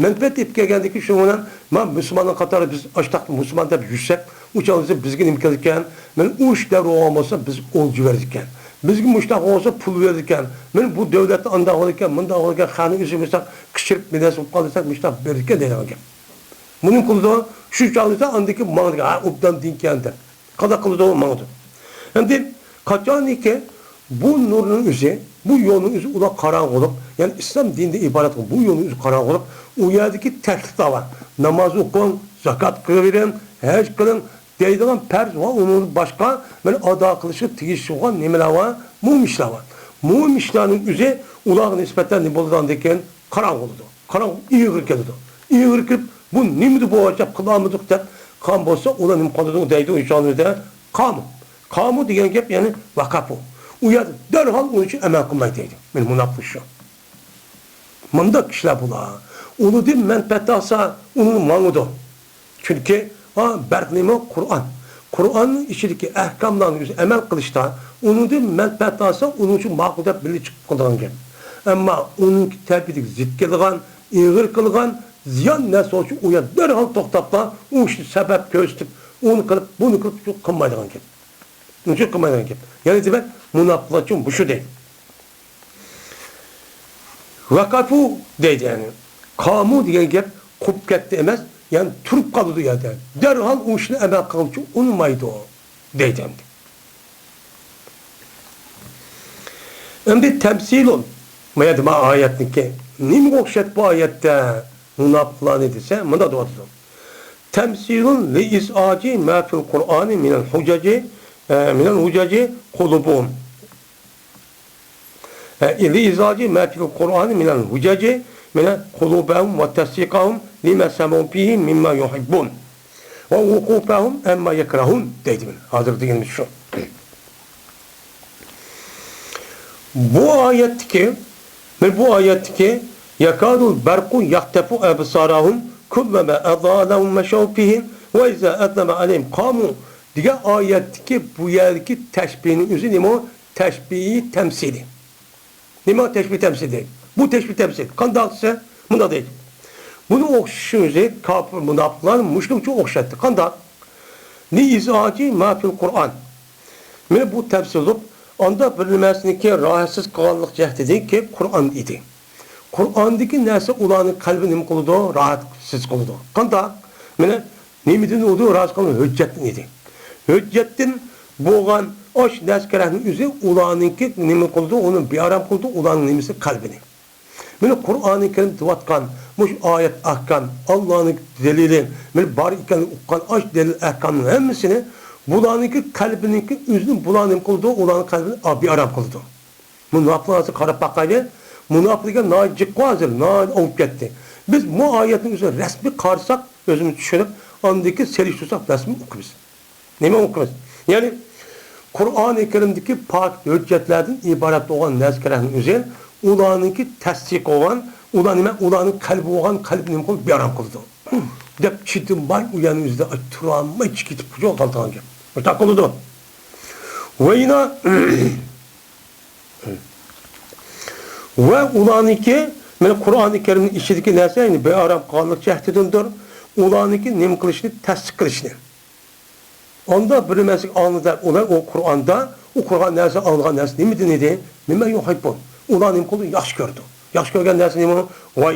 مەنپەئەت ئېلىپ كەلگەندىكى شۇنىڭ بىلەن، مانا مۇسۇلماننىڭ قاتارىدا بىز ئاشتاق مۇسۇلمان دەپ يۈرسەك، ئۇ چاغدا بىزگە نېمە كېلىدىكەن؟ مانا ئۇرۇش دەۋرى بولغان بولسا، بىز ئولجا بېرىدىكەن. بىزگە مۇشۇنداق بولسا، پۇل بېرىدىكەن. مانا بۇ دۆلەتتە ئانداق بولىدىكەن، مۇنداق بولىدىكەن، خەقنىڭ ئۆزى بولسا قىچىرىپ، بىر نەرسە بولۇپ قالدى دېسەك، مۇشۇنداق بېرىدىكەن دەيدىغان گەپ. بۇنى قىلىدۇ، شۇ چاغدا ئاندىن كېيىن ماڭىدىكەن، ھە، ئوبدان دىنكەن دەپ. قانداق قىلىدۇ؟ ماڭىدۇ. ئەمدى قاچانكى بۇ نۇرنىڭ ئۆزى، بۇ يولنىڭ ئۆزى ئۇلار قاراڭغۇلۇق، يەنى ئىسلام دىنىدىن ئىبارەت بۇ يولنىڭ ئۆزى قاراڭغۇلۇق، ئۇ يەردىكى تەكلىپلەر بار. ناماز ئوقۇڭ، زاكات قىلىۋېرىڭ، ھەج قىلىڭ دەيدىغان پەرز ۋە ئۇنىڭدىن باشقا مانا ئادا قىلىشقا تېگىشلىق بولغان نېمىلەر بار؟ مۇھىم ئىشلار بار. مۇھىم ئىشلارنىڭ ئۆزى ئۇلارغا نىسبەتەن نېمە بولىدىغاندىن كېيىن قاراڭغۇ بولىدۇ. قاراڭغۇ ئېغىر كېلىدۇ. ئېغىر كېلىپ، بۇ نېمىدە بولغاچ دەپ قىلالمىدۇق دەپ قالغان بولسا، ئۇلار نېمە قىلىدۇ دەيدۇ، ئىنشائاللا. قامۇ. قامۇ دېگەن گەپ، يەنى ۋەقەپۇ. ئۇ يەردە دەرھال ئۇنىڭ ئۈچۈن ئەمەل قىلماي دەيدۇ. مېنىڭ مۇناپىق شۇ. مۇنداق كىشىلەر بۇلار. ئۇنىڭدىن مەنپەئەت ئالسا، ئۇنى ماڭىدۇ. چۈنكى، ھا، بەرق نېمە؟ قۇرئان. قۇرئاننىڭ ئىچىدىكى ئەھكاملارنى ئۆزى ئەمەل قىلىشتا، ئۇنىڭدىن مەنپەئەت ئالسا، ئۇنىڭ ئۈچۈن ماقۇل دەپ بىللە چىقىپ قالىدىغان گەپ. ئەمما ئۇنىڭكى تەبىئىتىگە زىت كېلىدىغان، ئېغىر قىلغان، زىيان نەرسە بولسا ئۇ يەردە دەرھال توختاپلا، ئۇ ئىشنى سەۋەب كۆرسىتىپ، ئۇنى قىلىپ، بۇنى قىلىپ، شۇ قىلمايدىغان گەپ. ئۇنچە قىلمايدىغان گەپ. يەنە دېمەك، مۇناپىقلار ئۈچۈن مۇشۇ دەيدۇ. ۋەقەپۇ دەيدۇ، يەنى. قامۇ دېگەن گەپ قوپۇپ كەتتى ئەمەس، يەنى تۇرۇپ قالىدۇ يەردە. دەرھال ئۇ ئىشنى ئەمەل قىلغۇچە ئۇنىمايدۇ دەيدۇ ئەمدى. ئەمدى تەمسىلۇن. ما يەردە ما ئايەتنىڭكى. نېمىگە ئوخشايدۇ بۇ ئايەتتە مۇناپىقلارنى دېسە، مۇنداق دەۋاتىدۇ. تەمسىلۇن لىئىزئاجى ما فىل قۇرئانى مىنەل ھۇجەجى، ئە، مىنەل ھۇجەجى قۇلۇبۇھۇم. ئە، لىئىزئاجى ما فىل قۇرئانى مىنەل ھۇجەجى مىنە قۇلۇبەھۇم ۋە تەسدىقەھۇم لىمە سەمەئۇ فىھى مىمما يۇھىببۇن ۋە ۋۇقۇفەھۇم ئەمما يەكرەھۇن دەيدۇ. مانا ھازىر دېگىنىمىز شۇ. بۇ ئايەتتىكى، مانا بۇ ئايەتتىكى يەكادۇل بەرقۇ يەختەفۇ ئەبسارەھۇم كۇللەمە ئەزاء لەھۇم مەشەۋ فىھى ۋە ئىزا ئەزلەمە ئەلەيھىم قامۇ دېگەن ئايەتتىكى بۇ يەردىكى تەشبىھنىڭ ئۆزى نېمە؟ تەشبىھى تەمسىلى. نېمە تەشبىھ تەمسىل دەيدۇ؟ بۇ تەشبىھ تەمسىل. قانداق دېسە، مۇنداق دەيدۇ. بۇنى ئوخشىشى ئۆزى كاپىر، مۇناپىقلار مۇشۇنىڭ ئۈچۈن ئوخشاتتى. قانداق؟ لىئىزئاجى ما فىل قۇرئان. مانا بۇ تەمسىل بولۇپ، ئاندا بىر نېمەسىنىڭكى راھەتسىز قىلغانلىق جەھىتىدىن كېلىپ قۇرئان ئىدى. قۇرئاندىكى نەرسە ئۇلارنىڭ قەلبىنى نېمە قىلىدۇ؟ راھەتسىز قىلىدۇ. قانداق؟ مانا نېمىدىن ئۇدۇ راھەت قىلغان؟ ھۆججەتتىن ئىدى. ھۆججەتتىن بولغان ئاش نەرسە كېرەكنىڭ ئۆزى ئۇلارنىڭكى نېمە قىلىدۇ؟ ئۇنى بىئارام قىلىدۇ، ئۇلارنىڭ نېمىسى قەلبىنى. مانا قۇرئانى كەرىم دەۋاتقان مۇشۇ ئايەت ئەھكام، ئاللانىڭ دەلىلى، مانا بار ئىكەنلىكىنى ئۇققان ئاش دەلىل ئەھكامنىڭ ھەممىسىنى بۇلارنىڭكى قەلبىنىڭكى ئۆزىنى بۇلار نېمە قىلىدۇ؟ ئۇلارنىڭ قەلبىنى بىئارام قىلىدۇ. مۇناپىقلارغا قاراپ باقايلى. مۇناپىق دېگەن ناھايىتى جىق ھازىر، ناھايىتى ئاۋۇپ كەتتى. بىز بۇ ئايەتنىڭ ئۆزىنى رەسمىي قارىساق، ئۆزىمىز چۈشىنىپ، ئاندىن كېيىن سېلىشتۇرساق رەسمىي ئۇقىمىز. نېمە ئۇقىمىز؟ يەنى قۇرئانى كەرىمدىكى پاك ھۆججەتلەردىن ئىبارەت بولغان نەرسە كېرەكنىڭ ئۆزى، ئۇلارنىڭكى تەستىق بولغان، ئۇلار نېمە؟ ئۇلارنىڭ قەلبى بولغان قەلبىنى نېمە قىلىدۇ؟ بىئارام قىلىدۇ. دەپ چىدىماي ئۇ يەرنىڭ ئۆزىدە تۇرالماي چىقىپ كېتىپ قالىدىغان گەپ. مۇشۇنداق قىلىدۇ. ۋە يەنە ۋە ئۇلارنىڭكى، مانا قۇرئانى كەرىمنىڭ ئىچىدىكى نەرسە، يەنى بىئارام قىلغانلىق جەھىتىدىندۇر. ئۇلارنىڭكى نېمە قىلىشنى؟ تەستىق قىلىشنى. ئاندا بىر نېمىسىگە ئاڭلىدى، ئۇلار ئۇ قۇرئاندا ئۇ قۇرئان نەرسە، ئاڭلىغان نەرسە نېمىدىن ئىدى؟ مىمما يۇھىببۇن. ئۇلار نېمە قىلدى؟ ياخشى كۆردى. ياخشى كۆرگەن نەرسە نېمە؟ ۋاي،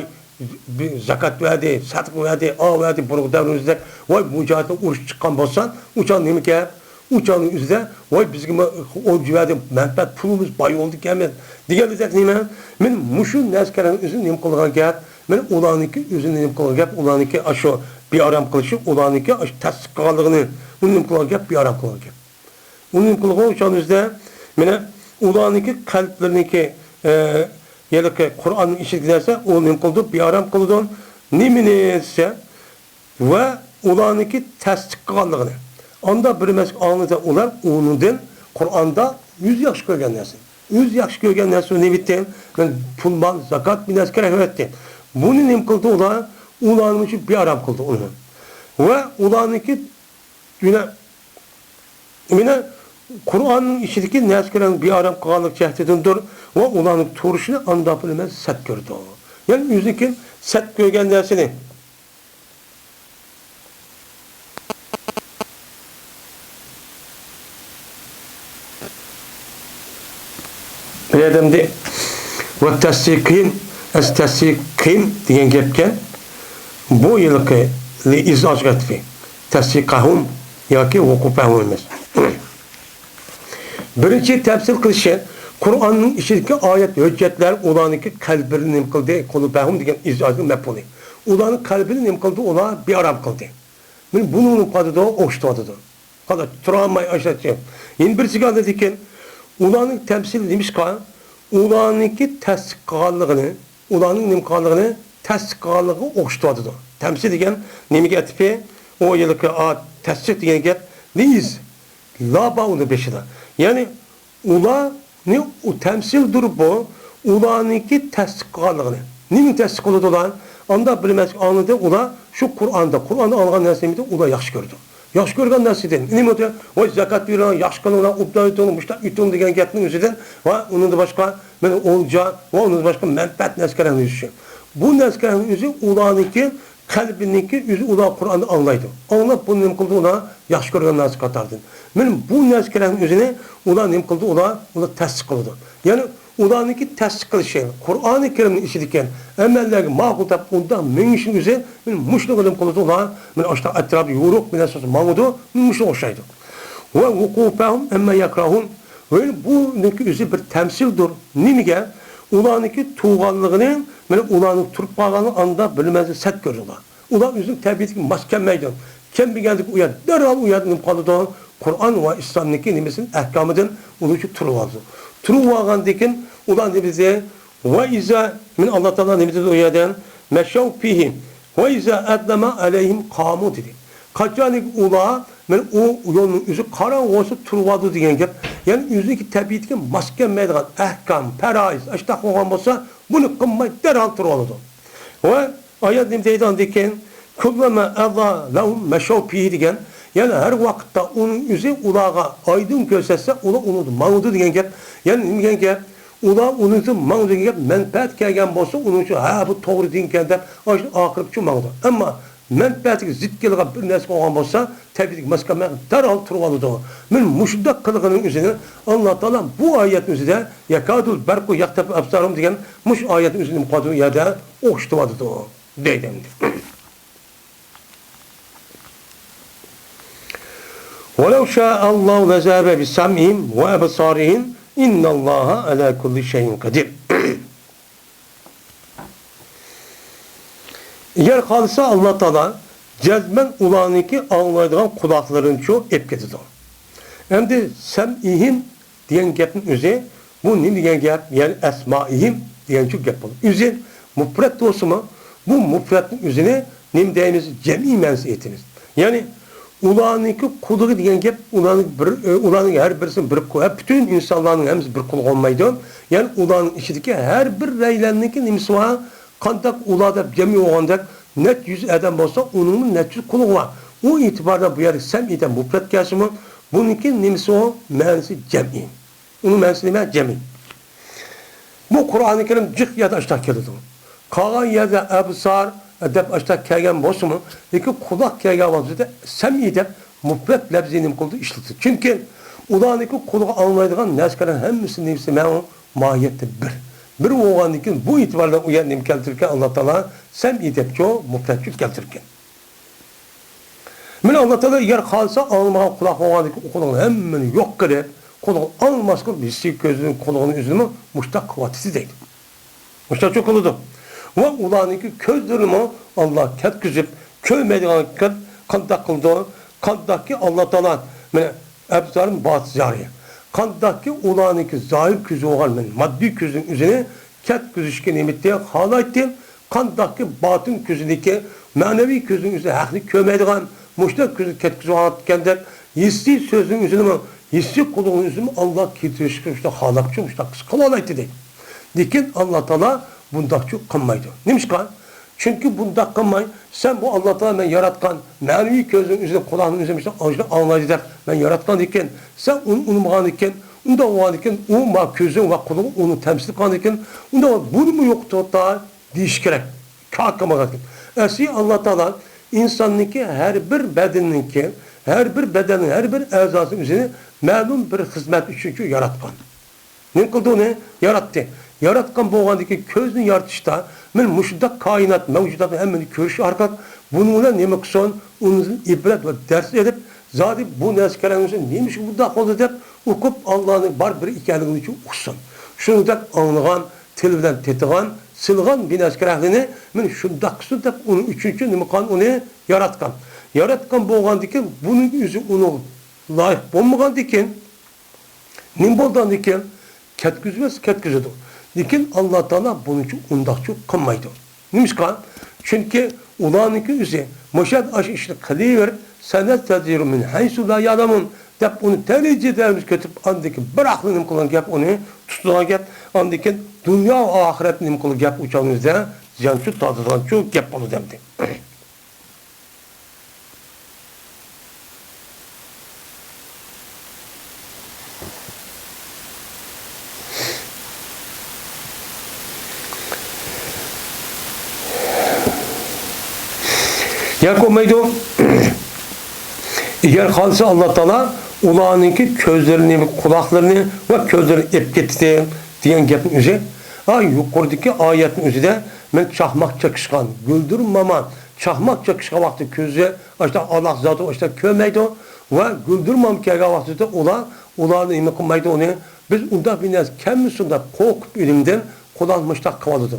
بىر زاكات بەردى، سەدىقە بەردى، ئا بەردى، بۇرۇنقى دەۋرىمىزدەك، ۋاي، مۇجاھىدلار ئۇرۇشقا چىققان بولسا، ئۇ چاغ نېمە گەپ؟ ئۇ چاغنىڭ ئۆزىدە، ۋاي، بىزگىمۇ ئولجا بەردى، مەنپەئەت، پۇلىمىز، باي بولدۇق ئەمەس دېگەندەك نېمە؟ مانا مۇشۇ نەرسە كەرەڭ ئۆزى نېمە قىلغان گەپ؟ مانا ئۇلارنىڭكى ئۆزىنى نېمە قىلغان گەپ؟ ئۇلارنىڭكى ئاشۇ بىئارام قىلىشى، ئۇلارنىڭكى ئاشۇ تەستىق قىلغانلىقىنى، ئۇنى نېمە قىلغان گەپ؟ بىئارام قىلغان گەپ. ئۇنى نېمە قىلغان؟ ئۇ چاغنىڭ ئۆزىدە، مانا ئۇلارنىڭكى قەلبلىرىنىڭكى، ئە، ھېلىقى قۇرئاننىڭ ئىچىدىكى نەرسە، ئۇ نېمە قىلىدۇ؟ بىئارام قىلىدۇ. نېمىنى دېسە، ۋە ئۇلارنىڭكى تەستىق قىلغانلىقىنى. ئاندا بىر مەسىلە ئاڭلىسا، ئۇلار ئۇنىڭدىن قۇرئاندا ئۆزى ياخشى كۆرگەن نەرسە، ئۆزى ياخشى كۆرگەن نەرسە نېمە ئىدى؟ مەن پۇل، مال، زاكات بىر نەرسە كېرەك ئەمەس ئىدى. بۇنى نېمە قىلدى ئۇلار؟ ئۇلارنىڭ ئۈچۈن بىئارام قىلدى ئۇنى. ۋە ئۇلارنىڭكى يەنە مانا قۇرئاننىڭ ئىچىدىكى نەرسىلەرنى بىئارام قىلغانلىق جەھىتىدىندۇر ۋە ئۇلارنىڭ تۇرۇشىنى ئانداق بىلمەس سەت كۆرىدۇ. يەنى ئۆزىنىڭكى سەت كۆرگەن نەرسىنى بۇ يەردە ۋە تەسدىقىم، ئەس تەسدىقىم دېگەن گەپكەن. بۇ يىلقى لىئىزئاج ئەتپى. تەسدىقەھۇم ياكى ۋۇقۇپەھۇم ئەمەس. بىرىنچى تەپسىر قىلىشى، قۇرئاننىڭ ئىچىدىكى ئايەت، ھۆججەتلەر ئۇلارنىڭكى قەلبىنى نېمە قىلدى؟ قۇلۇبەھۇم دېگەن ئىزئاجنىڭ مەپئۇلى. ئۇلارنىڭ قەلبىنى نېمە قىلدى؟ ئۇلار بىئارام قىلدى. مانا بۇنى نېمە قىلىۋاتىدۇ؟ ئوخشىتىۋاتىدۇ. خالاس، تۇرالماي ئاشۇنداق. يەنە بىرسىگە ئاندىن كېيىن ئۇلارنىڭ تەپسىلى نېمىشقا؟ ئۇلارنىڭكى تەسدىق قىلغانلىقىنى، ئۇلارنىڭ نېمە قىلغانلىقىنى تەسدىق قىلغانلىقىغا ئوخشىتىۋاتىدۇ. تەمسىل دېگەن نېمىگە ئەتىپى؟ ئۇ ھېلىقى، ئا، تەسدىق دېگەن گەپ لىز، لا بار ئۇنىڭ بېشىدا. يەنى ئۇلارنى ئۇ تەمسىلدۇر بۇ، ئۇلارنىڭكى تەسدىق قىلغانلىقىنى. نېمىنى تەسدىق قىلىدۇ ئۇلار؟ ئانداق بىلمەسلىك ئاڭلىدى ئۇلار شۇ قۇرئاندا، قۇرئاندا ئاڭلىغان نەرسە نېمىدى؟ ئۇلار ياخشى كۆرىدۇ. ياخشى كۆرگەن نەرسىدىن. نېمە ئۇ؟ ۋاي، زاكات بېرىڭ، ياخشى قىلىڭلار، ئوبدان ئېتىڭلار، مۇشۇنداق ئېتىڭ دېگەن گەپنىڭ ئۆزىدىن ۋە ئۇنىڭدىن باشقا، مانا، ئولجا ۋە ئۇنىڭدىن باشقا مەنپەئەت نەرسىلەرنىڭ ئۆزى شۇ. بۇ نەرسىلەرنىڭ ئۆزى ئۇلارنىڭكى قەلبىنىڭكى ئۆزى ئۇلار قۇرئاننى ئاڭلايدۇ. ئاڭلاپ بۇنى نېمە قىلىدۇ؟ ئۇلار ياخشى كۆرگەن نەرسە قاتارىدىن. مانا بۇ نەرسىلەرنىڭ ئۆزىنى ئۇلار نېمە قىلىدۇ؟ ئۇلار، ئۇلار تەسدىق قىلىدۇ. يەنى ئۇلارنىڭكى تەسدىق قىلىشى، قۇرئانى كەرىمنىڭ ئىچىدىكى ئەمەللەرگە ماقۇل دەپ ئۇنداق مېڭىشنىڭ ئۆزى مانا مۇشۇنى نېمە قىلىدۇ؟ ئۇلار مانا ئاشۇنداق ئەتراپى يورۇق بىلەن ماڭىدۇ، مانا مۇشۇنىڭغا ئوخشايدۇ. ۋە ۋۇقۇفەھۇم ئەمما يەكرەھۇن. ۋە بۇنىڭكى ئۆزى بىر تەمسىلدۇر. نېمىگە؟ ئۇلارنىڭكى تۇرغانلىقىنى، مانا ئۇلارنىڭ تۇرۇپ قالغانلىقىنى ئانداق بىلمەسلىك سەت كۆرىدۇ ئۇلار. ئۇلار ئۆزىنىڭ تەبىئىتىگە ماس كەلمەيدۇ. كەلمىگەندىكىن ئۇ يەر دەرھال ئۇ يەردە نېمە قالىدۇ؟ قۇرئان ۋە ئىسلامنىڭكى نېمىسىنى، ئەھكامىدىن ئۇنىڭ ئۈچۈن تۇرۇۋالىدۇ. تۇرۇۋالغاندىن كېيىن ئۇلار نېمە دېدى؟ ۋە ئىزا، مانا ئاللا تائالا نېمە دېدى ئۇ يەردە؟ مەشەۋ فىھى. ۋە ئىزا ئەزلەمە ئەلەيھىم قامۇ دېدى. قاچانكى ئۇلار، مانا ئۇ يولنىڭ ئۆزى قاراڭغۇ بولسا تۇرۇۋالىدۇ دېگەن گەپ. يەنى ئۆزىنىڭكى تەبىئىتىگە ماس كەلمەيدىغان ئەھكام، پەرائىز، ئاشۇنداق بولغان بولسا، بۇنى قىلماي دەرھال تۇرۇۋالىدۇ. ۋە ئايەت نېمە دەيدۇ ئاندىن كېيىن؟ كۇللەما ئەزا لەھۇم مەشەۋ فىھى دېگەن. يەنى ھەر ۋاقىتتا ئۇنىڭ ئۆزى ئۇلارغا ئايدىڭ كۆرسەتسە، ئۇلار ئۇنىڭدا ماڭىدۇ دېگەن گەپ. يەنى نېمە دېگەن گەپ؟ ئۇلار ئۇنىڭدىن ماڭىدۇ دېگەن گەپ، مەنپەئەت كەلگەن بولسا، ئۇنىڭ ئۈچۈن، ھە، بۇ توغرا دىنكەن دەپ، ئاشۇ ئاخىرىغىچە ماڭىدۇ. ئەمما مەنپەئەتىگە زىت كېلىدىغان بىر نەرسە بولغان بولسا، تەبىئىتىگە ماس كەلمەي دەرھال تۇرۇۋالىدۇ. مانا مۇشۇنداق قىلغىنىنىڭ ئۆزىنى ئاللا تائالا بۇ ئايەتنىڭ ئۆزىدە يەكادۇل بەرقۇ يەقتەفۇ ئەبسارۇھۇم دېگەن مۇشۇ ئايەتنىڭ ئۆزىنى نېمە قىلىۋاتىدۇ؟ ئۇ يەردە ئوخشىتىۋاتىدۇ دەيدۇ ئەمدى. ۋەلەۋ شائەللاھۇ لەزەھەبە بىسەمئىھىم ۋە ئەبسارىھىم، ئىننەللاھە ئەلا كۇللى شەيئىن قەدىر. ئەگەر خالىسا ئاللا تائالا جەزمەن ئۇلارنىڭكى ئاڭلايدىغان قۇلاقلىرىنىچۇ ئېلىپ كېتىدۇ. ئەمدى سەمئىھىم دېگەن گەپنىڭ ئۆزى، بۇ نېمە دېگەن گەپ؟ يەنى ئەسمائىھىم دېگەنچۇ گەپ بولىدۇ. ئۆزى مۇپرەت بولسىمۇ، بۇ مۇپرەتنىڭ ئۆزىنى نېمە دەيمىز؟ جەمئىي مەنىسى ئېيتىمىز. يەنى ئۇلارنىڭكى قۇلىقى دېگەن گەپ، ئۇلارنىڭ بىر، ئۇلارنىڭ ھەر بىرسىنىڭ بىر قۇ-، ھە، پۈتۈن ئىنسانلارنىڭ ھەممىسى بىر قۇلىقى بولمايدۇ. يەنى ئۇلارنىڭ ئىچىدىكى ھەر بىر رەيلەننىڭكى نېمىسى بار؟ قانداق ئۇلار دەپ جەمئىي بولغاندەك، نەچچە يۈز ئادەم بولسا، ئۇنىڭمۇ نەچچە يۈز قۇلىقى بار. ئۇ ئېتىباردا بۇ يەردە سەمئىي دەپ مۇپرەت كەلسىمۇ، بۇنىڭكى نېمىسى ئۇ؟ مەنىسى جەمئىي. ئۇنىڭ مەنىسى نېمە؟ جەمئىي. بۇ قۇرئانى كەرىم جىق يەردە ئاشۇنداق كېلىدۇ. قالغان يەردە ئەبسار دەپ ئاشۇنداق كەلگەن بولسىمۇ، لېكىن قۇلاق كەلگەن ۋاقتىدا سەمئىي دەپ مۇپرەت لەپزىنى نېمە قىلىدۇ؟ ئىشلىتىدۇ. چۈنكى ئۇلارنىڭكى قۇلىقى ئاڭلايدىغان نەرسىلەرنىڭ ھەممىسى نېمىسى مەلۇم؟ ماھىيەتتە بىر. بىر بولغاندىن كېيىن بۇ ئېتىبار بىلەن ئۇ يەر نېمە كەلتۈرگەن؟ ئاللا تائالا سەمئىي دەپچۇ، مۇپرەتچۇ كەلتۈرگەن. مانا ئاللا تائالا ئەگەر خالىسا ئاڭلىمىغان قۇلاق بولغاندىن كېيىن ئۇ قۇلىقىنى ھەممىنى يوق قىلىپ، قۇلىقىنى ئاڭلىماسلىق، ھېسسىي كۆزىنىڭ قۇلىقىنى ئۆزىنىمۇ مۇشتاق قىلىۋاتىسى دەيدۇ. مۇشتاقچۇ قىلىدۇ. ۋە ئۇلارنىڭكى كۆزلىرىنىمۇ ئاللا كەتكۈزۈپ، كۆرمەيدىغان قىلىپ قانداق قىلىدۇ؟ قانداقكى ئاللا تائالا، مانا، ئەبسارىم باتىن زاھىر. قانداقكى ئۇلارنىڭكى زاھىر كۆزى بولغان، مانا، ماددىي كۆزنىڭ ئۆزىنى كەتكۈزۈشكە نېمىتى خالايتتى؟ قانداقكى باتىن كۆزىدىكى، مەنىۋى كۆزنىڭ ئۆزى ھەقنى كۆرمەيدىغان، مۇشۇنداق كۆزنى كەتكۈزۈۋاتقاندەك، ھېسسىي سۆزنىڭ ئۆزىنىمۇ، ھېسسىي قۇلىقنىڭ ئۆزىنىمۇ ئاللا كەتكۈزۈشكە مۇشۇنداق خالاپچۇ، مۇشۇنداق قىلىش قىلالايتتى دەيدۇ. لېكىن ئاللا تائالا بۇنداقچۇ قىلمايدۇ. نېمىشقا؟ چۈنكى بۇنداق قىلماي، سەن بۇ ئاللا تائالا مەن ياراتقان مەنىۋى كۆزنىڭ ئۆزىنى، قۇلاقنىڭ ئۆزىنى مۇشۇنداق ئاڭلايدۇ دەپ مەن ياراتقاندىكىن، سەن ئۇنى ئۇنىمىغاندىكىن، ئۇنداق بولغاندىكىن، ئۇ ما كۆزۈڭ ۋە قۇلىقىڭ ئۇنى تەمسىل قىلغاندىكىن، ئۇنداق بولغان بۇنىمۇ يوقىتىۋەت دېيىش كېرەك. كاكىمىغا. ئەسلى ئاللا تائالا ئىنساننىڭكى ھەر بىر بەدىنىنىڭكى، ھەر بىر بەدەننىڭ ھەر بىر ئەزاسىنىڭ ئۆزىنى مەلۇم بىر خىزمەت ئۈچۈنچۇ ياراتقان. نېمە قىلدى ئۇنى؟ ياراتتى. ياراتقان بولغاندىكىن كۆزنى يارىتىشتا، مانا مۇشۇنداق كائىنات مەۋجۇداتنى ھەممىنى كۆرۈش ئارقىلىق، بۇنىڭ بىلەن نېمە قىلسۇن؟ ئۇنىڭدىن ئىبرەت ۋە دەرس ئېلىپ، زادى بۇ نەرسە كەرەڭ بولسا، نېمە ئۈچۈن بۇنداق بولدى دەپ ئوقۇپ، ئاللانىڭ بار بىر ئىكەنلىكىنى ئۇقسۇن. شۇنىڭدەك ئاڭلىغان، تىل بىلەن تېتىغان، سىلىغان بىر نەرسە كەرەڭلىنى مانا شۇنداق قىلسۇن دەپ ئۇنىڭ ئۈچۈنچۇ نېمە قىلغان؟ ئۇنى ياراتقان. ياراتقان بولغاندىكىن بۇنىڭ ئۆزى ئۇنىڭغا لايىق بولمىغاندىكىن، نېمە بولىدۇ ئاندىن كېيىن؟ كەتكۈزمەس، كەتكۈزىدۇ. لېكىن ئاللا تائالا بۇنىڭچۇ ئۇنداقچۇ قىلمايدۇ. نېمىشقا؟ چۈنكى ئۇلارنىڭكى ئۆزى مۇشۇ يەردە ئاشۇ ئىشنى قىلىۋېرىپ، سەنەستەدرىجۇھۇم مىن ھەيسۇ لا يەئلەمۇن دەپ ئۇنى تەدرىجىي دەرىجىگە كۆتۈرۈپ، ئاندىن كېيىن بىراقلا نېمە قىلغان گەپ ئۇنى تۇتىدىغان گەپ، ئاندىن كېيىن دۇنيا ۋە ئاخىرەتنى نېمە قىلغان گەپ ئۇ چاغنىڭ ئۆزىدە زىيانچۇ تارتىدىغانچۇ گەپ بولىدۇ ئەمدى. ياكى بولمايدۇ. ئەگەر خالىسا ئاللا تائالا ئۇلارنىڭكى كۆزلىرىنى، قۇلاقلىرىنى ۋە كۆزلىرىنى ئېلىپ كەتتى دېگەن گەپنىڭ ئۆزى، ھا، يۇقىرىدىكى ئايەتنىڭ ئۆزىدە مەن چاقماق چېقىشقان، گۈلدۈرمامان، چاقماق چېقىشقان ۋاقتى كۆزى ئاشتا ئالاق زادى ئاشتا كۆرمەيدۇ ۋە گۈلدۈرمام كەلگەن ۋاقتىدا ئۇلار، ئۇلارنى نېمە قىلمايدۇ ئۇنى، بىز ئۇنداق بىر نەرسە كەلمىسۇن دەپ قورقۇپ ئۆلۈمدىن قۇلان مۇشتاق قىلىۋالىدۇ.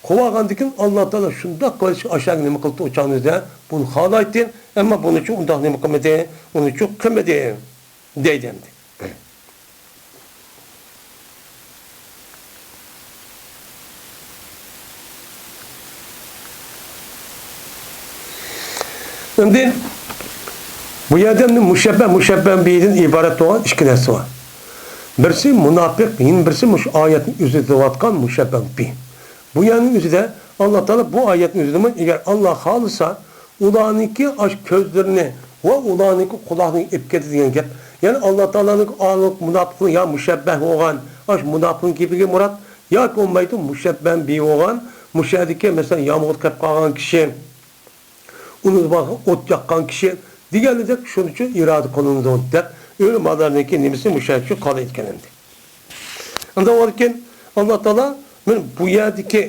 قىلىۋالغاندىكىن ئاللا تائالا شۇنداق قىلىشقا ئاشۇ نېمە قىلدى ئۇ چاغنىڭ ئۆزىدە بۇنى خالايتتى، ئەمما بۇنىچۇ ئۇنداق نېمە قىلمىدى، ئۇنىچۇ قىلمىدى دەيدۇ ئەمدى. ئەمدى بۇ يەردە ئەمدى مۇشەببە، مۇشەببە بىدىن ئىبارەت بولغان ئىككى نەرسە بار. بىرسى مۇناپىق، يەنە بىرسى مۇشۇ ئايەتنىڭ ئۆزىدە دەۋاتقان مۇشەببە بى. بۇ يەرنىڭ ئۆزىدە ئاللا تائالا بۇ ئايەتنىڭ ئۆزىدىمۇ، ئەگەر ئاللا خالىسا، ئۇلارنىڭكى ئاش كۆزلىرىنى ۋە ئۇلارنىڭكى قۇلاقلىرىنى ئېلىپ كەتتى دېگەن گەپ. يەنى ئاللا تائالانىڭ ئالىق مۇناپىقلىق يا مۇشەببە بولغان ئاش مۇناپىقنىڭ گېپىگە مۇراد، ياكى بولمايدۇ مۇشەببە بى بولغان، مۇشەدىكى مەسىلەن يامغۇر قېپ قالغان كىشى، ئۇنى ئوت ياققان كىشى دېگەندەك شۇنىچۇ ئىرادە قىلىنىدۇ دەپ ئۆلىمالارنىڭكى نېمىسى مۇشەچۇ قالايدىكەن ئەمدى. ئۇنداق بولغاندىكىن، ئاللا تائالا مانا بۇ يەردىكى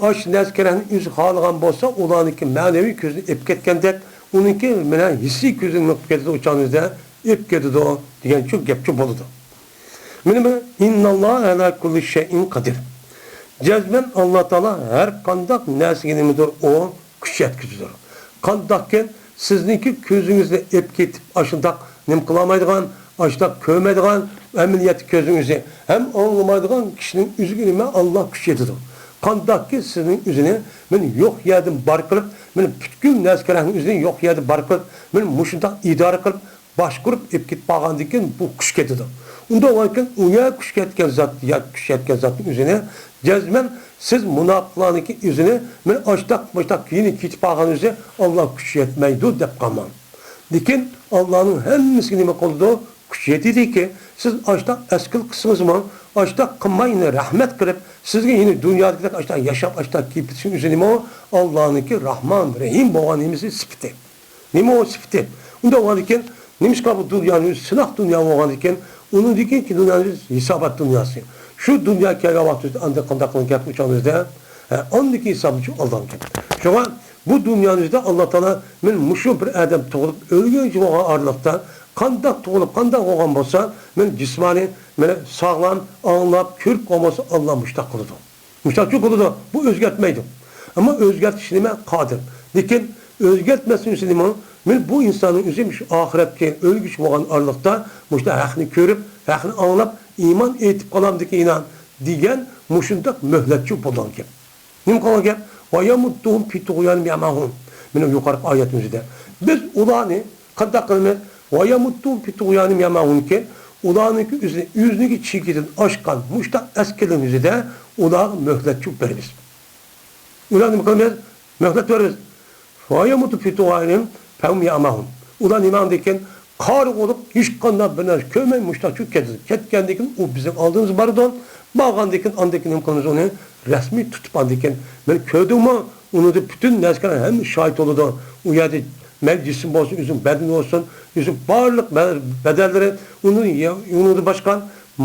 ئاش نەرسە كەرەڭنى ئۆزى خالىغان بولسا، ئۇلارنىڭكى مەنىۋى كۆزىنى ئېلىپ كەتكەندەك، ئۇنىڭكى مانا ھېسسىي كۆزىنى ئېلىپ كېتىدۇ، ئۇ چاغنىڭ ئۆزىدە ئېلىپ كېتىدۇ دېگەنچۇ گەپچۇ بولىدۇ. مانا بۇ، ئىنناللاھە ئەلا كۇللى شەيئىن قەدىر. جەزمەن ئاللا تائالا ھەر قانداق نەرسىگە نېمىدۇر ئۇ؟ كۈچ يەتكۈزىدۇ. قانداقكەن سىزنىڭكى كۆزىڭىزنى ئېلىپ كېتىپ، ئاشۇنداق نېمە قىلالمايدىغان، ئاشۇنداق كۆرمەيدىغان، ئەمەلىيەتتە كۆزىڭىزنى ھەم ئاڭلىمايدىغان كىشىنىڭ ئۆزىگە نېمە ئاللا كۈچ يېتىدۇ. قانداقكى سىزنىڭ ئۆزىنى مانا يوق يەردىن بار قىلىپ، مانا پۈتكۈل نەرسە كەرەڭنىڭ ئۆزىنى يوق يەردىن بار قىلىپ، مانا مۇشۇنداق ئىدارە قىلىپ، باشقۇرۇپ ئېلىپ كېتىپ قالغاندىن كېيىن بۇ كۈچ كېتىدۇ. ئۇنداق بولغاندىكىن ئۇ يەر كۈچ كەتكەن زات، يا كۈچ كەتكەن زاتنىڭ ئۆزىنى جەزمەن سىز مۇناپىقلارنىڭكى ئۆزىنى مانا ئاشتاق مۇشتاق كېيىن كېتىپ قالغان ئۆزى ئاللا كۈچ يەتمەيدۇ دەپ قالماڭ. لېكىن ئاللانىڭ ھەممىسىگە نېمە قىلىدۇ؟ كۈچ يېتىدىكى، سىز ئاشتاق ئەسكىل قىلسىڭىزمۇ، ئاشتاق قىلماي يەنە رەھمەت قىلىپ، سىزگە يەنە دۇنيادىكىدەك ئاشتاق ياشاپ، ئاشتاق كېلىپ كېتىشنىڭ ئۆزى نېمە ئۇ؟ ئاللانىڭكى راھمان، رەھىم بولغان نېمىسى، سۈپىتى. نېمە ئۇ سۈپىتى؟ ئۇنداق بولغاندىكىن، نېمىشقا بۇ دۇنيانى ئۆزى سىناق دۇنيا بولغاندىكىن، ئۇنىڭدىن كېيىنكى دۇنيانى ئۆزى ھېسابات دۇنياسى. شۇ دۇنيا كەلگەن ۋاقتىدا ئاندىن قانداق قىلغان گەپ ئۇچاڭىزدا، ھە، ئاندىكى ھېسابنى شۇ ئالغان گەپ. شۇڭا بۇ دۇنيانى ئۆزىدە ئاللا تائالا مانا مۇشۇ بىر ئادەم تۇغۇلۇپ ئۆلگۈچە بولغان ئارىلىقتا قانداق تۇغۇلۇپ، قانداق بولغان بولسا، مانا جىسمانىي، مانا ساغلام، ئاڭلاپ، كۆرۈپ قالغان بولسا، ئاللا مۇشتاق قىلىدۇ. مۇشۇنداقچۇ بولىدۇ. بۇ ئۆزگەرتمەيدۇ. ئەمما ئۆزگەرتىش نېمە؟ قادىر. لېكىن ئۆزگەرتمەسنىڭ ئۆزى نېمە؟ مەن بۇ ئىنساننىڭ ئۆزى مۇشۇ ئاخىرەتكە ئۆلگۈچى بولغان ئارىلىقتا مۇشۇنداق ھەقنى كۆرۈپ، ھەقنى ئاڭلاپ، ئىمان ئېيتىپ قالامدىكىن ئىنان دېگەن مۇشۇنداق مۆھلەتچۇ بولغان گەپ. نېمە قىلغان گەپ؟ ۋە يەمۇددۇھۇم فى طۇغيانىم يەمەھۇن. مانا يۇقىرىقى ئايەتنىڭ ئۆزىدە. بىز ئۇلارنى قانداق قىلىمىز؟ ۋە يەمۇددۇھۇم فى طۇغيانىم يەمەھۇنكى، ئۇلارنىڭكى ئۆزىنى، ئۆزىنىڭكى چېكىدىن ئاشقان مۇشۇنداق ئەسكىلىرىنىڭ ئۆزىدە ئۇلارغا مۆھلەتچۇ بېرىمىز. ئۇلار نېمە قىلىمىز؟ مۆھلەت بېرىمىز. فيموتوا في طغيانهم فهم يعمهون. ئۇلار نېمە ئاندىن كېيىن قارىغۇ بولۇپ، ھېچقانداق بىر نەرسە كۆرمەي مۇشتاق چۈشۈپ كېتىدۇ. كەتكەندىن كېيىن ئۇ بىزنىڭ ئالدىمىزغا بارىدۇ. بارغاندىن كېيىن ئاندىن كېيىن نېمە قىلىمىز ئۇنى؟ رەسمىي تۇتۇپ ئاندىن كېيىن، مانا كۆردۈڭمۇ؟ ئۇنىڭدا پۈتۈن نەرسىلەر ھەممە شاھىت بولىدۇ. ئۇ يەردە مەيلى جىسىم بولسۇن، ئۆزىنىڭ بەدىنى بولسۇن، ئۆزىنىڭ بارلىق بە-، بەدەنلىرى، ئۇنىڭ يا-، ئۇنىڭدىن باشقا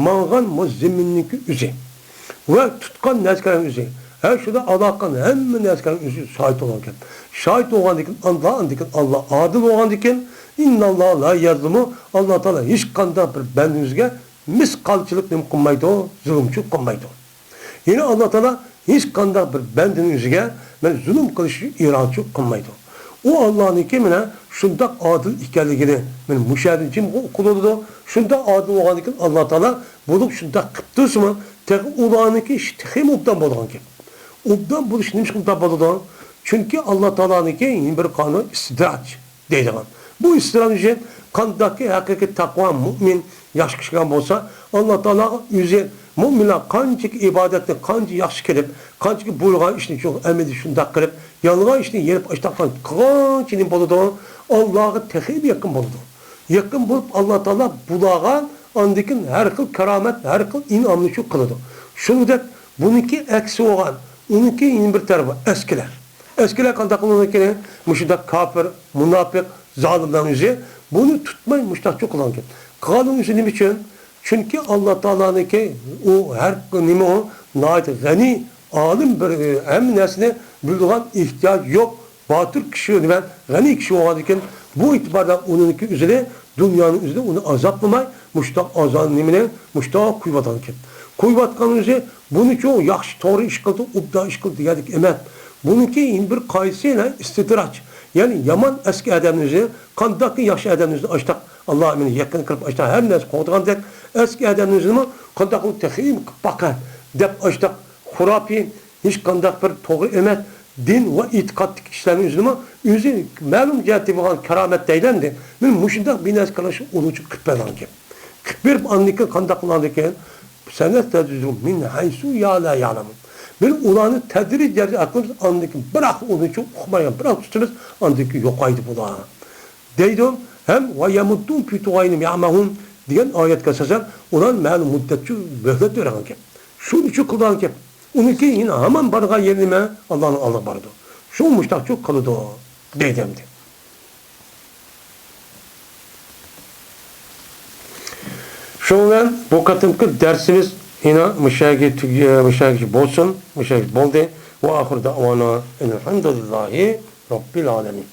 ماڭغان مۇ زېمىننىڭكى ئۆزى ۋە تۇتقان نەرسىلەرنىڭ ئۆزى، ھە، شۇنداق ئالاقىلەنگەن ھەممە نەرسىلەرنىڭ ئۆزى شاھىت بولغان ئىكەن. شاھىت بولغاندىكىن ئاللا، ئاندىكىن ئاللا ئادىل بولغاندىكىن، ئىنناللا لا يەزلىمۇ، ئاللا تائالا ھېچقانداق بىر بەندىسىگە مىسقالچىلىق نېمە قىلمايدۇ، زۇلۇمچىلىق قىلمايدۇ. يەنى ئاللا تائالا ھېچقانداق بىر بەندىنىڭ ئۆزىگە مەن زۇلۇم قىلىش ئىرادىچى قىلمايدۇ. ئۇ ئاللانىڭكى مانا شۇنداق ئادىل ئىكەنلىكىنى مانا مۇشۇ يەردىن جىم ئۇققىلى بولىدۇ. شۇنداق ئادىل بولغاندىكىن ئاللا تائالا بولۇپ شۇنداق قىلىپ تۇرسىمۇ، تېخى ئۇلارنىڭكى ئىشى تېخىمۇ ئوبدان بولىدىغانكەن. ئوبدان بولۇش نېمە ئىشقا ئوبدان بولىدۇ؟ چۈنكى ئاللا تائالانىڭكى يەنە بىر قانۇن ئىستىدراج دەيدىغان. بۇ ئىستىدراج ئۈچۈن قانداقكى ھەقىقىي تەقۋا مۆمىن ياخشى كىشى بولسا، ئاللا تائالا ئۆزى مۆمىنلەر قانچىكى ئىبادەتنى قانچە ياخشى قىلىپ، قانچىكى بۇيرۇغان ئىشنى شۇ ئەمەلدە شۇنداق قىلىپ، يانغان ئىشنى يېنىپ ئاشتاق قىلغانچە نېمە بولىدۇ؟ ئاللاغا تېخىمۇ يېقىن بولىدۇ. يېقىن بولۇپ، ئاللا تائالا بۇلارغا ئاندىن كېيىن ھەر خىل كارامەت، ھەر خىل ئىنئامنى شۇ قىلىدۇ. شۇنىڭدەك بۇنىڭكى ئەكسى بولغان، ئۇنىڭكى يەنە بىر تەرىپى ئەسكىلەر. ئەسكىلەر قانداق قىلغانكىن؟ مۇشۇنداق كاپىر، مۇناپىق، زالىملارنىڭ ئۆزى بۇنى تۇتماي مۇشتاق چوقۇلغانكەن. قالغان ئۆزى نېمە ئۈچۈن؟ چۈنكى ئاللا تائالانىڭكى ئۇ ھەر نېمە ئۇ ناھايىتى غەنىي، ئالىم بىر، ھەممە نەرسىنى بىلىدىغان، ئېھتىياجى يوق، باتۇر كىشى ۋە غەنىي كىشى بولغاندىكىن، بۇ ئېتىباردا ئۇنىڭكى ئۆزىنى، دۇنيانىڭ ئۆزىنى ئۇنى ئازابلىماي، مۇشتاق ئازان نېمىنى مۇشتاق قويۇۋاتقانكەن. قويۇۋاتقان ئۆزى بۇنى چوڭ ياخشى، توغرا ئىش قىلدى، ئوبدان ئىش قىلدى دېگەندەك ئەمەس. بۇنىڭكى يەنە بىر قايسى ئىستىدراج. يەنى يامان ئەسكى ئادەمنى ئۆزى، قانداقكى ياخشى ئادەمنى ئۆزى ئاشتاق، ئاللا مېنى يېقىن قىلىپ ئاشتاق ھەر نەرسە قوغدىغاندەك، ئەسكى ئادەمنى ئۆزىنىمۇ قانداق قىلىپ تېخىمۇ قىلىپ باقاي دەپ ئاشتاق خۇراپىي، ھېچقانداق بىر توغرا ئەمەس دىن ۋە ئېتىقادتىكى كىشىلەرنىڭ ئۆزىنىمۇ ئۆزى مەلۇم جەھەتتە بولغان كارامەت دەيلەمدى. مانا مۇشۇنداق بىر نەرسە قىلىش ئۇنىڭ ئۈچۈن قىلىپ بەرگەنكەن. قىلىپ بېرىپ ئاندىن كېيىن قانداق قىلغاندىكىن، سەنەستەدرىجۇھۇم مىن ھەيسۇ لا يەئلەمۇن. بىر ئۇلارنى تەدرىجىي ئاقىمىز ئاندىن كېيىن بىراق ئۇنىڭ ئۈچۈن ئۇقمايدىغان بىراق تۇتىمىز، ئاندىن كېيىن يوقايدۇ بۇلار. دەيدۇ. ھەم ۋە يەمۇددۇم فى تۇغيانىھىم يەئمەھۇن دېگەن ئايەتكە ئاساسەن ئۇلار مەلۇم مۇددەتچە مۆھلەت بېرىدىغانكەن. شۇنى شۇ قىلىدىغانكەن. ئۇنىڭكى يەنە ھامان بارغان يېرى نېمە؟ ئاللانىڭ ئالدىغا بارىدۇ. شۇ مۇشتاقچۇ قىلىدۇ دەيدۇ ئەمدى. شۇنىڭ بىلەن بۇ قېتىمقى دەرسىمىز يەنە مۇشۇ يەرگە تۈگ-، مۇشۇ يەرگىچە بولسۇن، مۇشۇ يەرگىچە بولدى. ۋە ئاخىر دەئۋانا ئەلھەمدۇلىللاھى رەببىل ئالەمىن.